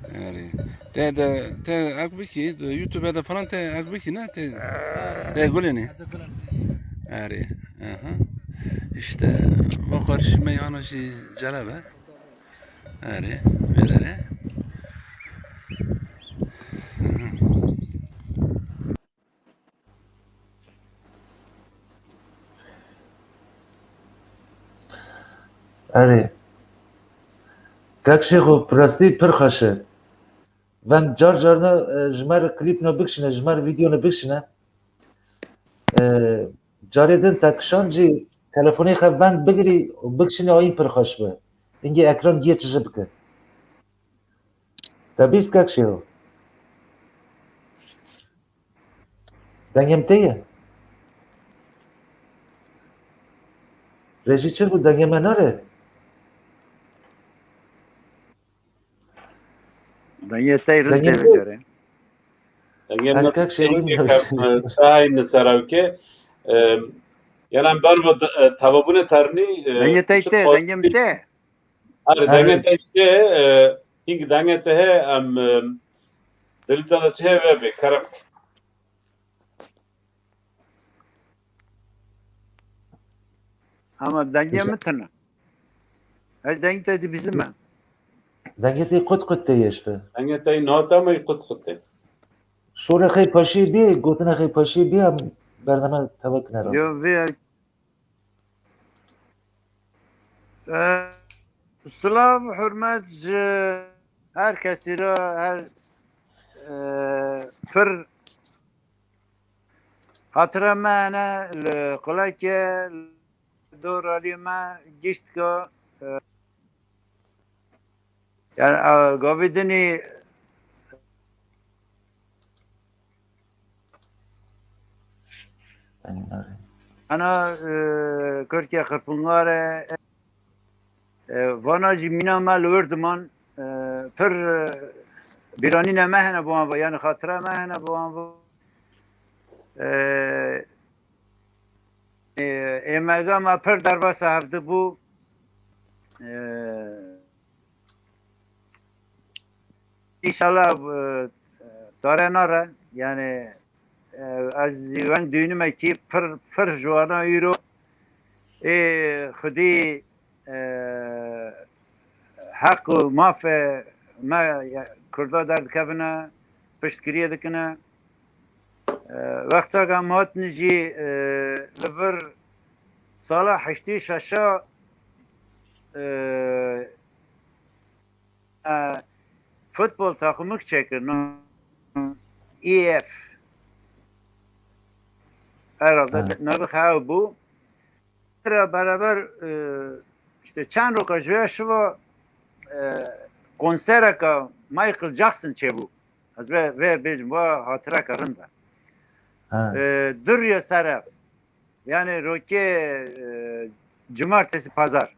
Erê. Te de, te ek bikî, de YouTube de falan te ek bikî, ne? Te, te gulê ne? Erê. Aha. İşte, va karşı me yana jî Celebe. Erê, vêlere. Aha. Erê. Kak Şêxo, bi rastî pir xweş e. Veng car carna, e, ji me re klîpna bikişîne, ji me re vîdeona bikişîne. E, carê din te kişand jî telefonê xwe veng bigirî û bikişînî, ayîn pir xweş be. Hingê ekran gê tije bike. Te bîst Kak Şêxo. Dengê min tê ye? Rejî çi bû, dengê me nare? Dengê te rind tê vê carê. Dengê min Erkek şey bilmiyoruz. Tahayî li serewke, e, yani em ber me de, e, tevabûnê ternî, e, Dengê te tê, dengê min tê. Erê, dengê te tê, e, hîn dengê te heye, em, e, dilî te de çi heye wê bê, kerem. Ama dengê min tune. Ez dengê te dibîzime. Dengê te qut qut tê işte. Dengê te nate me qut qut tê. Şorê xey paşê bê, gotina xey paşê bê, em bername teva kine ra. Yo, vê Ee, silav, hurmet ji her kesî re, her, e, pir hatire me hene li qulekê, li doralî me giştka, e, Yani, e, gavê dinê ana, e, Kurtiya Xirpûngare, e, vana jî mîna me li wir diman, e, pir, e, bîranîne me hene bi wan ve, yani xatira me hene bi wan ve. E, Ê, êmega me pir derbasa hevdî bû. Ê, înşallah, e, dare nare. Yani, e, ez zî weng dûnime kî pir, pir ji wana îro ê xwedî e, heq û mafê me, ya, Kurda derdikevine, piştgiriyê dikine. E, wexta ku em hatin jî, e, li vir sala heştê şeş a, e, e, futbol takımı çekir, no, E F. Herhalde, evet, navê xwe ew bû. Beraber, e, işte çend roka ji wê şiva, e, konsereka Michael Jackson çêbû. Ez vê, vê bêjim, wa hatireka rind e. Ha. E, duriye sere. Yani rokê, e, cumartesi, pazar.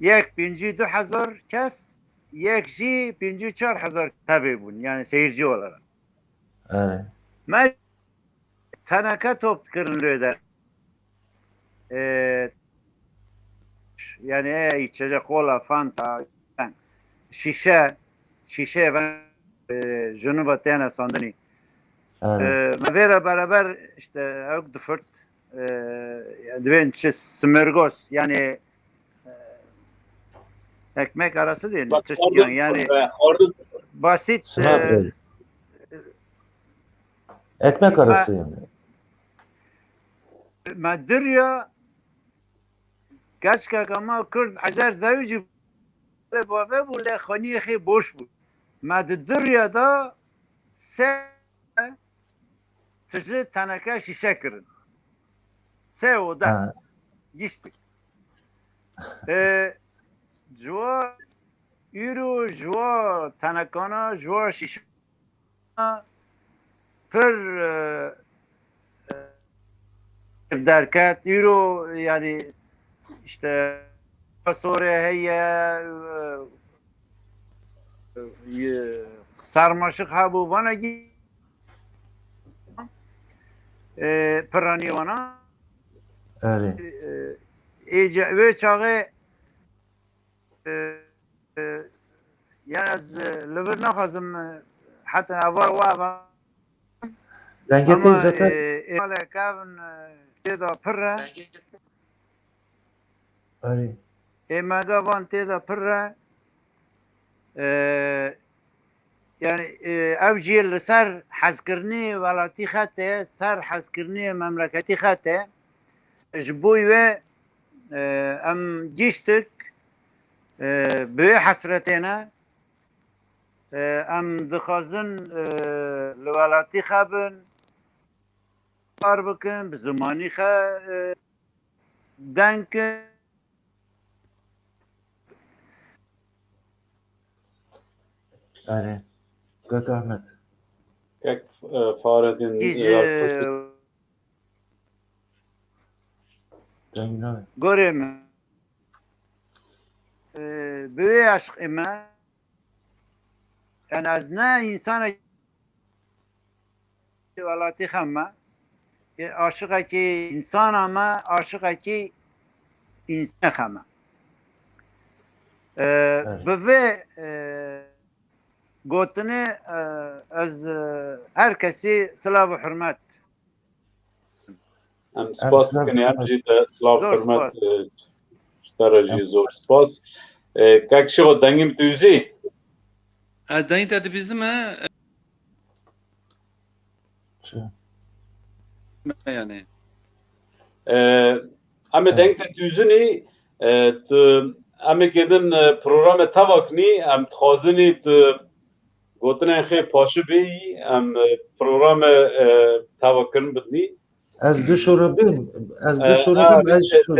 Yek pêncî du hezar kes, yek jî pêncî çar hezar tevê bûn, yani seyirci olarak. Evet. Me teneke top dikirin lê de. E, yani e, içecek kola, Fanta, şişe, şişe ve e, junuba têne sandinî. E, me vêre beraber işte ew difirt, e, yani divên çi, smörgos, yani e, ekmek arası değil, tişt yani, yani basit, e, Ekmek arası yani. Me diriya keçkeka me Kurd Hecer Zewcî bave bû, lê xaniyê xê boş bû. Me di diriya de se tije teneke şîşe kirin. Se oda giştik. E, ciwa îro ji wa tenekana, ji wa şîşe pir, e, e, derket. Îro yani işte sorê heye, e, sarmaşik hebû, vana gî, e, piranî wana. Erê. E, e, wê çaxê, e, e, ya ez, e, li vir naxwazim, e, heta eva wa eva. Dengê te zêde. Ê, ê, kevin, e, tê de pir e. Erê. Ê, me de van tê de pir e. E, yani, e, ev jî li ser hezkirinê welatî xete, ser hezkirinê memleketî xete. Ji bo wê, e, em giştik, e, bi wê hesretê ne, e, em dixwazin, e, li welatî xe bin, kar bikin, bi zimanî xe, e, deng kin. Erê. Kek Ahmet. Kek, e, Faredîn, Î ji e, Deng nayê. Gorê min, e, bi wê eşqê me, yani ez ne însanek welatî xe me, e, aşiqekî însana me, aşiqekî însanê xe me. E, bi vê, e, gotinê, e, ez, e, her kesî silav û hurmet. Em spas dikin, em jî te silav, hurmet, e, ji te re jî zor spas. E, kek Şixo, dengê min tu dizî? Ez dengê te dibîzim e. Yani. E, em ê deng te dûzinî, e, tu, em ê gêdin, e, programê teva kinî, em dixwazinî tu gotinên xê paşi bî, em, e, programê, e, teva kirin bidinî. Ez du şoro bim, ez du şoro bim, ez şoro.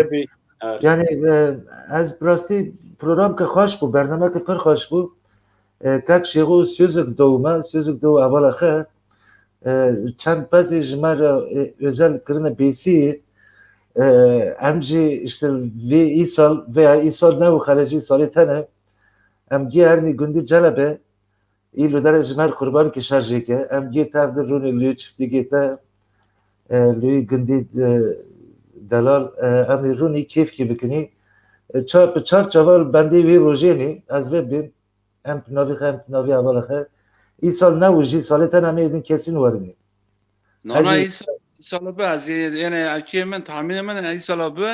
Yani, e, ez bi rastî programke xweş bû, bernameke pir xweş bû. E, kek Şêxo Sözük do me, Sözük do evala xe. E, çend pezê ji me re, e, özel kirine bêsî. E, em jî işte vê îsal veya îsal ne û xerecî salê tene. Em gê hernî gundî Celebe. Î li derê ji me re qurbankî şerjê ke. Em gê tev de rûnê li çiftî gê te, e, li gundî, e, delal, e, em ê rûnî kêfkî bikinî. E, ça-, bi çar çaval bendê wê rojê nî, ez vê bêm. Em bi navî xe, em bi navî hevala xe. Îsal ne û jî salê te ne em ê din kesîn werinî. Nana îsal, îsal bi ez ê, yani, ekê min, tahmînê min, îsal bi.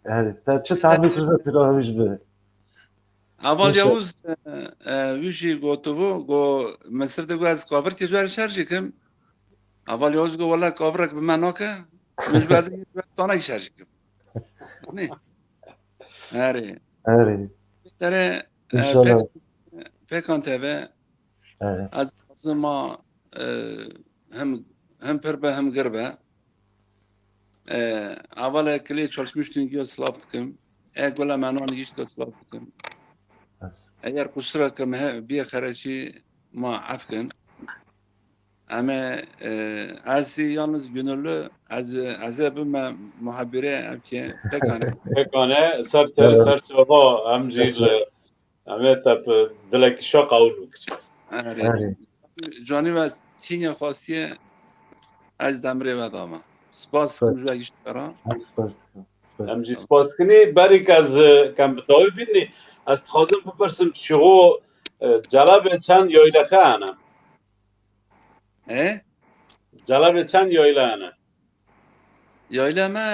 Erê, te çi tahmîn kirza tu rahî ji bi? Heval Yavuz, e, e, wî jî gotibû, go, Misir de go ez kavirkê ji we re şerjê kim. Heval Yavuz go, wela kavirek bi me nake. Min ji go ez ê ji we tanekî şerjê kim. Ne? Erê. Erê. Tere, e, İnşallah. pek, pekan teve. Evet. Ez dixwazim ma, e, hem, hem pir be hem gir be. E, Hevala Kilê Çalışmış Tungî silav dikim. E, Gula Menan jî silav dikim. Evet. Eger qusura kim he, biye xereçî ma ef kin. Em ê, e, ez yalnız gönüllü, ez, ez ê bime muhabire, ev ki pekane. Pekane, ser ser, ser çava, em jî, e, em ê te bi dilekî şa qewil bikin. Erê. Canî ve çînya xwestiye, Ez demirê ve dama. Spas dikim ji we gişt kara. Em spas dikim. Spas. Em jî spas dikin. Berî ke ez, e, kem bi dawî bînî, ez dixwazim bipirsim, şixo, e, celebê çend yaylexe hene? E? Celebê çend yayle hene? Yayla me,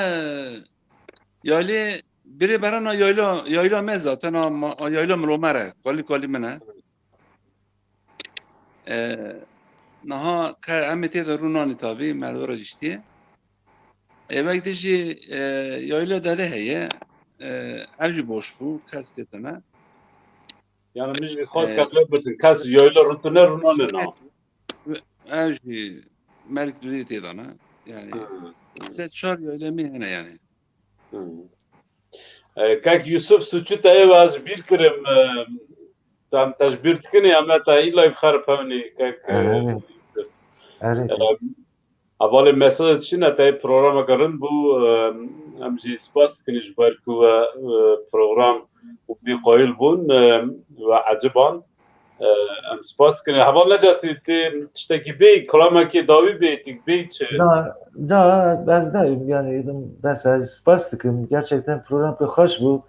yaylê birê berana yayla, yayla me zaten a, ma- a yayla milomere. Kalî kalî min e. E, niha ke em ê tê de rû nanî tabî, me li we re giştiye. E, wek de jî, e, yayla dede heye. E, ev jî boş bû, kes tê tine. Yani min jî xwest kes ve birsin. Kes yayla rû tine rû nanî na. Ev jî merg dudê tê de ne. Yani se çar yayla me hene yani. E, kek Yusuf Suçu te ev ez bîr kirim. E, tam te ji bîr dikinî, em te îlay xerp hewnî, kek, e, Yusuf. E, hevalê mesajê dişîne, te programeke rind bû. E, em jî spas dikin ji ber ku we, e, program û bî qayil bûn, e, we eciban. E, em spas dikin. Heval Necatî, tê tiştekî bêyî, kilamekî dawî bêyî, tîk bêyî çi? Na, na, ez nayêm, yani, bes ez spas dikim. Gerçekten program pê xweş bû.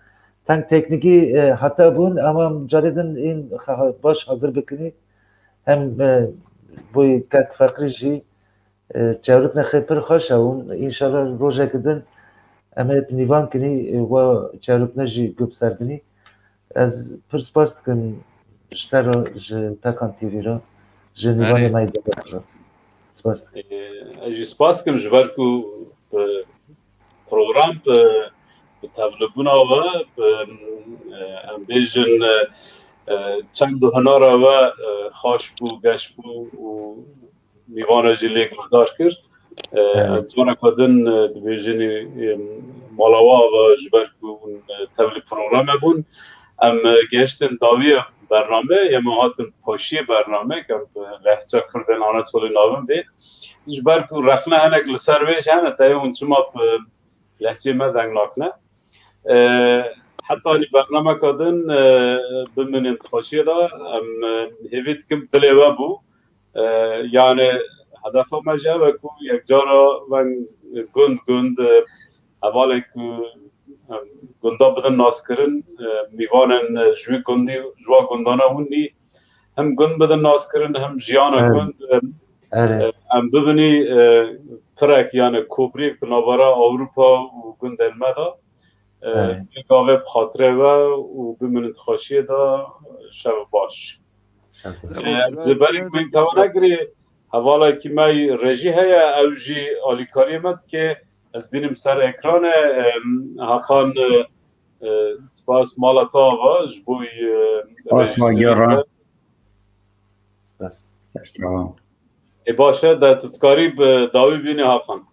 Teng teknîkî, e, hata bûn, ama carê din ên ha- baş hazir bikinî. Hem, e, boy kek Feqrî jî, e, çewrikne xê pir xweş e û înşallah rojekî din em ê bi nîvan kinî, e, wa çewrikne jî gup ser dinî. Ez pir spas dikim ji te re, ji Pekan T V re, ji nîvanê me yê dev re. Spas dikim. E, ez jî spas dikim ji ber ku, e, program bi, bi tevlibûna we, bi, e, em bêjin, e, e, çend û hunara we, e, xweş bû, geş bû û mîvana jî lê guhdar kir. E, Evet. Careke din, e, dibêjin, e, mala we ava ji ber ku hûn, e, tevlî programe bûn. Em, e, gehiştin dawiya bername, yê me hatin paşiyê bername, ke em bi lehça Kurdên Anatolî navin bê. Ji ber ku rexne hinek li ser wê jî hene, te hûn çima bi lehçê me deng nakine. E, hetanî bernameka din, e, bimînin xweşiyê de, em, e, hêvî dikim dilê we bû. E, yani hedefa me jî ev e ku yekcara veng gund gund, e, hevalên ku, e, gunda bidin naskirin, e, mîvanên, e, ji wî gundî, ji wan gundana hûn nî, hem gund bidin naskirin, hem jiyana Evet. gund, e, Evet. e, em bibinî, e, pirek, yani kopriyek di navbera Ewropa û gundên me de, e, Evet. vê gavê bi xatirê we û bimînin di xweşiyê de, şev baş. Şev baş. E, ez ji berî ku min tewa negirî, hevalekî me yî rejî heye, ew jî alîkariyê me dike. Ez bînim ser ekranê, e, Hakan, e, e, spas mala te ava ji bo, e, Spas rejî ma serê geran. Spas. Ser çavan. Ê baş e, de tu dikarî bi dawî bînî Hakan.